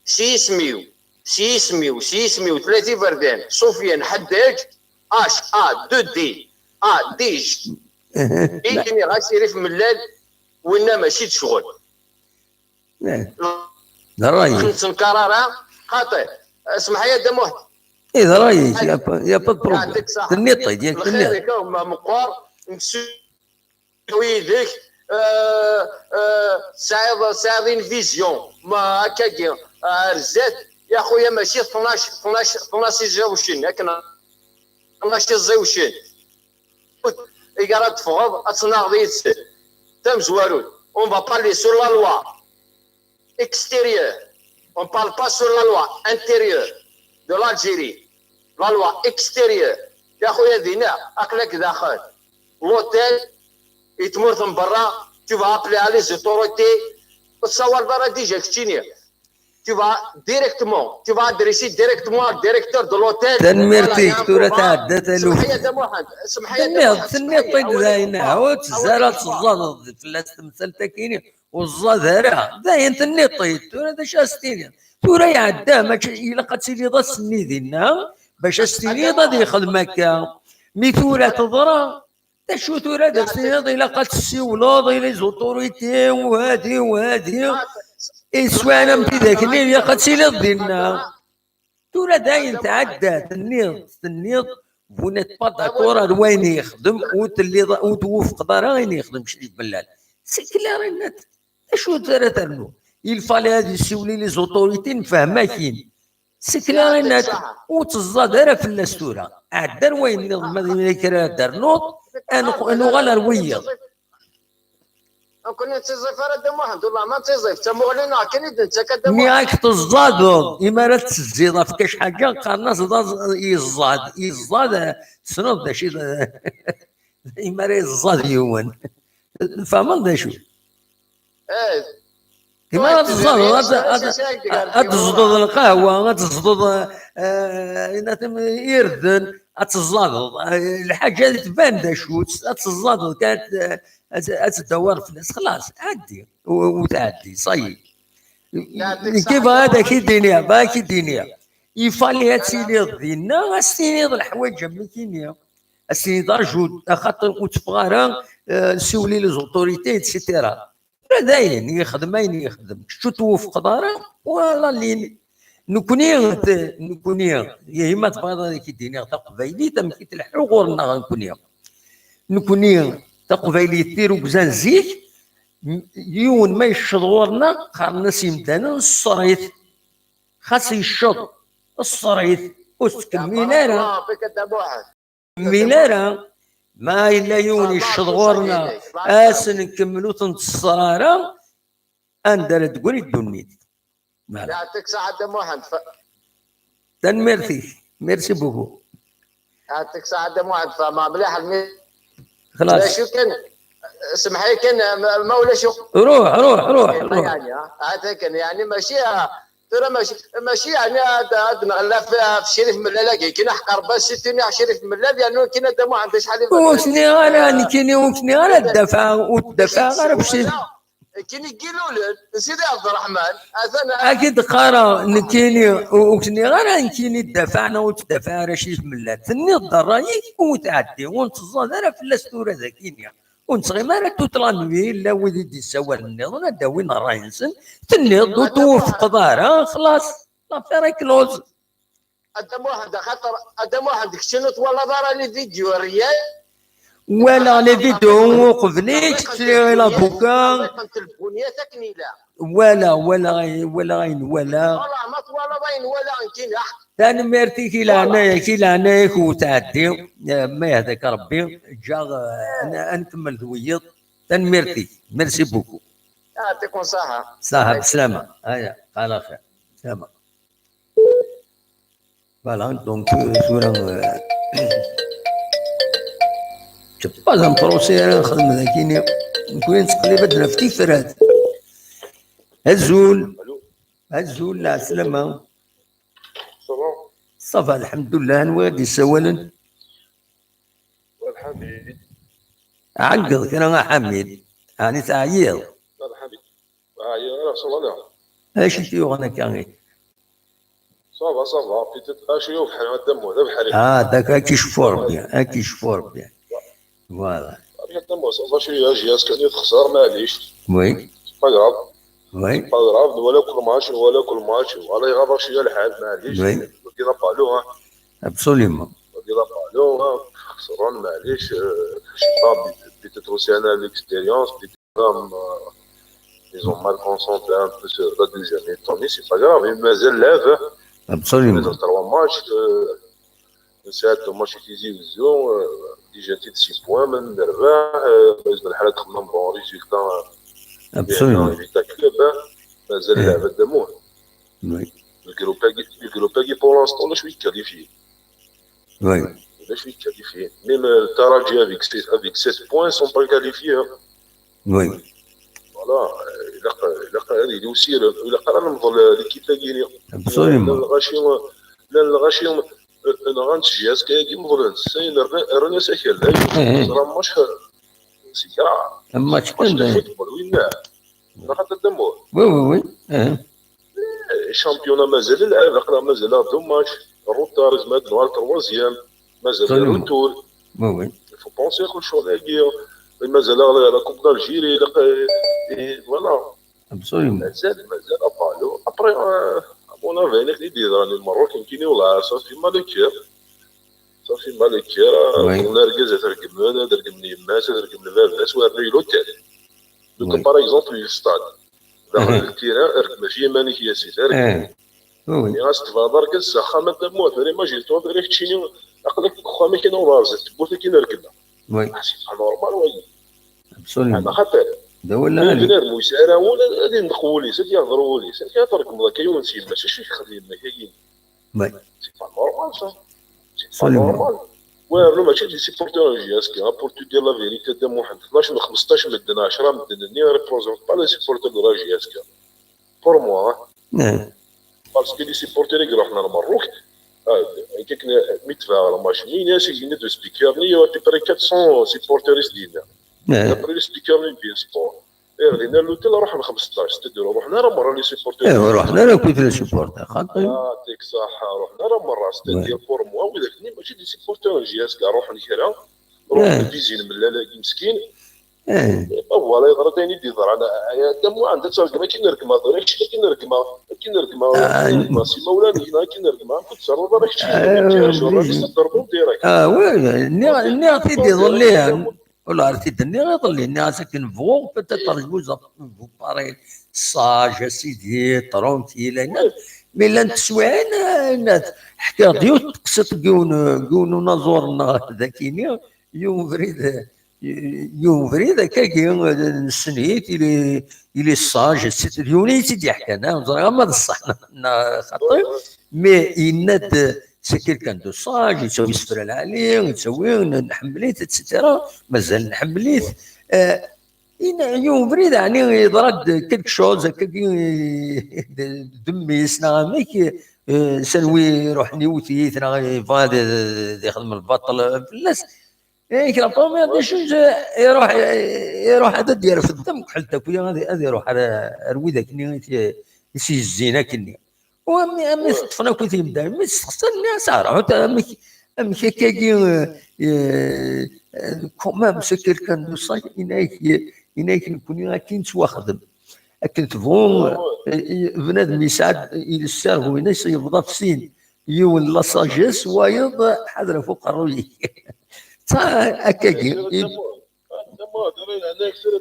s yisem-iw, s yisem-iw, s yisem-iw, tlata iberdan, Sofiane Ḥeddaj, H A D D A D J. I iniɣ-as i Crif Mellal, winna mačči d ccɣel. D ṛṛay-ik. Ur nettenkar ara, xaṭi. Smeḥ-iyi a Dda Muḥ. I d ṛṛay-ik, y a pas de problème. Tenniḍ-t-id, yak tenniḍ. Lxir-ik a gma meqqer, nsu yid-k, tesɛiḍ, tesɛiḍ une vision, ma akkagi, ar zdat, ya xuya mačči tnac, tnac, tnac iẓiwcen, akken Mačči ẓẓiwcen. Ig ara d-teffɣeḍ ad tnaɣeḍ yid-sen. Tamezwarut, on va parler sur la loi extérieure. On parle pas sur la loi intérieure de l'Algérie. La loi extérieure. Ya xuya dinna, aql-ak daxel. L'hôtel, i tmurt n berra, tu vas appeler à les autorités. Ur tessawaleḍ ara déjà keččini. Tu vas directement, tu vas adresser directement au directeur de l'hôtel. Tanemmirt-ik, tura tɛedda taluft. Semḥ-iyi a Dda Muḥend, semḥ-iyi a Dda Muḥend. Tenniḍ-t-id dayen, ur tezzi ara ad teẓẓadeḍ fell-as temsalt-agi, ur ẓẓad ara. Dayen tenniḍ-t-id, tura d acu ad s-tiniḍ? Tura iɛedda, mačči ilaq ad tiliḍ ass-nni dinna, bac ad s-tiniḍ ad yexdem akka. Mi tura teḍra, d acu tura d as-tiniḍ? Ilaq ad tessiwleḍ i les autorités, u hadi, u hadi. I teswiɛin am tidak-nni, ilaq ad tiliḍ dinna. Tura dayen tɛedda, tenniḍ, tenniḍ, vous n'êtes pas d'accord ar wayen yexdem, ur telliḍ, ur twufqeḍ ara ayen yexdem Crif Mellal. C'est clair et net. D acu ara ternu? Il fallait ad yessiwel i les autorités, nfehhem akin. C'est clair et net, ur tteẓẓad ara fell-as tura. Ɛedda ar wayen nniḍen, ma d kra ara d-ternuḍ, ad nuɣ-, ad nuɣal ar wiyiḍ. Nekkni ur nettiẓẓif ara Dda Muḥend, wallah ma nettiẓẓif, d tamuɣli-nneɣ kan i d-nettak a Dda Muḥend. Nniɣ-ak teẓẓadeḍ, imi ara tettezziḍ ɣef kac ḥaǧa, qqaren-as d aẓ-, yeẓẓad, yeẓẓad, eh, tessneḍ d acu i d, imi ara yeẓẓad yiwen. Tfehmeḍ d acu? Eh, imi ara teẓẓadeḍ, ad, ad, ad teẓḍeḍ lqahwa, ad teẓḍeḍ, eh, eh, irden, ad teẓẓadeḍ. Eh, lḥaǧa tban d acu-tt, ad teẓẓadeḍ kan, eh, ad, ad tdawar fell-as, xlaṣ, ɛeddi, u, u tɛeddi, ça y est. Nekki bɣiɣ ad ak-id-iniɣ, bɣiɣ ad ak-id-iniɣ. Il fallait ad tiliḍ dinna, ad s-tiniḍ leḥwayeǧ am nekkinni. Ad s-tiniḍ, ajude, axaṭer ur teffeɣ ara, eh, siwel i les autorités, et cetera. Tura dayen, yexdem ayen yexdem. Kečč ur twufqeḍ ara, wala lin. Nekkni, t-, nekkni, ihi ma tebɣiḍ ad ak-id-iniɣ taqbaylit, amek i tleḥḥu ɣur-neɣ nekkni. Nekkni, taqbaylit tirugza n zik, m-, yiwen ma yecceḍ ɣur-neɣ, qqaren-as yimdanen, ṣṣer-it. Xas yecceḍ, ṣṣer-it, ur s-tkemmil ara. Ur s-tkemmil ara. Ma yella yiwen yecceḍ ɣur-neɣ, ad s-nkemmel, ur t-nṣeṣṣer ara, anda ara d-tegri ddunit. Voilà. Yeɛṭik ṣṣeḥḥa a Dda Muḥend. Tanemmirt-ik. Merci beaucoup. Yeɛṭik ṣṣeḥḥa a Dda Muḥend, fehmeɣ mliḥ lmi. Xlaṣ. D acu kan, semḥ-iyi kan, ma, ma ulac u-, ruḥ, ruḥ, ruḥ, ruḥ. Yeɛni, ha? Hata kan, yeɛni mačči, ah, tura mačči, mačči yeɛni ad, ad nɣella f, f Crif Mellal-agi, kan aḥeqq Rebbi, si tuniɣ Crif Mellal, yernu kan a Dda Muḥend acḥal i... Ur k-nniɣ ara, nekkini ur k-nniɣ ara ddafeɣ, ur ddafeɣ ara f Crif. Kini gilulen, Sidi Ɛebderreḥman, atan. Ad k-id-qqareɣ, nekkini, ur, ur k-nniɣ ara nekkini ddafaɛ neɣ ur ttdafaɛ ara Crif Mellal. Tenniḍ-d ṛṛay-ik, ur tɛeddi, ur netteẓẓad ara fell-as tura d akini. Ur nettɣimi ara toute la nuit, illa wid i d-yessawalen nniḍen, ad d-awin ṛṛay-nsen. Tenniḍ-d ur twufqeḍ ara, xlaṣ, l'affaire est close. A Dda Muḥend, axaṭer, a Dda Muḥend, keččini ur twalaḍ ara les vidéos réels? Walaɣ les vidéos uqbel-ik, sliɣ i labuka. Walaɣ, walaɣ, walaɣ ayen walaɣ. Walaɣ, ma twalaḍ ayen walaɣ nekkini, ah. Tanemmirt-ik, i leɛnaya-k, i leɛnaya-k ur tɛeddi. Eh, ma yehda-k Rebbi, ǧǧaɣ, eh, ad n-, ad nkemmel d wiyiḍ. Tanemmirt-ik. Merci beaucoup. Yeɛṭikum ṣṣeḥḥa. Ṣṣeḥḥa, beslama. Aya, ala xir. Beslama. Voilà, donc, euh, tura, euh, c'est pas un procès ara nxedm dagini. Nekkni nettqellib ad naf tifrat. Azul. Azul, lɛeslama. Ça va? Ça va, lḥemdullah. Anwa i d-yessawalen? Ḥamid. Ɛeggeḍ kra a Ḥamid. Ɛni teɛyiḍ? Ḥamid. Ɛyiɣ ara ṣṣwala. Acu i t-yuɣen akka? Ça va, ça va. Peut-être acu i ubeḥri, a Dda Muḥend, d abeḥri. Ah, d'accord, ad k-icfu Rebbi, ad k-icfu Rebbi. Voilà. Acu i texṣer, maɛlic. Oui. C'est pas grave. Oui. C'est pas grave, nwala kul match, nwala kul match. Voilà, iɣaḍ-aɣ cwiya lḥal, maɛlic. Oui. Wagi d abalu, hein. Absolument. Wagi d abalu, hein. Xesren, maɛlic, euh, je sais pas, peut-être aussi ana l'expérience, peut-être, euh, ils ont mal concentré un peu sur la deuxième mi-temps, mais c'est pas grave, il me lève. Absolument. Dans trois matchs, euh, Nesɛa-d match i Tizi Wezzu, euh, déjà-t-id six points, ma nerbeḥ, euh, ma yezmer lḥal ad d-xedmeɣ bon résultat, euh, Absolument. Résultat club, hein. Mazal lɛebad d amuh. Oui. Le groupe-agi, le groupe-agi, pour l'instant, ulac wi qualifié. Oui. Ulac wi qualifié. Même, euh, le Taraji avec sept, avec sept points, sont pas qualifiés, hein. Oui. Voilà, euh, ilaq, ilaq ad yili aussi, ilaq ara nemḍel, euh, l'équipe-agi-ni. Absolument. Llan lɣaci, llan lɣaci, euh, nɣan-tt J S K-agi, meḍlen-tt. Sayen rran, rran-as akal. Eh, eh. Ẓran mac, c'est grave. Un match Mac kan de da. Football, winna. Neɣ ad d-amuɣ. Oui, oui, oui. Eh, Championnat mazal lɛib, aql-aɣ mazal-aɣ deux matchs. Retard, yezmer ad nuɣal troisième. Mazal Absolument. Retour. Oui, oui. Il faut penser à lecɣal-agi. Mazal-aɣ la, la Coupe d'Algérie, la, et voilà. Absolument. Mazal, mazal, à part le, après, euh, à mon avis, nekk i d-yeḍran i Lmerruk, nekkini, والله, ça fait mal au cœur. Ça fait mal au cœur. Oui. Ur nergaz ad regmen, ad regmen yemma-s, ad regmen baba-s, ur nergaz l'hôtel. Donc, Oui. Par exemple, le stade. Daxel Mhm. le terrain, regmen ɣef yiman-ik, ya sidi, regmen. Eh, oui, oui. Nniɣ-as tebɣiḍ argaz s axxam a Dda Muḥ, vraiment, j'ai trouvé kra keččini, aql-ak deg uxxam-akken a uḍar, zdat tewwurt-akken regmen. Oui. Ah, c'est pas normal, wagi. Absolument. Ama xaṭer. D awal Ur lɛali. bnadem ur yesɛi ara wul, ad, ad yendeq wul-is, ad yehder wul-is. Amek ara tregmeḍ akka yiwen s yemma-s? Acu i yexdem yemma-k-agi? Oui. C'est pas normal, ça. C'est pas Absolument. Normal. Ouais, non, mačči des supporters n J S K, hein, pour te dire la vérité, Dda Muḥend, tnac neɣ xmesṭac medden, ɛecra medden-nni représentent pas les supporters de la J S K. Pour moi, hein. Eh, Parce que les supporters i iruḥen ar Merruk, ah, akken mi tebɛeɣ le match-nni, ini-as i d speaker-nni, il y a à peu près quatre cents supporters i s-d-yenna. eh. Après le speaker-nni n Bein Sport. Iɣ dinna l'hôtel ruḥen xmesṭac, c'est-à-dire ruḥen ara merra les supporters. Eh, ruḥen ara akk les supporters, xaṭi. Ah, tek saḥa, ruḥen ara merra, c'est-à-dire pour moi, widak-nni mačči des supporters n J S K, ruḥen kra, ruḥen Eh. d izin mellal-agi meskin. Eh, Et voilà, yeḍra-d ayen i d-yeḍran. Ay, Dda Muḥend, ad tergem akken regmeɣ, tura kečč akken regmeɣ, akken regmeɣ, Ah, akken regmeɣ, s imawlan-ik, akken regmeɣ, akken terreḍ ara kečč, Ah, akken obligé. terreḍ direct. Ah, oui, nniɣ, nniɣ-t-id Direct, iḍelli. Dda Muḥend. Ula ɣer t-id-nniɣ iḍelli, nniɣ-as akken bɣuɣ, peut-être je vous en vous parler sage, a sidi, tranquille, mais llant teswiɛin, eh, ḥkiɣ-d yiwet teqsiṭ n yiwen, n yiwen unaẓur-nneɣ dagi-ni, yiwen ubrid, yiwen ubrid akkagi, nessen-it, il est, il est sage, c'est d yiwen i yi-tt-id-yeḥkan, ah, ur ẓriɣ ma d ṣṣeḥ neɣ xaṭi, mais yenna-d, c'est quelqu'un de sage, yettawi isefra lɛali, yettawi, n-, nḥemmel-it, et cetera. Mazal nḥemmel-it. Eh, in-, yiwen ubrid, ɛni yeḍra-d quelque chose, akkagi, d, d mmi-s neɣ amek, eh, s anwi iruḥen iwet-it neɣ yebɣa ad, ad ixdem lbaṭel fell-as. Eh, la première des choses, eh, iruḥ, eh, iruḥ ad d-yerfed tamekḥelt akk, ad, ad iruḥ ar, ar widak-nni i t-, i s-yezzin akkenni. U am-, am i teṭṭfen akk i t-yemdan, mi s-steqsan, nniɣ-as, ah, ruḥ, amek, amek akkagi, eh, eh, quand même, c'est quelqu'un de sage, yenna-ak, yenna-ak, nekkni akken nettwaxdem. Akken tebɣu, eh, bnadem yesɛa, il cerveau-ines yebḍa f sin. Yiwen la sagesse, wayeḍ ḥader ɣef uqerruy-ik. Ta, akkagi. Dda Muḥend,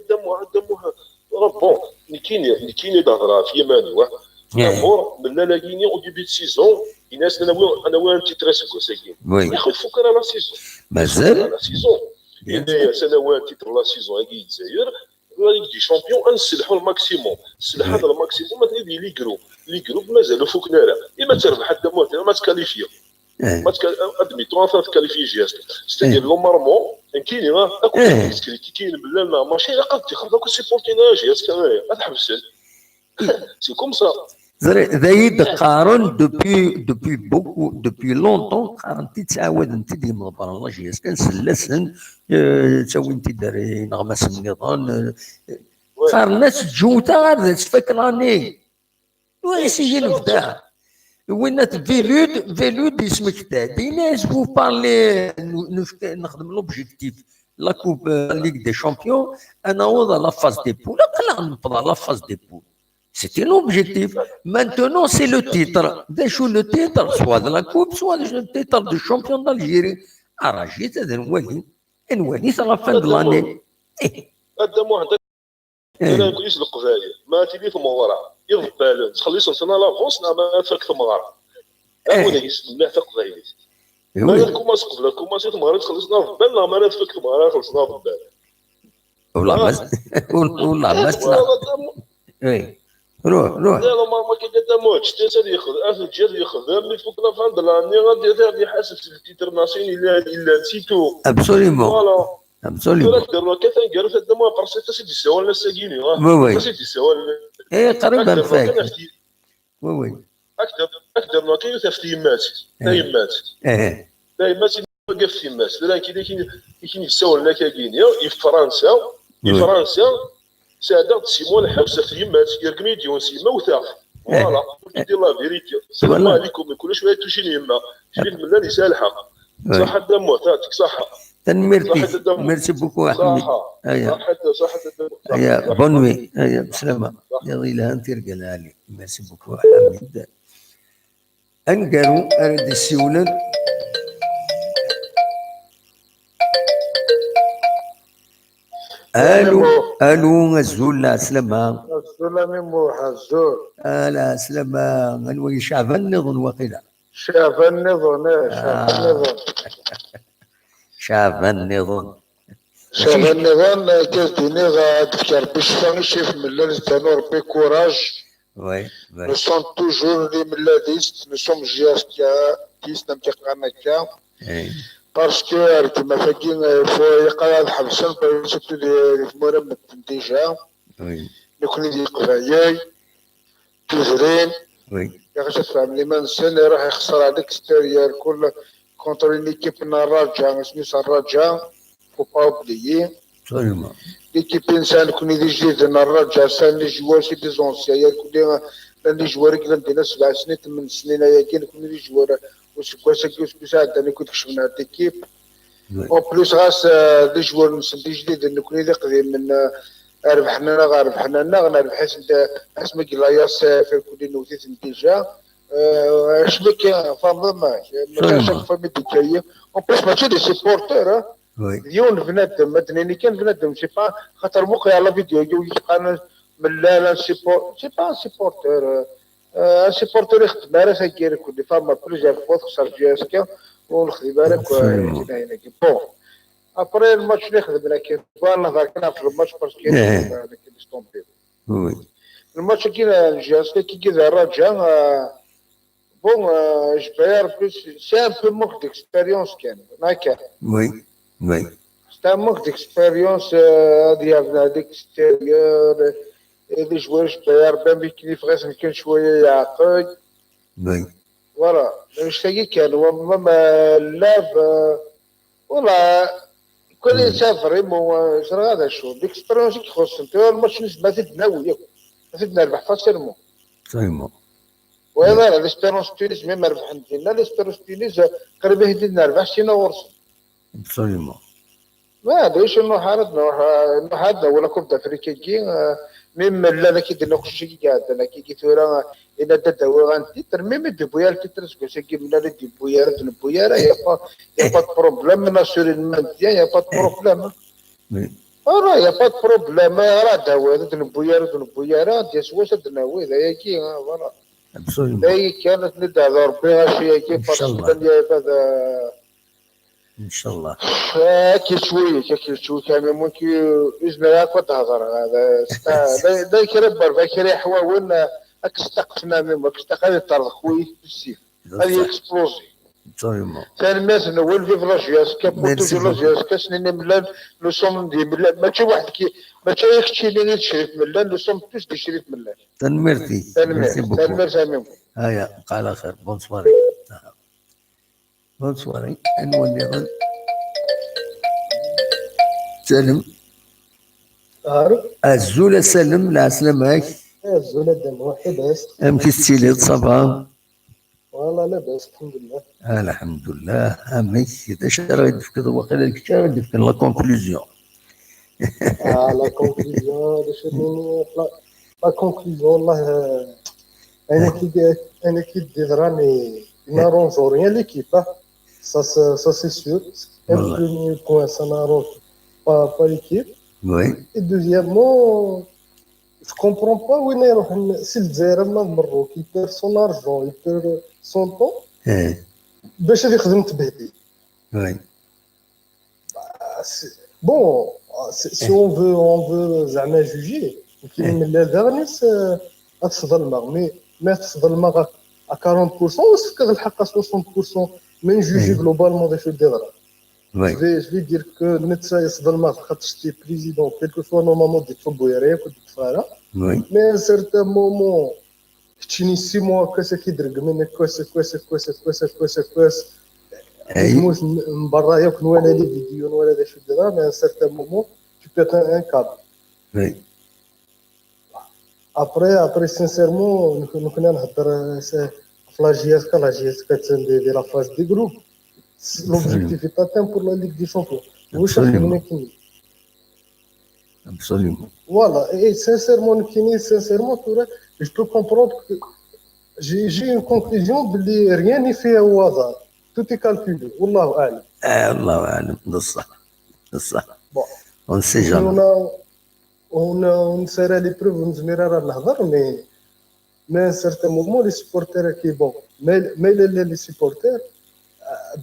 dda Muḥend, Dda Muḥend. Bon, nekkini, nekkini d-hedreɣ ɣef yiman-iw, ah. Yeah. D'abord, mlal-agi-ni au début de saison, ini-as ad nawi, ad nawi un titre aseggas-agi. Oui. Ur ifuk ara la saison. Mazal? La saison. Bien. Ini-as ad nawi un titre la saison-agi i Lezzayer, la Ligue des Champions, ad nselḥu le maximum. Selḥan Oui. Le maximum, ad nili les groupes. Les groupes mazal ur fuken ara. Ima terbeḥ Dda Muḥend, ima tqualifier. Eh. Ma tca-, admettons, ad tqualifier J S K. C'est-à-dire, Eh. Normalement, nekkini, ah, akk Eh. Yeskrikikin, mlal neɣ mačči, ilaq ad ttixreḍ akk supporter J S K, eh, ad ḥebsen. C'est comme ça. Ẓri, d ayi d-qqaren depuis, depuis beaucoup, depuis longtemps, qqaren-t-id, ttɛawaden-t-id yimḍebbren n la J S K, nsell-asen, eh, ttawin-t-id ar ineɣmasen nniḍen, eh, Ouais. Qqaren-as ǧǧut-aɣ ad tfak l'année. Ur yessin bda. Winna Velud, Velud yesmekta-d. Yenna-as, vous parlez, nu-, nefka-, nexdem l'objectif. La Coupe, euh, Ligue des Champions, ad naweḍ à la phase des poules. Aql-aɣ newweḍ à la phase des poules. C'était l'objectif. Maintenant, c'est le titre. D acu le titre? Soit de la Coupe, soit le titre de champion d'Algérie. Arrajit, ad nwali. Ad nwali à la fin de l'année. Eh. A Dda Muḥend, eh, kra n kulis Leqbayel, ma tili tmeɣra, iḍebbalen, ttxelliṣen-ten à l'avance, neɣ ma tfak tmeɣra? Eh. Akud-agi s-, mliḥ taqbaylit. Ma ara tkumaṣ qbel ad tkumaṣ i tmeɣra txelleṣ n aḍebbal, neɣ ma ara tfak tmeɣra xelleṣ n aḍebbal? Wellah ma s-, wellah ma s-, oui. Ruh, ruh. Illa ma, ma kika tamuǧt, ad yexdem, ad teǧǧiḍ yexdem, mi tfuk la fin de l'année, ad, ad, ad iḥaseb s le titre national, il a, il a, c'est tout. Absolument. Voilà. Absolument. Tura ad k-d-rnu akka taneggarut, ad d-amu aqerṣi, aṭas i d-yessawalen ass-agi-ni, ah. Oui, oui. Aṭas i d-yessawalen. Eh, qrib ad nfak. Oui, oui. Ad k-d-, ad k-d-rnu akka yiwet ɣef tyemmat. Eh. Tayemmat. Eh. Tayemmat i ɣef tyemmat. Tura nekk i, i, i k-yessawlen akka-gini, i Fransa, i Fransa, sɛeddaɣ-d six mois lḥebs ɣef tyemmat, yergem-iyi-d yiwen s yemma wteɣ-t. Eh. Voilà, pour te dire la vérité. Voilà. Salam alaikum, kul cwiya tucin yemma. Cbit mellan yesɛa lḥeqq. Ouais. Ṣaḥa Dda Muḥ, taɛtik ṣaḥa. Tanemmirt-ik. Ṣaḥa Dda Muḥ. Merci beaucoup, Ahmed. Ṣaḥa. Aya. Ṣaḥa, ṣaḥa Dda Muḥ. Aya, bonne nuit. Aya, bslama. Ṣaḥa. Iḍ yelhan, tirga lɛali. Merci beaucoup, Ahmed. Aneggaru ara d-yessiwlen. Alu, alu, azul, lɛeslama. Azul a Mimuḥ, azul. Ah, lɛeslama, anwa i Ceɛban nniḍen waqila? Ceɛban nniḍen, eh, Ceɛban nniḍen. Ceɛban nniḍen. Ceɛban nniḍen, eh, ad d-iniɣ, eh, ad d-fk Rebbi ccfa i Ccix Mellal, ad d-ternu Rebbi courage. Oui, oui. Nous sommes toujours les Melladistes, nous sommes J S K, dix, amek i qqaren akka. Eh. Parce que, eh, rregmat-agi, eh, il faut, yeqqar ad ḥebsen, surtout di, di tmura n medden déjà. Oui. Nekni d Iqbayel, tudrin. Oui. Iɣac ad tfehmem iman-nsen, iruḥ ixṣer à l'extérieur, kul contre une équipe n Raja, isem-is Raja, faut pas oublier. Absolument. L'équipe-nsen, nekni d ijdiden n Raja, sɛan les joueurs, c'est des anciens, yerkul llan les joueurs i yellan dinna sebɛ snin, tmen snin ayagi, nekni d joueurs useggas-agi, useggas iɛeddan, i kud kecmen ar l'équipe. Oui. En plus, ɣas, euh, les joueurs-nsen d ijdiden, nekni d iqdimen, euh, rebḥen-aneɣ, rebḥen-aneɣ, nerbeḥ-iten, euh, asmi yella Yasser, irkul newwet-iten déjà. Euh, acmi kan, tfehmeḍ, ma, mačči à chaque fois mi d-yekker yiwen. En plus, mačči d supporter, hein. Oui. D yiwen bnadem, ad d-nini kan bnadem, c'est pas, xaṭer muqleɣ la vidéo-agi, yeqqaren Mellal, un support-, c'est pas un supporter, euh, euh, un supporter ixeddem ara tagi, irkul, tfehmeḍ, plusieurs fois texser J S K, ur nexdim ara akk, euh, absolument, ayen-agi. Bon. Après, le match-nni xedmen akken. Bon, nehder kan ɣef le match parce que, eh, akken, laisse tomber. Oui. Le match-agi n J S K, kiki d Raja, euh, bon, euh, Jbair, plus, c'est un peu manque d'expérience, kan. Naka. Oui, oui. C'est un manque d'expérience, euh, ad yernu à l'extérieur, euh, et les joueurs Jbair, ben, bi kif ɣas kan cwiya yeɛqel. Oui. Voilà. Anect-agi kan, wa, ma, ma, lab, euh, Voilà, kul, hmm, yesɛa vraiment, euh, ẓriɣ ad acu. L'expérience i ixuṣṣen. Tura lmatch-nni ma t-id-nawi yakk. Ma t-id-nerbeḥ facilement. Absolument. Wa, hmm, voilà, l'Espérance Tunis, même rebḥen dinna, l'Espérance Tunis, euh, qrib ad t-id-nerbeḥ, sina ɣur-sen. Absolument. Ma d acu nruḥ ara d-nruḥ, euh, nruḥ ara d-nawi la Coupe d'Afrique-agi, euh, même llan akka d-nna uqcic-agi iɛeddan, akka tura, euh, Yenna-d ad d-awiɣ un titre, même i d-yewwi ara titre aseggas-agi, mlal i d-yewwi ara, ur d-newwi ara, y a pas, y a pas de problème, naturellement, y a pas de problème. Oui. Voilà, y a pas de problème, ara d-awiḍ, ur d-newwi ara, ur d-newwi ara, d-yas wass ad d-nawi, d ayagi, ah, voilà. Absolument. D ayagi kan, ad ten-id-hder Rebbi, acu-agi, parce que, inchallah, tanya ibada, Inchallah. Akka cwiya, akka cwiya, mais mumkin ur zmireɣ akk ad d-hedreɣ. Hada, c'est un, d, d kra n berba, kra iḥwawen, ad k-steqfen, même, ad k-steq-, ad iṭerḍeq wul-ik s ssif. Ad yexplosi. Absolument. Tanemmirt-nwen, vive la J S K, pour toujours la J S K, s-nini Mellal, nous sommes des Mellal, mačči waḥd ki, mačči keččini i d Crif Mellal, nous sommes tous des Crif Mellal. Tanemmirt-ik. Merci beaucoup. Tanemmirt a Mimu. Aya, qal axir. Bonsoir. Bonsoir. Anwa nniḍen? Salem. Allô? Azul a Salem, lɛeslama-k. Azul a Dda Muḥ, labas? Amek i tettiliḍ, ça va? Voilà, labas, lḥemdullah. Ah, lḥemdullah. Amek, d acu ara yi-d-tefkeḍ? Waqila d kečč ara yi-d-yefken la conclusion. Ah, la conclusion, d acu n-, la, la conclusion, wallah, euh, ayen akka i d-, ayen akka i d-yeḍran, i, i n'arrange rien l'équipe, hein. Ça, c'est, ça, c'est sûr. Wallah. Le premier point, ça n'arrange pas, pas l'équipe. Oui. Et deuxièmement, je comprends pas, win iruḥen si Lezzayer ama d Merruk, il perd son argent, il perd son temps. Eh. Bac ad ixdem tbehdi. Bon, si on veut, on veut زعما juger, كاين من la dernière, ad t-sḍelmeɣ, mais ma t-sḍelmeɣ à quarante pour cent, ad s-fkeɣ lḥeqq à soixante pour cent, mais n juger globalement d acu d-yeḍran. Je vais, je vais dire que netta yesḍelmeɣ xaṭer c'était président, quel que soit normalement d-yettṣubbu ara yakk, d-yeṭṭef ara. Mais à un certain moment, keččini six mois, akkas ad k-id-reggmen, akkas, akkas, akkas, akkas, akkas, akkas. Yemmut n berra yakk, nwala les vidéos, nwala d acu d-yeḍran, mais à un certain moment, tu pètes un, un câble. Après, après, sincèrement, nekni nhedder ɣef la J S K, la J S K attan di la phase des groupes. L'objectif est atteint pour la Ligue des Champions. Wac xedmen akken? Absolument. Voilà, et sincèrement, nekni, sincèrement, tura, je peux comprendre que j'ai une conclusion, belli rien n'est fait au hasard. Tout est calculé. والله أعلم. Ah, والله أعلم. بصح، بصح. Bon. On ne sait jamais. On a, on a, on sera les preuves, on ne mais, mais à un certain moment, les supporters qui, bon, mais, mais les, les supporters,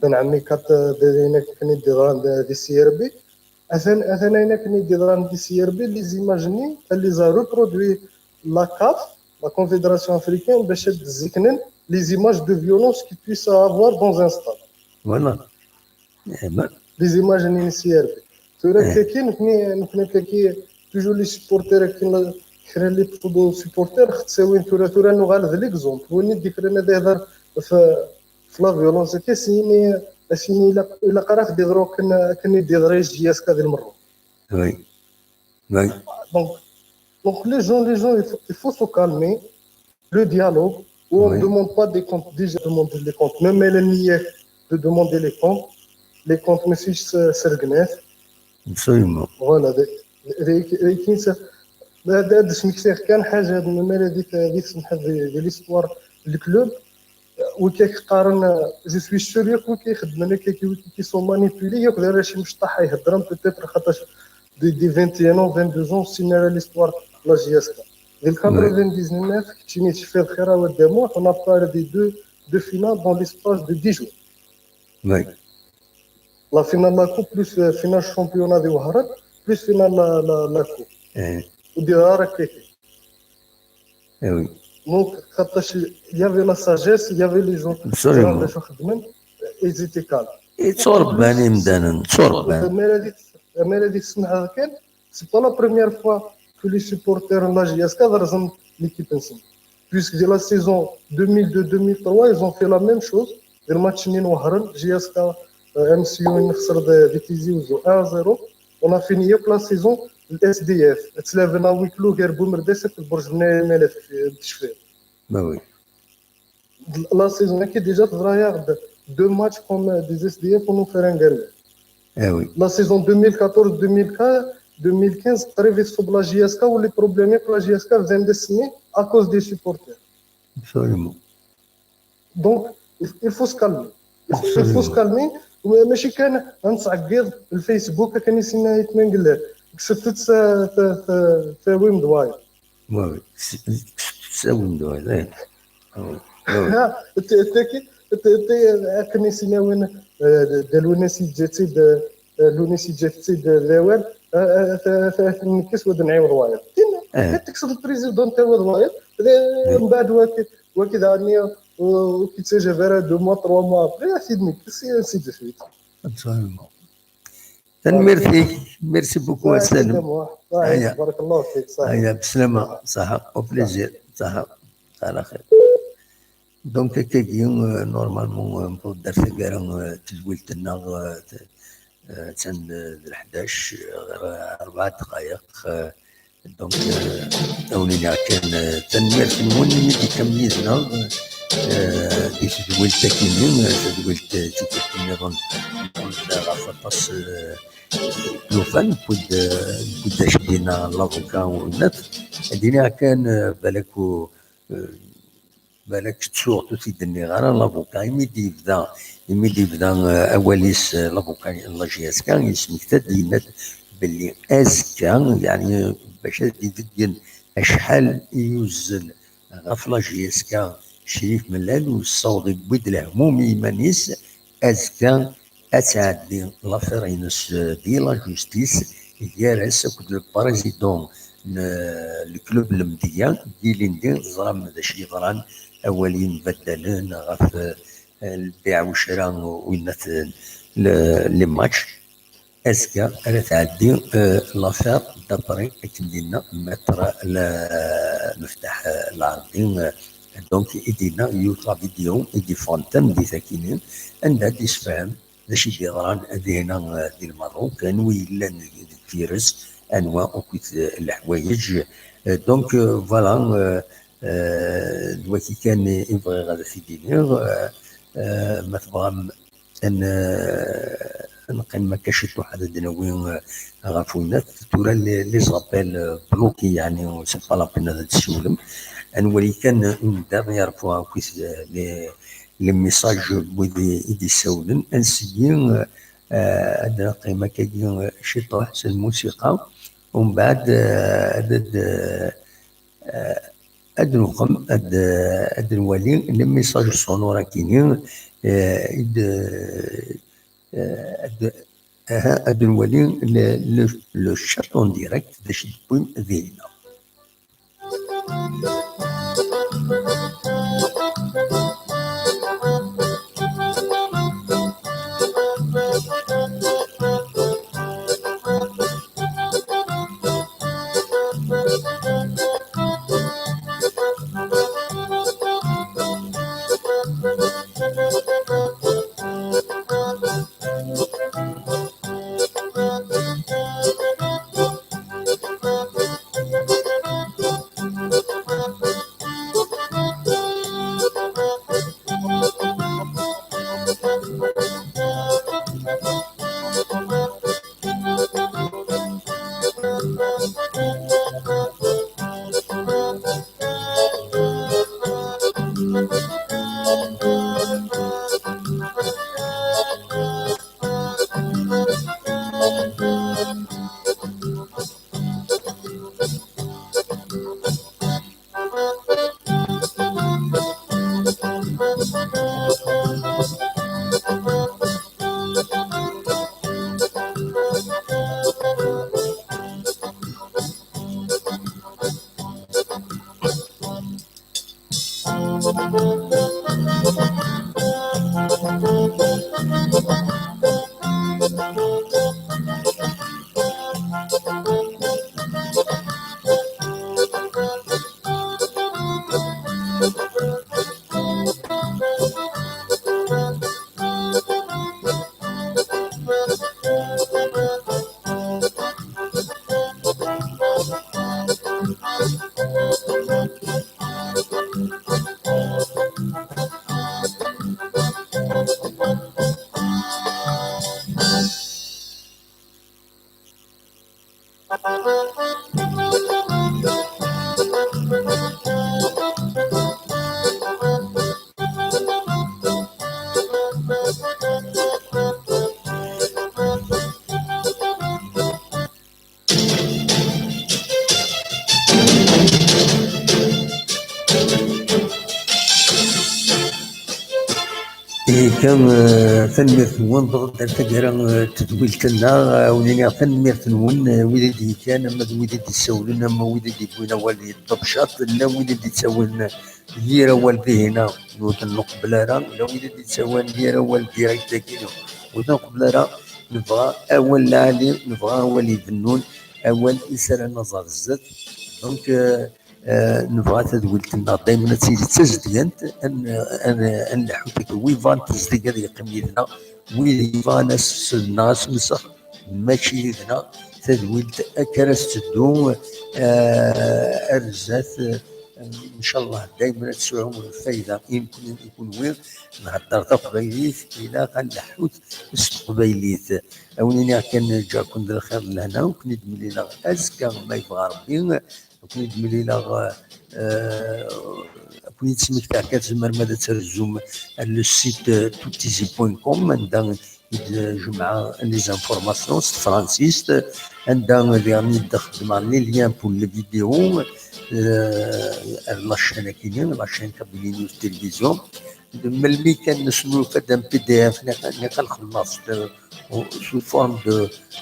بن عمي كانت دينا كان يدير دي C R B. أثن أثن أين كان يدير دي C R B, les images ني اللي زا reproduit la CAF, la Confédération Africaine, باش تزكنن les images de violence qu'il puisse avoir dans un stade. Voilà. Les images ني C R B. ثورة كاكي نكني نكني كاكي toujours les supporters كاين كرا les photos supporters ختساوين ثورة ثورة نغال ذا l'exemple وين ديك رانا داير في في la violence كاسيني اسيني إلا إلا قرا خدي دروك كن كن يدي دري J S K ذي المرة. Oui. Oui. Donc, donc les gens, les gens, il faut, il faut se calmer. Le dialogue, où on ne demande pas des comptes, déjà demande les comptes. Même les niais de demander les comptes, les comptes, mais si c'est le gnef. Absolument. Voilà, les, les, les, les, هذا هذا سميتيه كان حاجه هاد المال هذيك هذيك سمحت دي ليستوار الكلوب وكيقارن. Je suis sûr ياك وكيخدم انا كي qui sont manipulés ياك دار شي مشطحه يهضرهم peut-être خاطرش des, des vingt et un ans, vingt-deux ans, سينا ليستوار لا J S K. ديال quatre-vingt-dix-neuf كتشيني تشفي الخير وداموح on a perdu deux deux finales dans l'espace de dix jours. Oui. La finale la coupe plus finale championnat دي وهران plus finale la la la coupe. Eh. وديها راك كيكي. Eh oui. Donc خاطرش il y avait la sagesse, il y avait les gens. Absolument. باش خدمن ils étaient calmes. يتوربان يمدانا، يتوربان. Mais la dit, mais la dit, c'est pas la première fois que les supporters de la J S K رزم l'équipe نسم. Puisque dès la saison deux mille deux deux mille trois, ils ont fait la même chose. Le match نين وهران, J S K, euh, M C U نخسر دي تيزي وزو un zéro. On a fini la saison ال S D F. تلعبنا ويكلو غير بومرداس في البرج بناية مالك في التشفير. Bah oui. La saison هكي déjà تضرا deux matchs comme des S D F ونوفران غير. Eh oui. La saison deux mille quatorze deux mille quinze, deux mille quinze, قريب يتصب la J S K و les problèmes في la J S K بداو ديسني à cause des supporters. Absolument. Donc, il il faut se calmer. Il faut, il faut se calmer. ماشي كان غنتعقد الفيسبوك كان يسنى يتمنقل. كسبت تساوي مدواير. Oui, oui. تساوي مدواير. ها تاكي تاكي كان يسنى وين دالوني سي جيتي لوني سي جيتي داوال. نكس ود نعيو دواير. تكسب البريزيدون تاع دواير. من بعد واكد واكد عني وكيتسجل غير deux mois trois mois après سيدني كسي سي دو سويت. Absolument. تنميرتي. Merci beaucoup. سالم. بارك الله فيك. صحيح. بسلامة. صحة. Au plaisir. صحة. على خير. Donc كاكي normalement المفروض دار ثقارة تدويلت النار. تن الحداش غير أربع دقائق. Donc أولينا كان تنميرت نون ميدي كميزنا. دي تدويلت كيني تدويلت تكتني ظن. غاف الطاس لوفان كود كود شدينا لافوكا والنت. دينا كان بالك بالك تسوغ تسيدني غير لافوكا يمي دي يبدا يمي دي يبدا. اواليس لافوكا لا جي اس كا يسمكتاد ينات باللي ازكا يعني باش دي دين اشحال يوزن غاف لا جي اس كا Crif Mellal ur yessaweḍ yewwi-d lehmum i yiman-is, azekka ad tɛeddi l'affaire-ines di la justice gar-as akked le président n le club Lemdeyya, ilindi teẓram d acu yeḍran, awal yenbaddalen ɣef, eh, lbiɛ ucra, winna les matchs. Azekka ara tɛeddi, euh, l'affaire d'après akken d-yenna maître Meftaḥ, euh, Lɛerbi, euh, donc i d-yenna yiwet la vidéo i d-yeffɣen tameddit akkin, anda d-yessefhem d acu i d-yeḍran dinna, euh, di Lmerruk, anwa yellan deffir-s, anwa akkit, euh, leḥwayeǧ. Euh, donc, euh, voilà, euh, euh, d waki kan i bɣiɣ ad t-id-iniɣ. Euh, euh, ma tebɣam ad n-, ad neqqim akka ciṭuḥ, ad d-nawi, eh, ɣef winnat. Tura les, les appels, eh, bloqués, yeɛni c'est pas la peine ad d-tsiwlem. Ad nwali kan anda yerfa akkit, eh, les, les messages n wid i d-issawlen. Ad nseggi, eh, ad neqqim akkagi, eh, ciṭuḥ s lmusiqa, umbeɛd, eh, ad d-, eh, ad nxem, ad, ad nwali les messages sonores akini, eh, i d-, eh, ad, aha, ad nwali le, le, le chat en direct d acu d-wwin dinna. Ihi kan, eh, tanemmirt-nwen, dɣa ar taggara, eh, n tedwilt-nneɣ, eh, wen-iniɣ tanemmirt-nwen, eh, wid i d-yekkan, ama d wid i d-issawlen, ama wid i d-yewwin awal di ṭṭebcat, llan wid i d-ittawin, eh, yir awal dihin-a, ur ten-nqebbel ara, llan wid i d-ittawin yir awal direct-agi, ur ten-nqebbel ara, nebɣa awal lɛali, nebɣa awal ibennun, awal i s ara naẓ ar zdat. Donc, eh, Eh, nebɣa tadwilt-nneɣ daymen ad tili d tazedgant, ad n-, ad n-, ad nleḥḥu deg wid bɣan tazedga ad yeqqim yid-neɣ, wid yebɣan ad s-, neɣ ad s-nṣeḥ, mačči yid-neɣ, tadwilt akka ara tetteddu, eh, ar zdat, eh, ncallah daymen ad tesɛu lfayda i nekni, i kunwi, nhedder taqbaylit, ilaq ad nleḥḥut s teqbaylit. A wen-iniɣ kan ǧǧaɣ-ken d lxir d lehna, ur ken-id-mlileɣ azekka ma yebɣa Rebbi. Ad ken-id-mlileɣ, eh, ad ken-id-smektaɣ kan tzemrem ad trezzum ar le site, eh, toutizi point com, anda i d-jemɛeɣ les informations s tefransist, anda diɣen i d-xedmeɣ les liens pour les vidéos, euh, ar la chaîne akini, la chaîne Kabylie News Télévision. Melmi kan nesnulfa-d un P D F, nniɣ-, nniɣ ad xedmeɣ s, sous forme de,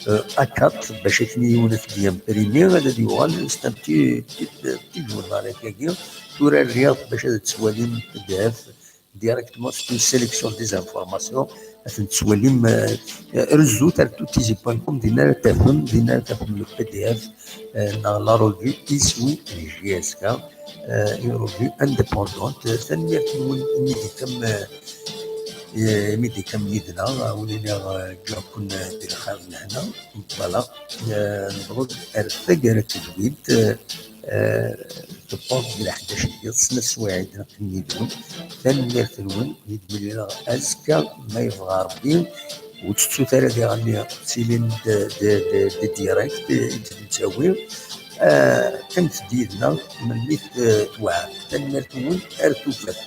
euh, A quatre, bac akken yiwen ad t-id-yimprimi, ad yuɣal, c'est un petit, petit, petit journal akkagi. Tura rriɣ-t bac ad tettwalim P D F directement, c'est une sélection des informations. Ad ten-tettwalim, euh, euh, rezzut ar tuttizip point com, din ara tafem, din ara tafem le P D F, euh, neɣ la revue Iswi J S K, euh, une revue indépendante. Tanemmirt-nwen imi d-ikam, euh, euh, imi d-ikam yid-neɣ, euh, win iniɣ, euh, ǧǧiɣ-ken, euh, di lxir d lehna. Voilà. Euh, newweḍ-d ar taggara n tedwilt, euh, euh, tewweḍ di leḥdac n yiḍ, snat swaɛid neɣ tin yid-wen. Tanemmirt-nwen, ad d-mlileɣ azekka, ma yebɣa Rebbi. Ur tettut ara diɣen tilim d, d, d, d direct i d-nettawi. Ah, qqimet-d yid-neɣ melmi t-, twɛam. Tanemmirt-nwen, ar tufat.